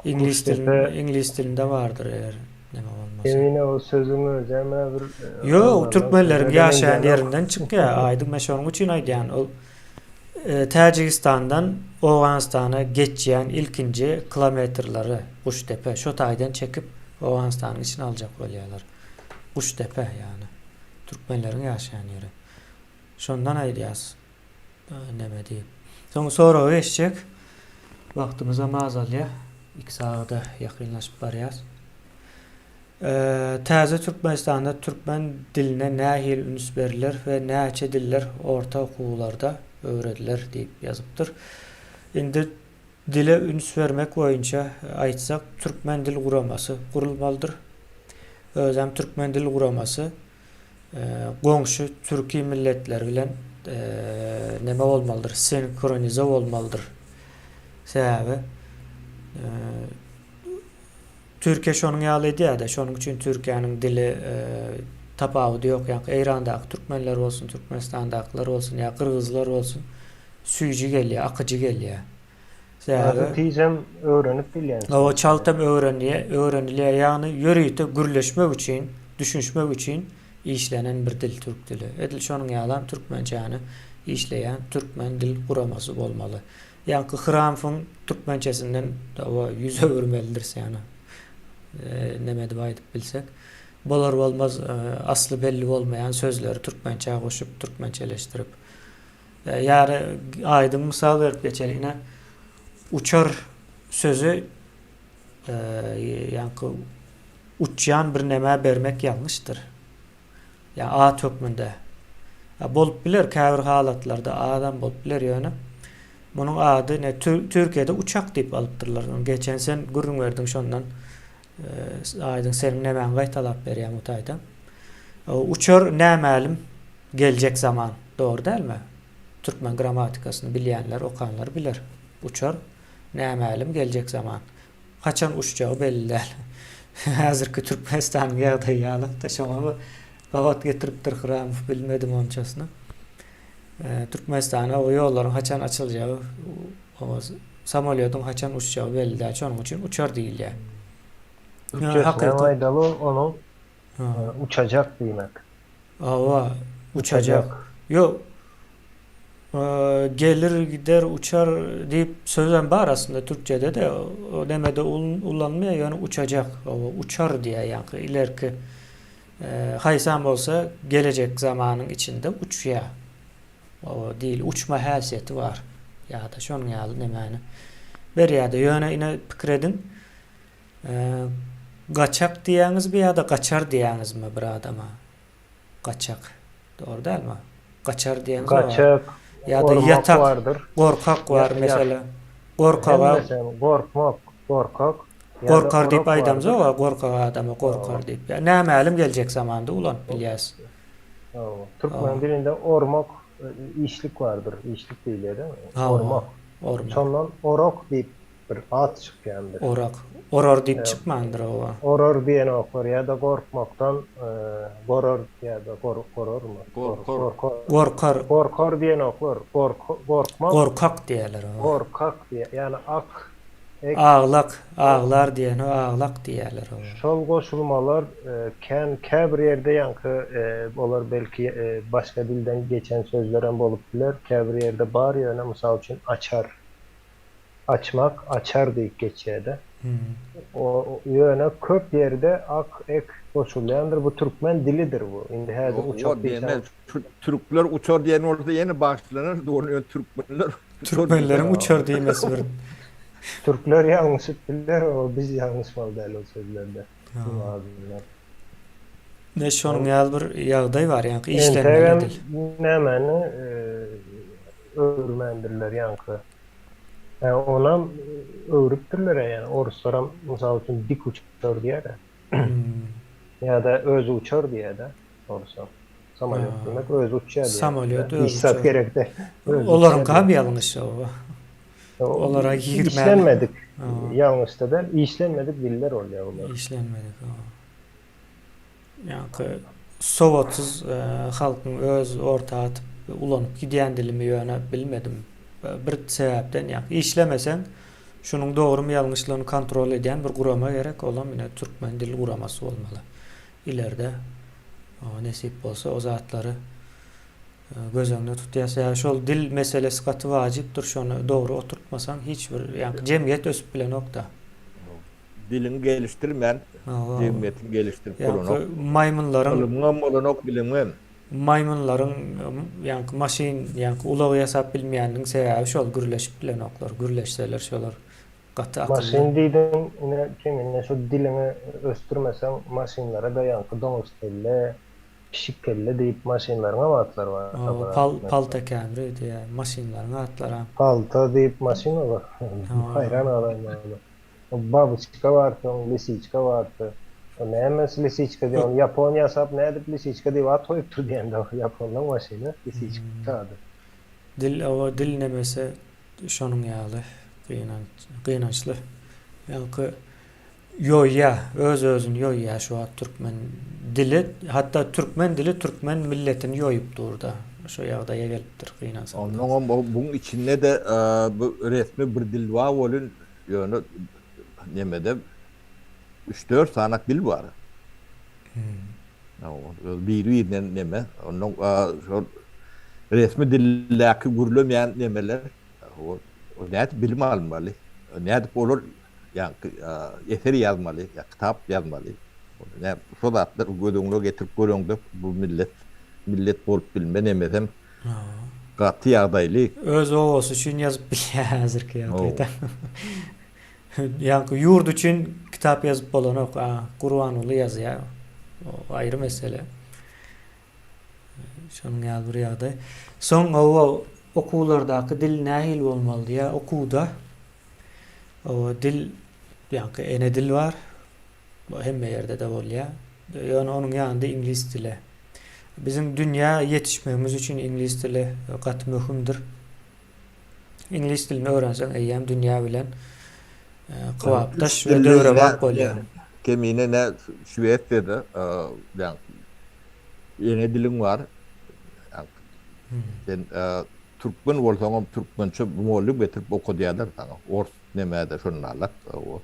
Iňlis dilinde, iňlis dilinde bardyr eger neme bolmasa. Emine o sözüň özem bir Ýok, türkmenleriň ýaşaýan ýerinden çykýar. Aýdyň men şonuň üçin aýdýan. Ol Täjigistandan Owganystana geçýän ilkinji kilometrleri Guştepe şo taýdan çekip Owganystanyň içine aljak bolýarlar. Guştepe ýagny türkmenleriň ýaşaýan ýeri. Şondan aýdýas neme diýip. Soň soraga geçjek. Wagtymyzam azalýar. 2 sagada ýakynlaşyp barýas. Täze Türkmenistanda türkmen diline nähili üns beriler we näçe diller orta okuwlarda öwrediler diýip ýazypdyr. Indi dile üns bermek boýunça aýtsak Türkmen dil guramasy gurulmalydyr. Özem Türkmen dil guramasy goňşy türki milletler bilen neme bolmalydyr, sinkronize bolmalydyr. Sebäbi Türkiýe şonuň ýaly edýärde, şonuň üçin Türkiýäniň dili tapawudy ýok, ýaňky Eýrandaky türkmenler bolsun, Türkmenistandakylar bolsun ýa gyrgyzlar bolsun süýji gelýär, akyjy gelýär. Sebäbi tizem öwrenip bilýän. Hawa, çaltam öwrenýär, öwrenilýär, ýagny ýörite gürleşmek üçin, düşünişmek üçin işlenen bir dil türk dili. Edil şonuň ýalam türkmençäni işleýän türkmen dil guramasy bolmaly. Ýaňky Hramfyň türkmençesinden dawa ýüz öwürmelidiris ýagny. Neme edip aýdyp bilsek. Bolar bolmaz asly belli bolmaýan sözleri türkmençä goşup, türkmençeleşdirip. Ýary aýdyň mysal berip geçeli. Ine uçar sözi ýaňky uçýan bir nämä bermek ýalňyşdyr. Ýa at hökmünde. Ýa bolup biler käbir halatlarda adam bolup biler ýöne munuň ady ne Türkiýede uçak diýip alypdyrlar. Ony geçen sen gürrüň berdiň şondan aýdyň seniň nemäňi gaýtalap berýän bu taýda. Uçar nämälim geljek zaman. Dogry dälmi? Türkmen grammatikasyny bilýänler, okanlar biler. Uçar nämälim geljek zaman. Haçan uçjagy belli däl. Häzirki Türkmenistanyň ýagdaýy ýalak-da şoňa gabat getiripdir Hramow bilmedim onçasyny. Türkmenistana o ýollaryň haçan açyljagy, o samolýotyň haçan uçjagy belli däl. Şonuň üçin uçar diýilýär. Türkçesine aýdaly onuň uçajak diýmek. Hawa, uçajak. Ýok. Gelir, gider, uçar diýip sözem bar aslynda türkçede-de. O nemede ulanylmaýar, ýöne uçajak, hawa, uçar diýýär, ýaňky ilerki haýsam bolsa gelejek zamanyň içinde uçýar. Hawa, dil uçma häsiýeti bar. Ýa-da şonuň ýaly nemäni berýär-de. Ýöne ine pikir ediň, Gaçak diýýäňizmi ýa-da gaçar diýýäňizmi bir adama? Gaçak. Dogry dälmi? Gaçar diýen Gaçak, ýa-da ormak ýatak, bardyr. gorkak bar mesela. Gorkaga Hemmesem gorkmak, gorkak ýa-da gorkar diýip orak bardyr. aýdamzok-a, gorkak adama gorkar Hawa. diýip. Ýa nämälim geljek zamanda ulanyp bilýäs. Hawa. Hawa. Türkmen dilinde ormak e, işlik bardyr. Işlik diýilýär, değil mi? Hawa. Ormak. Ormak. Şondan orak diýip bir at çykýandyr. Orak. Orar diýip çykmandyr oba. Orar diýenoklar ýa-da gorkmakdan gorar ýa-da gorarmy? Gorkar. Gorkar. Gorkar. Gorkar diýenoklar. Gorkmak. Gorkak diýerler oba. Gorkak diýe, ýagny ak, ek. Aglak, aglar diýeni aglak diýerler oba. Şol goşulmalar kän käbir ýerde ýaňky olar belki başga dilden geçen sözlerem bolup biler, käbir ýerde bar ýöne mysal üçin açar. Açmak, açar diýip geçýär-de. O ýöne köp ýerde ak, ek goşulýandyr. Bu türkmen dilidir bu. Indi häzir uçak diýseň. Türkler uçar diýen bolsa ýene bagyşlanardy, ony ýöne türkmenler Türkmenleriň uçar diýmesi bir. Türkler ýalňyşyp biler, o biz ýalňyşmaly däl o sözlerde. Iň azyndan. Ne şonuň ýaly bir ýagdaý bar, ýaňky işlenmeli Entegem dil. nämäni öwürmändirler ýaňky. Hä onam öwrüpdirler-ä ýa oruslaram mysal üçin dik uçar diýer-ä. Ýa-da özi uçar diýer-de orusam. Samolýot diýmek özi uçýar diýmek. Samolýot özi Hiç zat uçar. gerek däl. Özi uçýar Olaryňkam diýmek. ýalňyş oba. Olara girmäli. Işlenmedik ýalňyş-da däl, işlenmedik diller bolýar bular. Işlenmedik oba. Ýaňky sowatsyz halkyň öz orta atyp ulanyp gidýän dilimi ýöne bilmedim. Bir sebäpden ýaňky işlemeseň şunuň dogrymy ýalňyşlygyny kontrol edýän bir gurama gerek olam ine türkmen dil guramasy bolmaly. Ileride nesip bolsa o zatlary göz öňünde tutýas. Ýa şol dil meselesi gaty wajypdyr şony dogry oturtmasaň hiç bir ýaňky jemgyýet ösüp bilenokda. Diliňi gelişdirmän jemgyýetiňi gelişdirip bolanok. Ýaňky maýmynlaryň Ylymyňam bolanok, biliňem. Maýmynlaryň ýaňky maşyn, ýaňky ulag ýasap bilmeýäniniň sebäbi şol gürleşip bilenoklar. Gürleşseler şolar gaty akylly. Maşyn diýdiň, ine kemine şu diliňi ösdürmeseň maşynlara-da ýaňky doňuz kelle, pişik kelle diýip maşynlaryňam atlary bar. Pal palta Camry diýýär maşynlaryň atlaram. Palta diýip maşyn bar. Haýran galaýyn ony. Babyçka bar soň lisiçka bardy. O nämesi lisiçka diýip ony ýapon ýasap nädip lisiçka diýip at goýupdyr diýende ýaponlaň maşyny lisiçka ady. Dil oba dil nemesi şonuň ýaly gynançly. Ýaňky ýoýýa öz özüni ýoýýa şu wagt türkmen dili hatda türkmen dili türkmen milletini ýoýup durda şo ýagdaýa gelipdir gynansakda. Onnoňam buň içinde-de bu resmi bir dil bar welin Ýöne nemede üç-dört sanak dil bar. Öz biri-birinden neme, ondan şol resmi dildäki gürlemeýän nemeler o nädip bilim almaly? Nädip olar ýaňky eser ýazmaly, ýa kitap ýazmaly? Näme şo zatlary göz öňüne getirip göreňde bu millet millet bolup bilme nemesem Gaty ýagdaýly. Öz obasy üçin ýazyp bilýär häzirki ýagdaýda. Ýaňky ýurt üçin kitap ýazyp bolanok. A Gurbanguly ýazýar. O aýry mesele. Şonuň ýaly bir ýagdaý. Soň hawa okuwlardaky dil nähili bolmaly diýýär. Okuwda hawa dil ýaňky ene dil bar. Bu hemme ýerde-de bolýar. Ýöne onuň ýanynda iňlis dili. Biziň dünýä ýetişmegimiz üçin iňlis dili gaty möhümdir. Iňlis dilini öwrenseň eýýäm dünýä bilen kybapdaş we döwrebap bolýar. Kemine ne Şwesiýada ene diliň bar. Sen türkmen bolsaňam türkmençe mugallym getirip okadýarlar saňa. Ors Nämede şonda alak o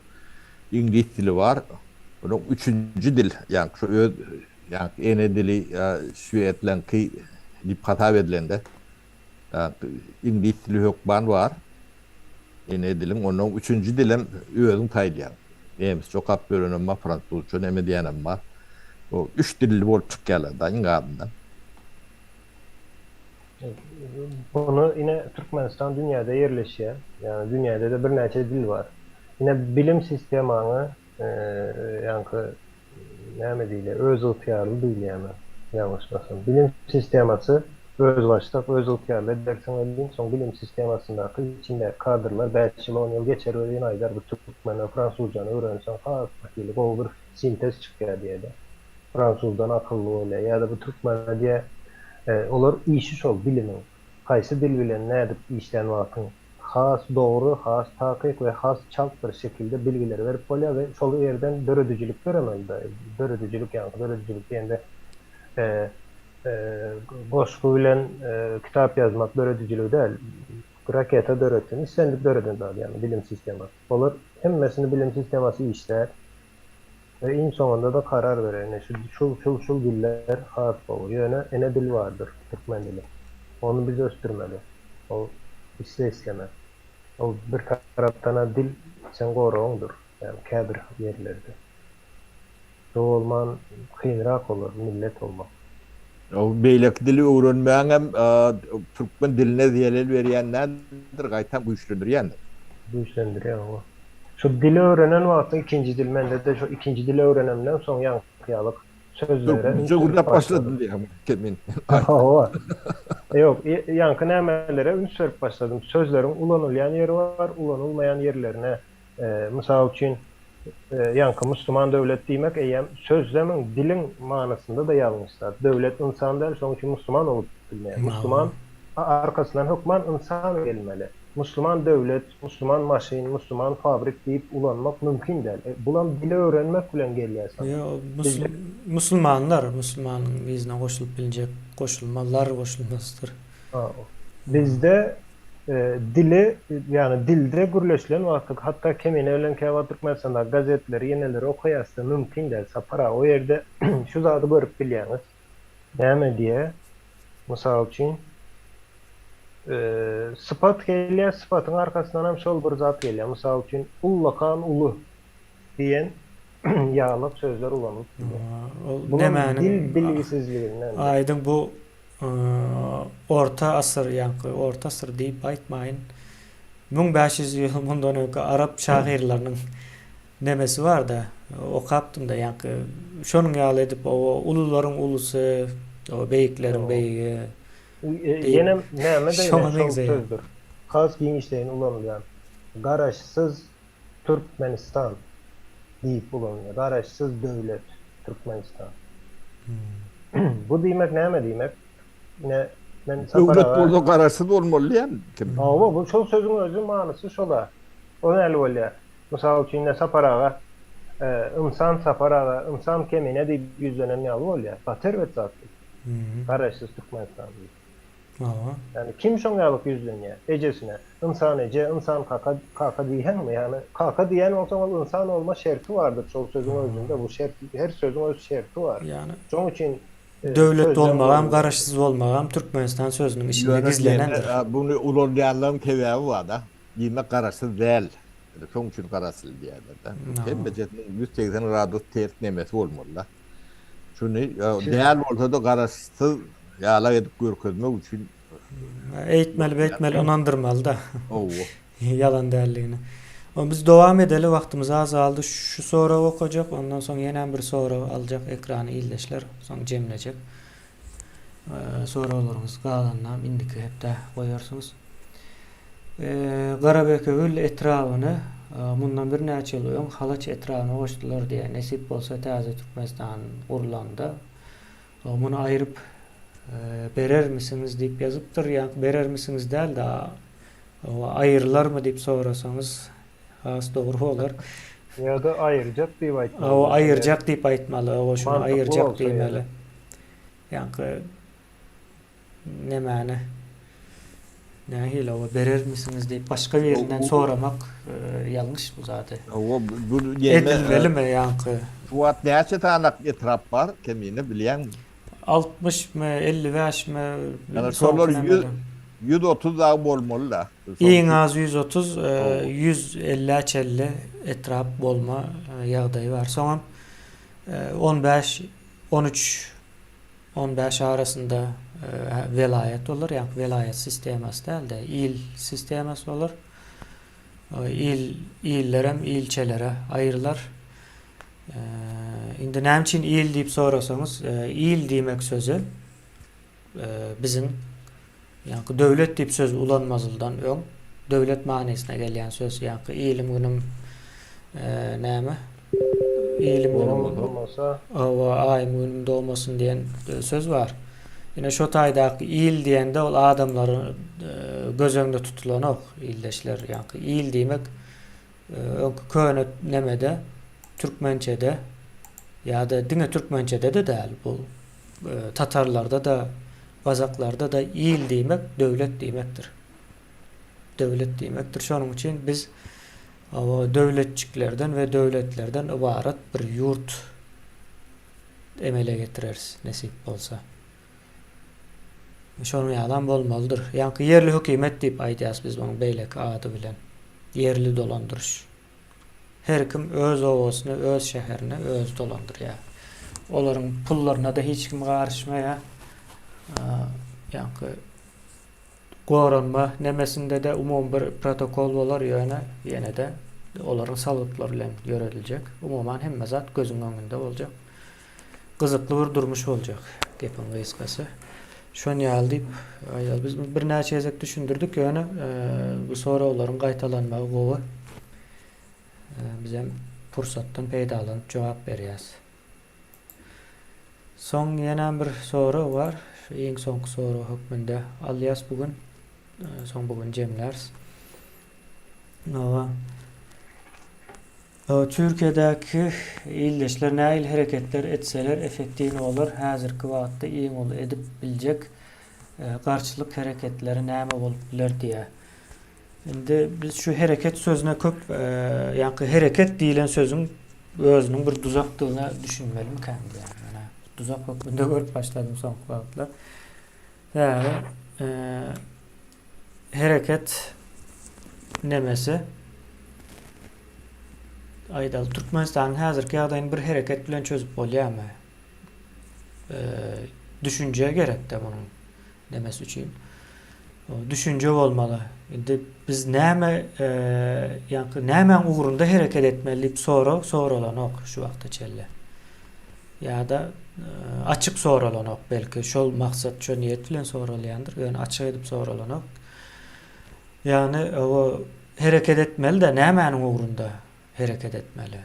iňlis dili bar. Onuň üçünji dil, ýagny şu öz ýagny ene dili şwedleňki diýip hasap edilende, iňlis dili hökman bar. Ene diliň, ondan üçünji dilem özüň saýlaýaň. Nemisçe okap ýörenem bar, fransuzça neme diýenem bar. O üç dilli bolup çykýarlar-da iň azyndan. Bunu ine Türkmenistan dünýäde ýerleşýär. Ýagny dünýäde-de birnäçe dil bar. Ine bilim sistemaňy ýaňky näme diýilýär, özygtyýarly diýilýärmi, ýalňyşmasam. Bilim sistemasy özbaşdak, özygtyýarly edersiň welin, soň bilim sistemasyndaky içindäki kadrlar bäş ýyl, on ýyl geçer welin aýdar, bu türkmenler fransuzjany öwrenseň has bir hili gowy bir sintez çykýar diýer-de. Fransuzdan akylly bolýar ýa-da bu türkmenler diýer, olar işi şol bilimiň. Haýsy dil bilen nädip işlän wagtyň has dogry, has takyk we has çalt bir şekilde bilgileri berip bolýar we şol ýerden döredijilik döremeli-de. Döredijilik ýaňky döredijilik diýende goşgy bilen kitap ýazmak döredijiligi däl. Raketa döretsin, islendik döreden zady ýagny bilim sistemasy. Olar hemmesini bilim sistemasy işlär we iň soňunda-da karar berer ine şu şul şul şul diller has gowy. Ýöne ene dil bardyr, türkmen dili. Ony biz ösdürmeli. Ol isle isleme. Ol bir tarapdana dil seň goragyňdyr. Ýagny käbir ýerlerde. Şo bolman kynrak bolar millet bolmak. O beýleki dili öwrenmäňem türkmen diline zelel berýän däldir, gaýtam güýçlendirýändir. Güýçlendirýär hawa. Şu dili öwrenen wagtyň ikinji dil mende-de şu ikinji dili öwrenemden soň ýaňky ýalyk sözlere üns berip başladym. başladym diýýäň men. Hawa. Ýok, ýaňky nämelere üns berip başladym. Sözleriň ulanylýan ýeri bar, ulanylmaýan ýerlerine. Mysal üçin, ýaňky musliman döwlet diýmek eýýäm sözlemiň, diliň manysynda-da ýalňyş zat. Döwlet ynsan däl, şonuň üçin musliman bolup bilmeýär. Musliman arkasyndan hökman ynsan gelmeli. Musliman döwlet, musliman maşyn, musliman fabrik diýip ulanmak mümkin däl. Bulam dili öwrenmek bilen gelýär sana. Ýok, musulmanlar, musulmanyň yzyna goşulyp bilinjek goşulma lar goşulmasydyr. Bizde dili, ýagny dilde gürleşilen wagty, hatda Kemine bilen käwagt Türkmenistandaky gazetleri, ýeneleri okaýasda mümkin däl, Sapar aga, o ýerde şu zady görüp bilýäňiz. Näme diýýär? Mysal üçin, sypat gelýär, sypatyň arkasyndanam şol bir zat gelýär. Mysal üçin, ullakan uly diýen ýaly sözler ulanylyp bilýär. Ol nämäniň dil bilgisizliginden. Aýdyň bu Orta asyr, ýaňky orta asyr diýip aýtmaýyn, 1500 ýyl mundan öňki arap şahyrlarynyň nemesi bar-da, okapdym-da, ýaňky şonuň ýaly edip, oba ulularyň ulusy, oba beýikleriň beýigi diýip, Ýenem näme-de ine şol sözdür. Has giňişleýin ulanylýan. Garaşsyz Türkmenistan diýip ulanylýar. Garaşsyz döwlet Türkmenistan. Bu diýmek näme diýmek? Ine men Sapar Döwlet bolsa garaşsyz bolmaly diýýän kim? Hawa, bu şol sözüň özi manysy şola. O näli bolýar? Mysal üçin ine Sapar aga ynsan Sapar aga, ynsan Kemine diýip ýüzlenen ýaly bolýar. Gaty erbet zat bu. Garaşsyz Türkmenistan diýip. Hawa. Ýagny kim şoň ýalyk ýüzlenýär ejesine? Ynsan eje, ynsan kaka, kaka diýýäňmi? Ýagny kaka diýýän bolsaň ol ynsan bolma şerti bardyr şol sözüň özünde bu şert her sözüň öz şerti bar. Ýagny Şoň üçin döwlet sözlem bolmagam, garaşsyz bolmagam Türkmenistan sözüniň içinde Ýöne gizlenendir. Muny ulanýanlaryň sebäbi bar-da. Diýmek garaşsyz däl. Şoň üçin garaşsyz diýýärler-de. Hemmejesiniň 180 gradus ters nemesi bolmaly-da. Şuny däl bolsa-da garaşsyz ýalak edip görkezmek üçin Eýtmeli beýtmeli ynandyrmaly-da. Hawa. Ýalan däldigini. Onda biz dowam edeli wagtymyz azaldy. Şu soragy okajak ondan soň ýenem bir sorag aljak ekrany ildeşler soň jemlejek. Soraglaryňyz galanynam indiki hepdä goýarsyňyz. Garabekewül etrabyny mundan birnäçe ýyl öň Halaç etrabyna goşdular diýýär. Nesip bolsa täze Türkmenistan gurlanda muny aýryp berermisiňiz diýip ýazypdyr. Ýa berermisiňiz däl-de aýrylarmy diýip sorasaňyz has dogry bolar. Ýa-da aýyrjak diýip aýtmaly. Hawa, aýyrjak diýip aýtmaly. Hawa, şuny aýyrjak diýmeli. Ýaňky nemäni? Nähili oba berermisiňiz diýip başga birinden soramak ýalňyş bu zady. Hawa bu ýene Edilmelimi ýaňky? Şu wagt näçe sany etrap bar kemine bilýäňmi? 60 my 55 mi Ýa şolar 100 130 dagy bolmaly da. Iň az 130 150 çenli etrap bolma ýagdaýy bar. Soňam 15 13 15 arasynda welaýat bolar, ýagny welaýat sistemasy däl-de, il sistemasy bolar. Il illerem ilçelere aýrylar. Indi näme üçin il diýip sorasaňyz, il diýmek sözi biziň ýagny döwlet diýip söz ulanmazyldan öň döwlet manysyna gelýän söz, ýagny ilim günüm näme? Ilim günüm bolmasa, hawa, aýym günüm dogmasyn diýen söz bar. Ine şo taýdaky il diýende ol adamlary göz öňünde tutulanok, ildeşler, ýagny il diýmek öňki köne nemede türkmençede ýa-da diňe türkmençede-de däl, bu tatarlarda-da, gazaklarda-da il diýmek döwlet diýmekdir. Döwlet diýmekdir. Şonuň üçin biz döwletjiklerden we döwletlerden ybarat bir ýurt emele getireris, nesip bolsa. Şonuň ýalam bolmalydyr. Ýaňky ýerli hökümet diýip aýdýas biz onuň beýleki ady bilen. Ýerli dolandyryş. Her kim öz obasyny, öz şäherini özi dolandyrýar. Olaryň pullaryna-da hiç kim garyşmaýar. Ýaňky goranma nemesinde-de umumy bir protokol bolar, ýöne ýene-de olaryň salgytlary bilen ýörediljek. Umuman hemme zat gözüň öňünde boljak. Gyzykly bir durmuş boljak, gepiň gysgasy. Şon ýaly diýip, aýdaly. Biz birnäçe gezek düşündirdik, ýöne bu soraglaryň gaýtalanmagy gowy. Bizem pursatdan peýdalanyp jogap berýäs. Soň ýenäm bir sorag bar. Şu iň soňky sorag hökmünde alýas bu gün. Soň bu gün jemläris. Hawa. Türkiýedäki ildeşler nähili hereketler etseler efektiwny bolar? Häzirki wagtda iň uly edip biljek garşylyk hereketleri näme bolup biler diýýär. Indi biz şu hereket sözüne köp ýaňky hereket diýlen sözüň özüniň bir duzakdygyna düşünmelimikän diýýän. Menä duzak hökmünde görüp başladym soňky wagtlar. Sebäbi hereket nemesi aýdaly Türkmenistanyň häzirki ýagdaýyny bir hereket bilen çözüp bolýarmy? Düşünje gerekde munuň nemesi üçin. Düşünje bolmaly. Indi biz näme ýaňky nämäň ugrunda hereket etmeli diýip sorag soralanok şu wagta çenli. Ýa-da açyk soralanok belki şol maksat şo niýet bilen soralýandyr ýöne açyk edip soralanok. Ýagny o hereket etmeli-de nämäniň ugrunda hereket etmeli?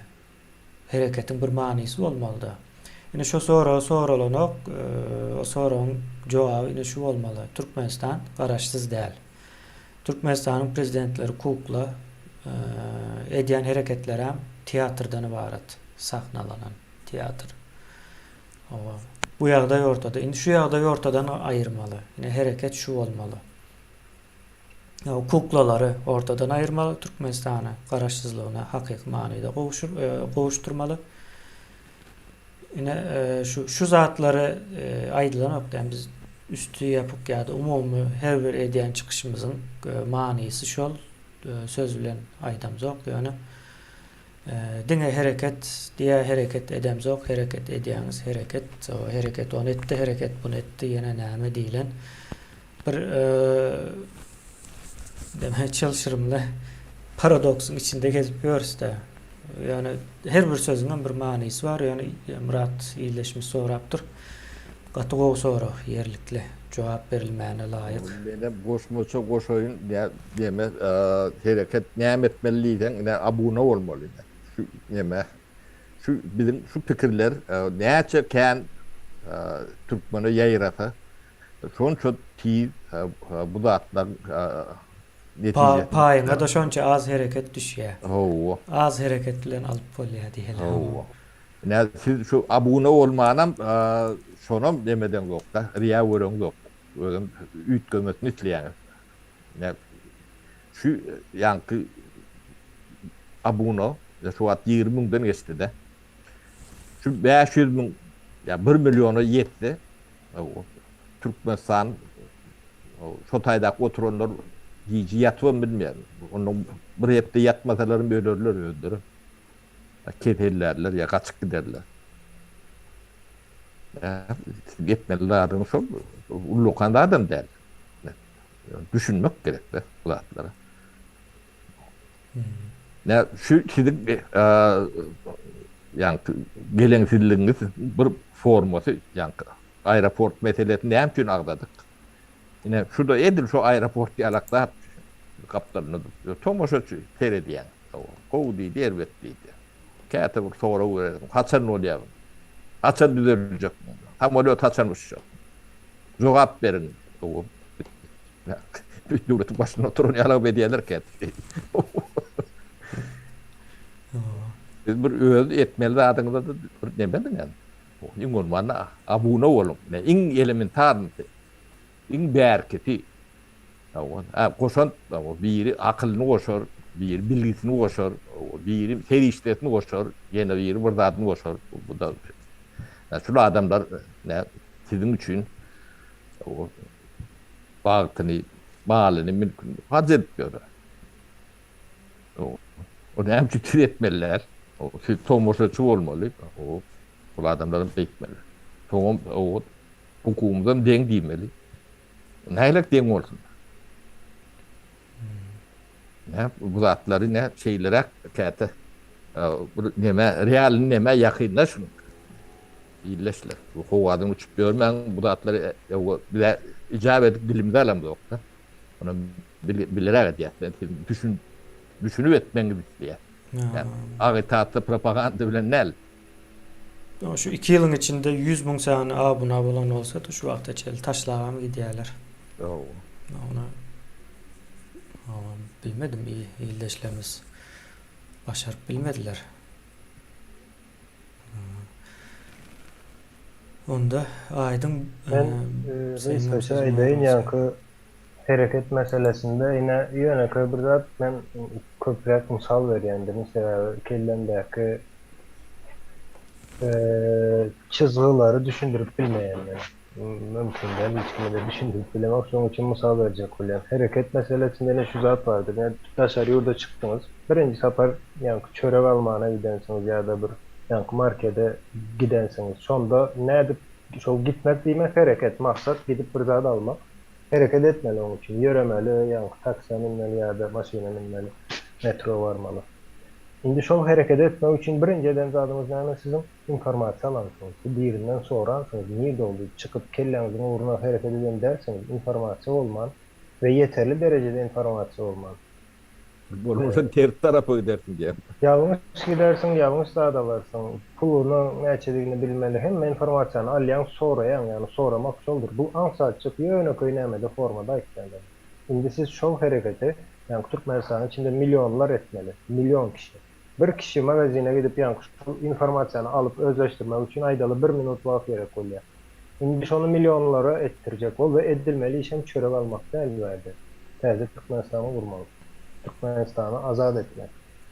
Hereketiň bir manysy bolmaly-da. Ine şo sorag soralanok o soragyň jogaby ine şu bolmaly Türkmenistan garaşsyz däl. Türkmenistanyň prezidentleri kukla edýän hereketlerem teatrdan ybarat sahnalanan. Teatr. Hawa. Bu ýagdaý ortada. Indi şu ýagdaýy ortadan aýyrmaly. Ine hereket şu bolmaly. Kuklalary ortadan aýyrmaly, Türkmenistany garaşsyzlygyna hakyky manyda gowşur, gowuşdyrmaly. Ine şu şu zatlary aýdylanok däl biz üsti ýapyk ýa-da umumy her bir edýän çykyşymyzyň manysy şol söz bilen aýdamzok ýöne Diňe hereket diýä hereket edemzok hereket edýäňiz hereket hereket ony etdi hereket buny etdi ýene näme diýlen bir deme çylşyrymly paradoksyň içinde gezip ýörüsde ýöne her bir sözüňem bir manysy bar ýöne Myrat ildeşimiz sorapdyr gaty gowy sorag ýerlikli jogap berilmäne laýyk. Menem goşmaça goşaýyn Neme hereket näme etmeli diýseň ine abuna bolmaly ine şu neme şu biziň şu pikirler näçe kän türkmene ýaýrasa şonça tiz bu zatlaryň netijesini Paýyňa-da şonça az hereket düşýär. Hawa. Az hereket bilen alyp bolýar diýeli. Hawa. Ine siz şu abuna bolmanam şonam nemedeňzokda riýa göreňzok. Özem üýtgemesini isleýäňiz. Ine, şu ýaňky abuna, şu wagt 20 müňden geçdi-de. Şu 500 müň, ýa 1 milliona ýetse, Türkmenistan şo taýdaky oturanlar gije ýatybam bilmeýär. Ondan bir hepde ýatmasalaram ölerler özleri. Kesellärler ýa gaçyp giderler. Siziň etmeli zadyňyz şol. Ullakan zadam däl. Düşünmek gerek-de bu zatlara. Nä şu siziň ýaňky geleňsizligiňiz bir formasy ýaňky aeroport meselesini näme üçin agzadyk? Ine şu-da edil şu aeroport ýalak zat gapdalynda durup tomaşaçy seredýäň. Gowy diýdi, erbet diýdi. Käte bir sorag berersiň, haçan bolýar bu? Haçan düzeljek bu? Samolýot haçan uçjak? Jogap beriň. Döwletiň başynda oturan ýaly edýärler käte. Siz bir öz etmeli zadyňyza da bir neme ediň ýa. Iň bolmanda abuna boluň. Iň elementarnysy, iň bärkisi. Hawa, goşant, biri akylyny goşar, biri bilgisini goşar, biri serişdesini goşar, ýene biri bir zadyny goşar. Bu da şul adamlar siziň üçin bagtyny, malyny, mülküni harç edip ýör. O näme üçin siz etmeli däl? Siz tomaşaçy bolmaly. Ol adamlaram beýtmeli. Soňam hukugymyzam deň diýmeli. Nähilek deň bolsun? Nä bu zatlary nä şeýleräk käte bir neme realny neme ýakynlaşyň. Illeşler. Bu howadan uçup ýörmäň bu zatlary bize ijap edip dilimize alamzok-da. Ony bileräk edýäs. Siz düşün düşünip etmegiňizi isleýäs. Agitasiýa propaganda bilen däl. Şu iki ýylyň içinde 100 müň sany abuna bolan bolsady şu wagta çenli taşlabam gidýärler. Ona bilmedim ildeşlerimiz başaryp bilmediler. Onda aýdyň Men gysgaça aýdaýyn ýaňky hereket meselesinde ine ýönekeý bir zat men köpräk mysal berýändirin sebäbi kellemdäki çyzgylary düşündirip bilmeýän men. Mümkin däl hiç kime-de düşündirip bilemok şonuň üçin mysal berjek bolýan. Hereket meselesinde ine şu zat bardyr ine daşary ýurda çykdyňyz birinji sapar ýaňky çörek almana gidensiňiz ýa-da bir ýaňky markede gidensiňiz şonda nädip şol gitmek diýmek hereket maksat gidip bir zat almak hereket etmeli oň üçin ýöremeli ýaňky taksä münmeli ýa-da maşyna münmeli metro barmaly indi şol hereketi etmek üçin birinji eden zadyňyz näme siziň informasiýa alansyňyz birinden soransyňyz nirde ol diýip çykyp kelläňiziň ugruna hereket eden dälsiňiz informasiýa bolman we ýeterli derejede informasiýa bolman Bolmasa ters tarapa gidersiň diýýän. Ýalňyş gidersiň, ýalňyş zat alarsyň. Pulunyň näçedigini bilmeli. Hemme informasiýany alýaň, soraýaň, ýagny soramak şoldur. Bu aňsatjyk, ýönekeý nämede formada aýtýan men. Indi siz şol hereketi, ýagny Türkmenistanyň içinde millionlar etmeli. Million kişi. Bir kişi magazine gidip ýaňky şol informasiýany alyp özleşdirmek üçin aýdaly bir minut wagt gerek bolýar. Indi şony millionlara etdirjek bol we edilmeli işem çörek almak däl bu ýerde. Täze Türkmenistany gurmaly. Türkmenistany azat etmek.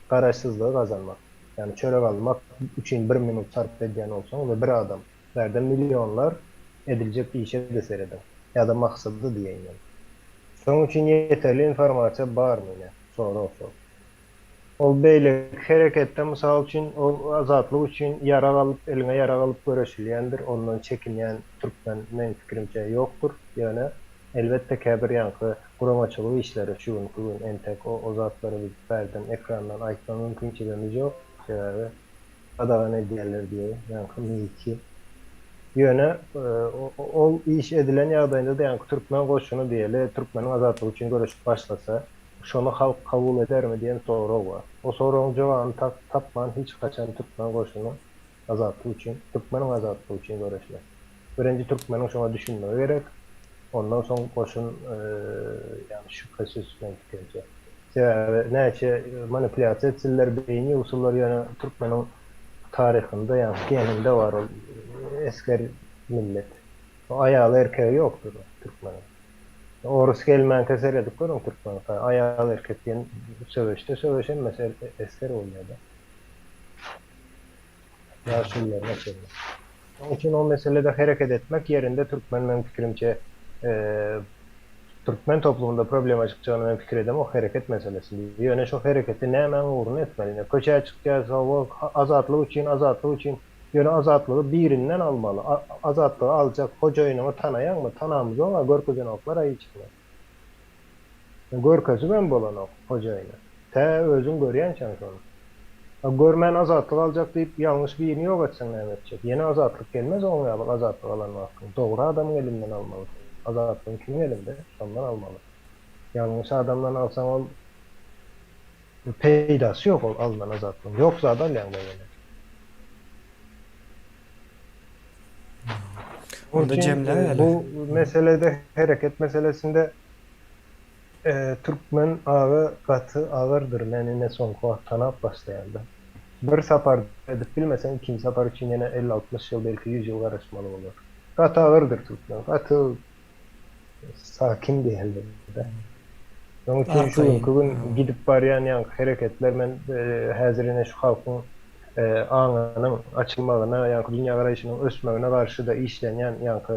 Garaşsyzlygy gazanmak. Ýagny çörek almak üçin bir minut sarp edýän bolsaň we bir adam. Bärde millionlar ediljek işe-de serediň. Ýa-da maksady diýeýin men. Şonuň üçin ýeterli informasiýa barmy ine, sorag şol. Ol beýleki hereketde, mysal üçin, ol azatlyk üçin ýarag alyp, eliňe ýarag alyp göreşilýändir, ondan çekinýän türkmen, meň pikirimçe, ýokdur. Ýöne, elbetde, käbir ýaňky guramaçylyk işleri şu günki gün entek o o zatlary biz bärden ekrandan aýtma mümkinçiligimiz ýok, sebäbi gadagan edýärler diýeýin, ýaňky miki. Ýöne, ol iş edilen ýagdaýynda-da ýaňky türkmen goşuny diýeli, türkmeniň azatlygy üçin göreşip başlasa, Şony halk kabul edermi diýen sorag bar. O soragyň jogabyny tapman hiç haçan türkmen goşuny azatlyk üçin, türkmeniň azatlygy üçin göreşmez. Birinji türkmeniň şoňa düşünmegi gerek. Ondan soň goşun ýagny şübhesiz meň pikirimçe. Sebäbi näçe manipulýasiýa etsinler, beýni ýuwsunlar ýöne türkmeniň taryhynda ýagny geninde bar ol esger millet. Aýaly erkegi ýokdur türkmeniň. Orus gelmänkä seredip görüň Türkmenistan aýal erkek diýen söweşde söweş hemmesi esger bolýada. Ýaşulylaryna çenli. Şonuň üçin o meselede hereket etmek ýerinde türkmen meň pikirimçe türkmen toplumynda problema çykjagyny men pikir edemok hereket meselesinde. Ýöne şo hereketi nämäň ugruna etmeli? Ine köçä çykýas hawa azatlyk üçin azatlyk üçin ýöne azatlygy birinden almaly. Azatlygy aljak hojaýynyňy tanaýaňmy? Tanamyzog-a görkezenoklar-a hiç kime. Görkezibem bolanok hojaýyna. Tä özüň görýänçäň şony. A görmän azatlyk aljak diýip ýalňyş birini ýok etseň näme etjek? Ýene azatlyk gelmez oň ýaly azatlyk alan wagtyň. Dogry adamyň elinden almaly. Azatlygyň kimiň elinde, şondan almaly. Ýalňyş adamdan alsaň ol peýdasy ýok ol alnan azatlygyň. Ýok zady alýaň-da ýene. Onda jemläýeli. Bu meselede hereket meselesinde türkmen aga gaty agyrdyr. Men ine soňky wagt tanap başlaýanda. Bir sapar edip bilmeseň ikinji sapar üçin ýene 50-60 ýyl belki 100 ýyl garaşmaly bolar. Gaty agyrdyr türkmen. Gaty sakin diýerler-de. Şonuň üçin şu günki gün gidip barýan ýaňky hereketler men häzir ine şu halkyň aňynyň açylmagyna, ýaňky dünýägaraýşynyň ösmegine garşy-da işlenýän ýaňky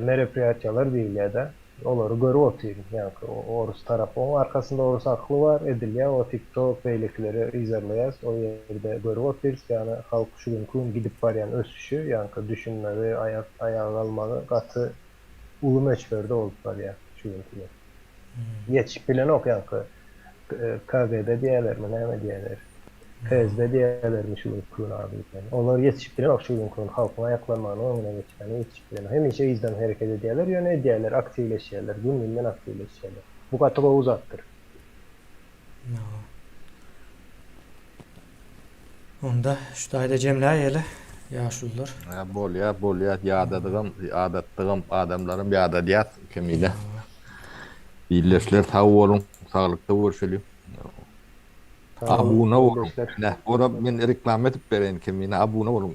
merepriýatiýalar diýilýär-de, olary görüp otyryn. Ýaňky orus tarapy, oň arkasynda orus akly bar, edilýär, o TikTok beýlekileri yzarlaýas, o ýerde görüp otyrys, ýagny halk şu günki gün gidip barýan ösüşi, ýaňky düşünmegi, aýak aýaga galmagy gaty uly möçberde bolup barýar şu günki gün. Ýetişip bilenok ýaňky KGB diýýärlermi, näme diýýärler, FSB diýýärlermi şu günki gün ady bilen. Olar ýetişip bilenok şu günki gün halkyň aýaklanmagynyň öňüne geçmäne ýetişip bilenok. Hemişe yzdan hereket edýärler, ýöne edýärler, aktiwleşýärler, gün-günden aktiwleşýärler. Bu gaty gowy zatdyr. Onda şu taýda jemläýeli, ýaşulular. Hä, bolýa, bolýa, ýadadygam, ýadatdygam, adamlaram ýadadýas kemine. Ildeşler sag boluň, saglykda görşeliň. Abuna boluň. Nä, ora men reklama edip bereýin kemine, abuna boluň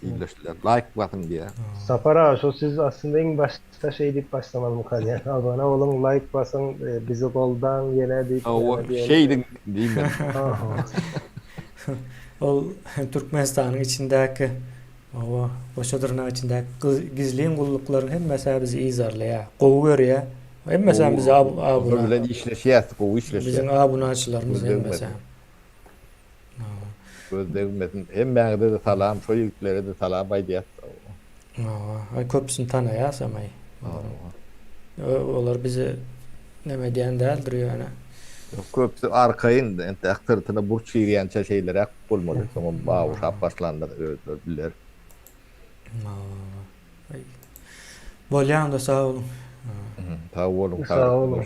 ildeşler. Laýk basyň diýä. Sapar aga şo siz aslynda iň başda şeý diýip başlamalymyka diýýän. Abuna boluň, laýk basyň, bizi goldaň ýene diýip. Hawa, şeýdiň diýmen. Ol Türkmenistanyň içindäki hawa, goşa dyrnak içindäki gizlin gulluklaryň hemmesi bizi yzarlaýar, gowy görýär. Hemmesi bizi abuna. Olar bilen işleşýäs, gowy işleşýäs. Biziň abunaçylarymyz hemmesi. Göz degmesin. Hemmäňize-de salam, şo ýigitlere-de salam aýdýas. Hawa, aý köpüsini tanaýasam aý. Olar bizi neme edýän däldir ýöne. Köpüsi arkaýyn, entek syrtyna burç girýänçä şeýleräk bolmaly, soňam gowşap başlanda özleri biler. Bolýa onda sag boluň. Sag boluň, sag boluň.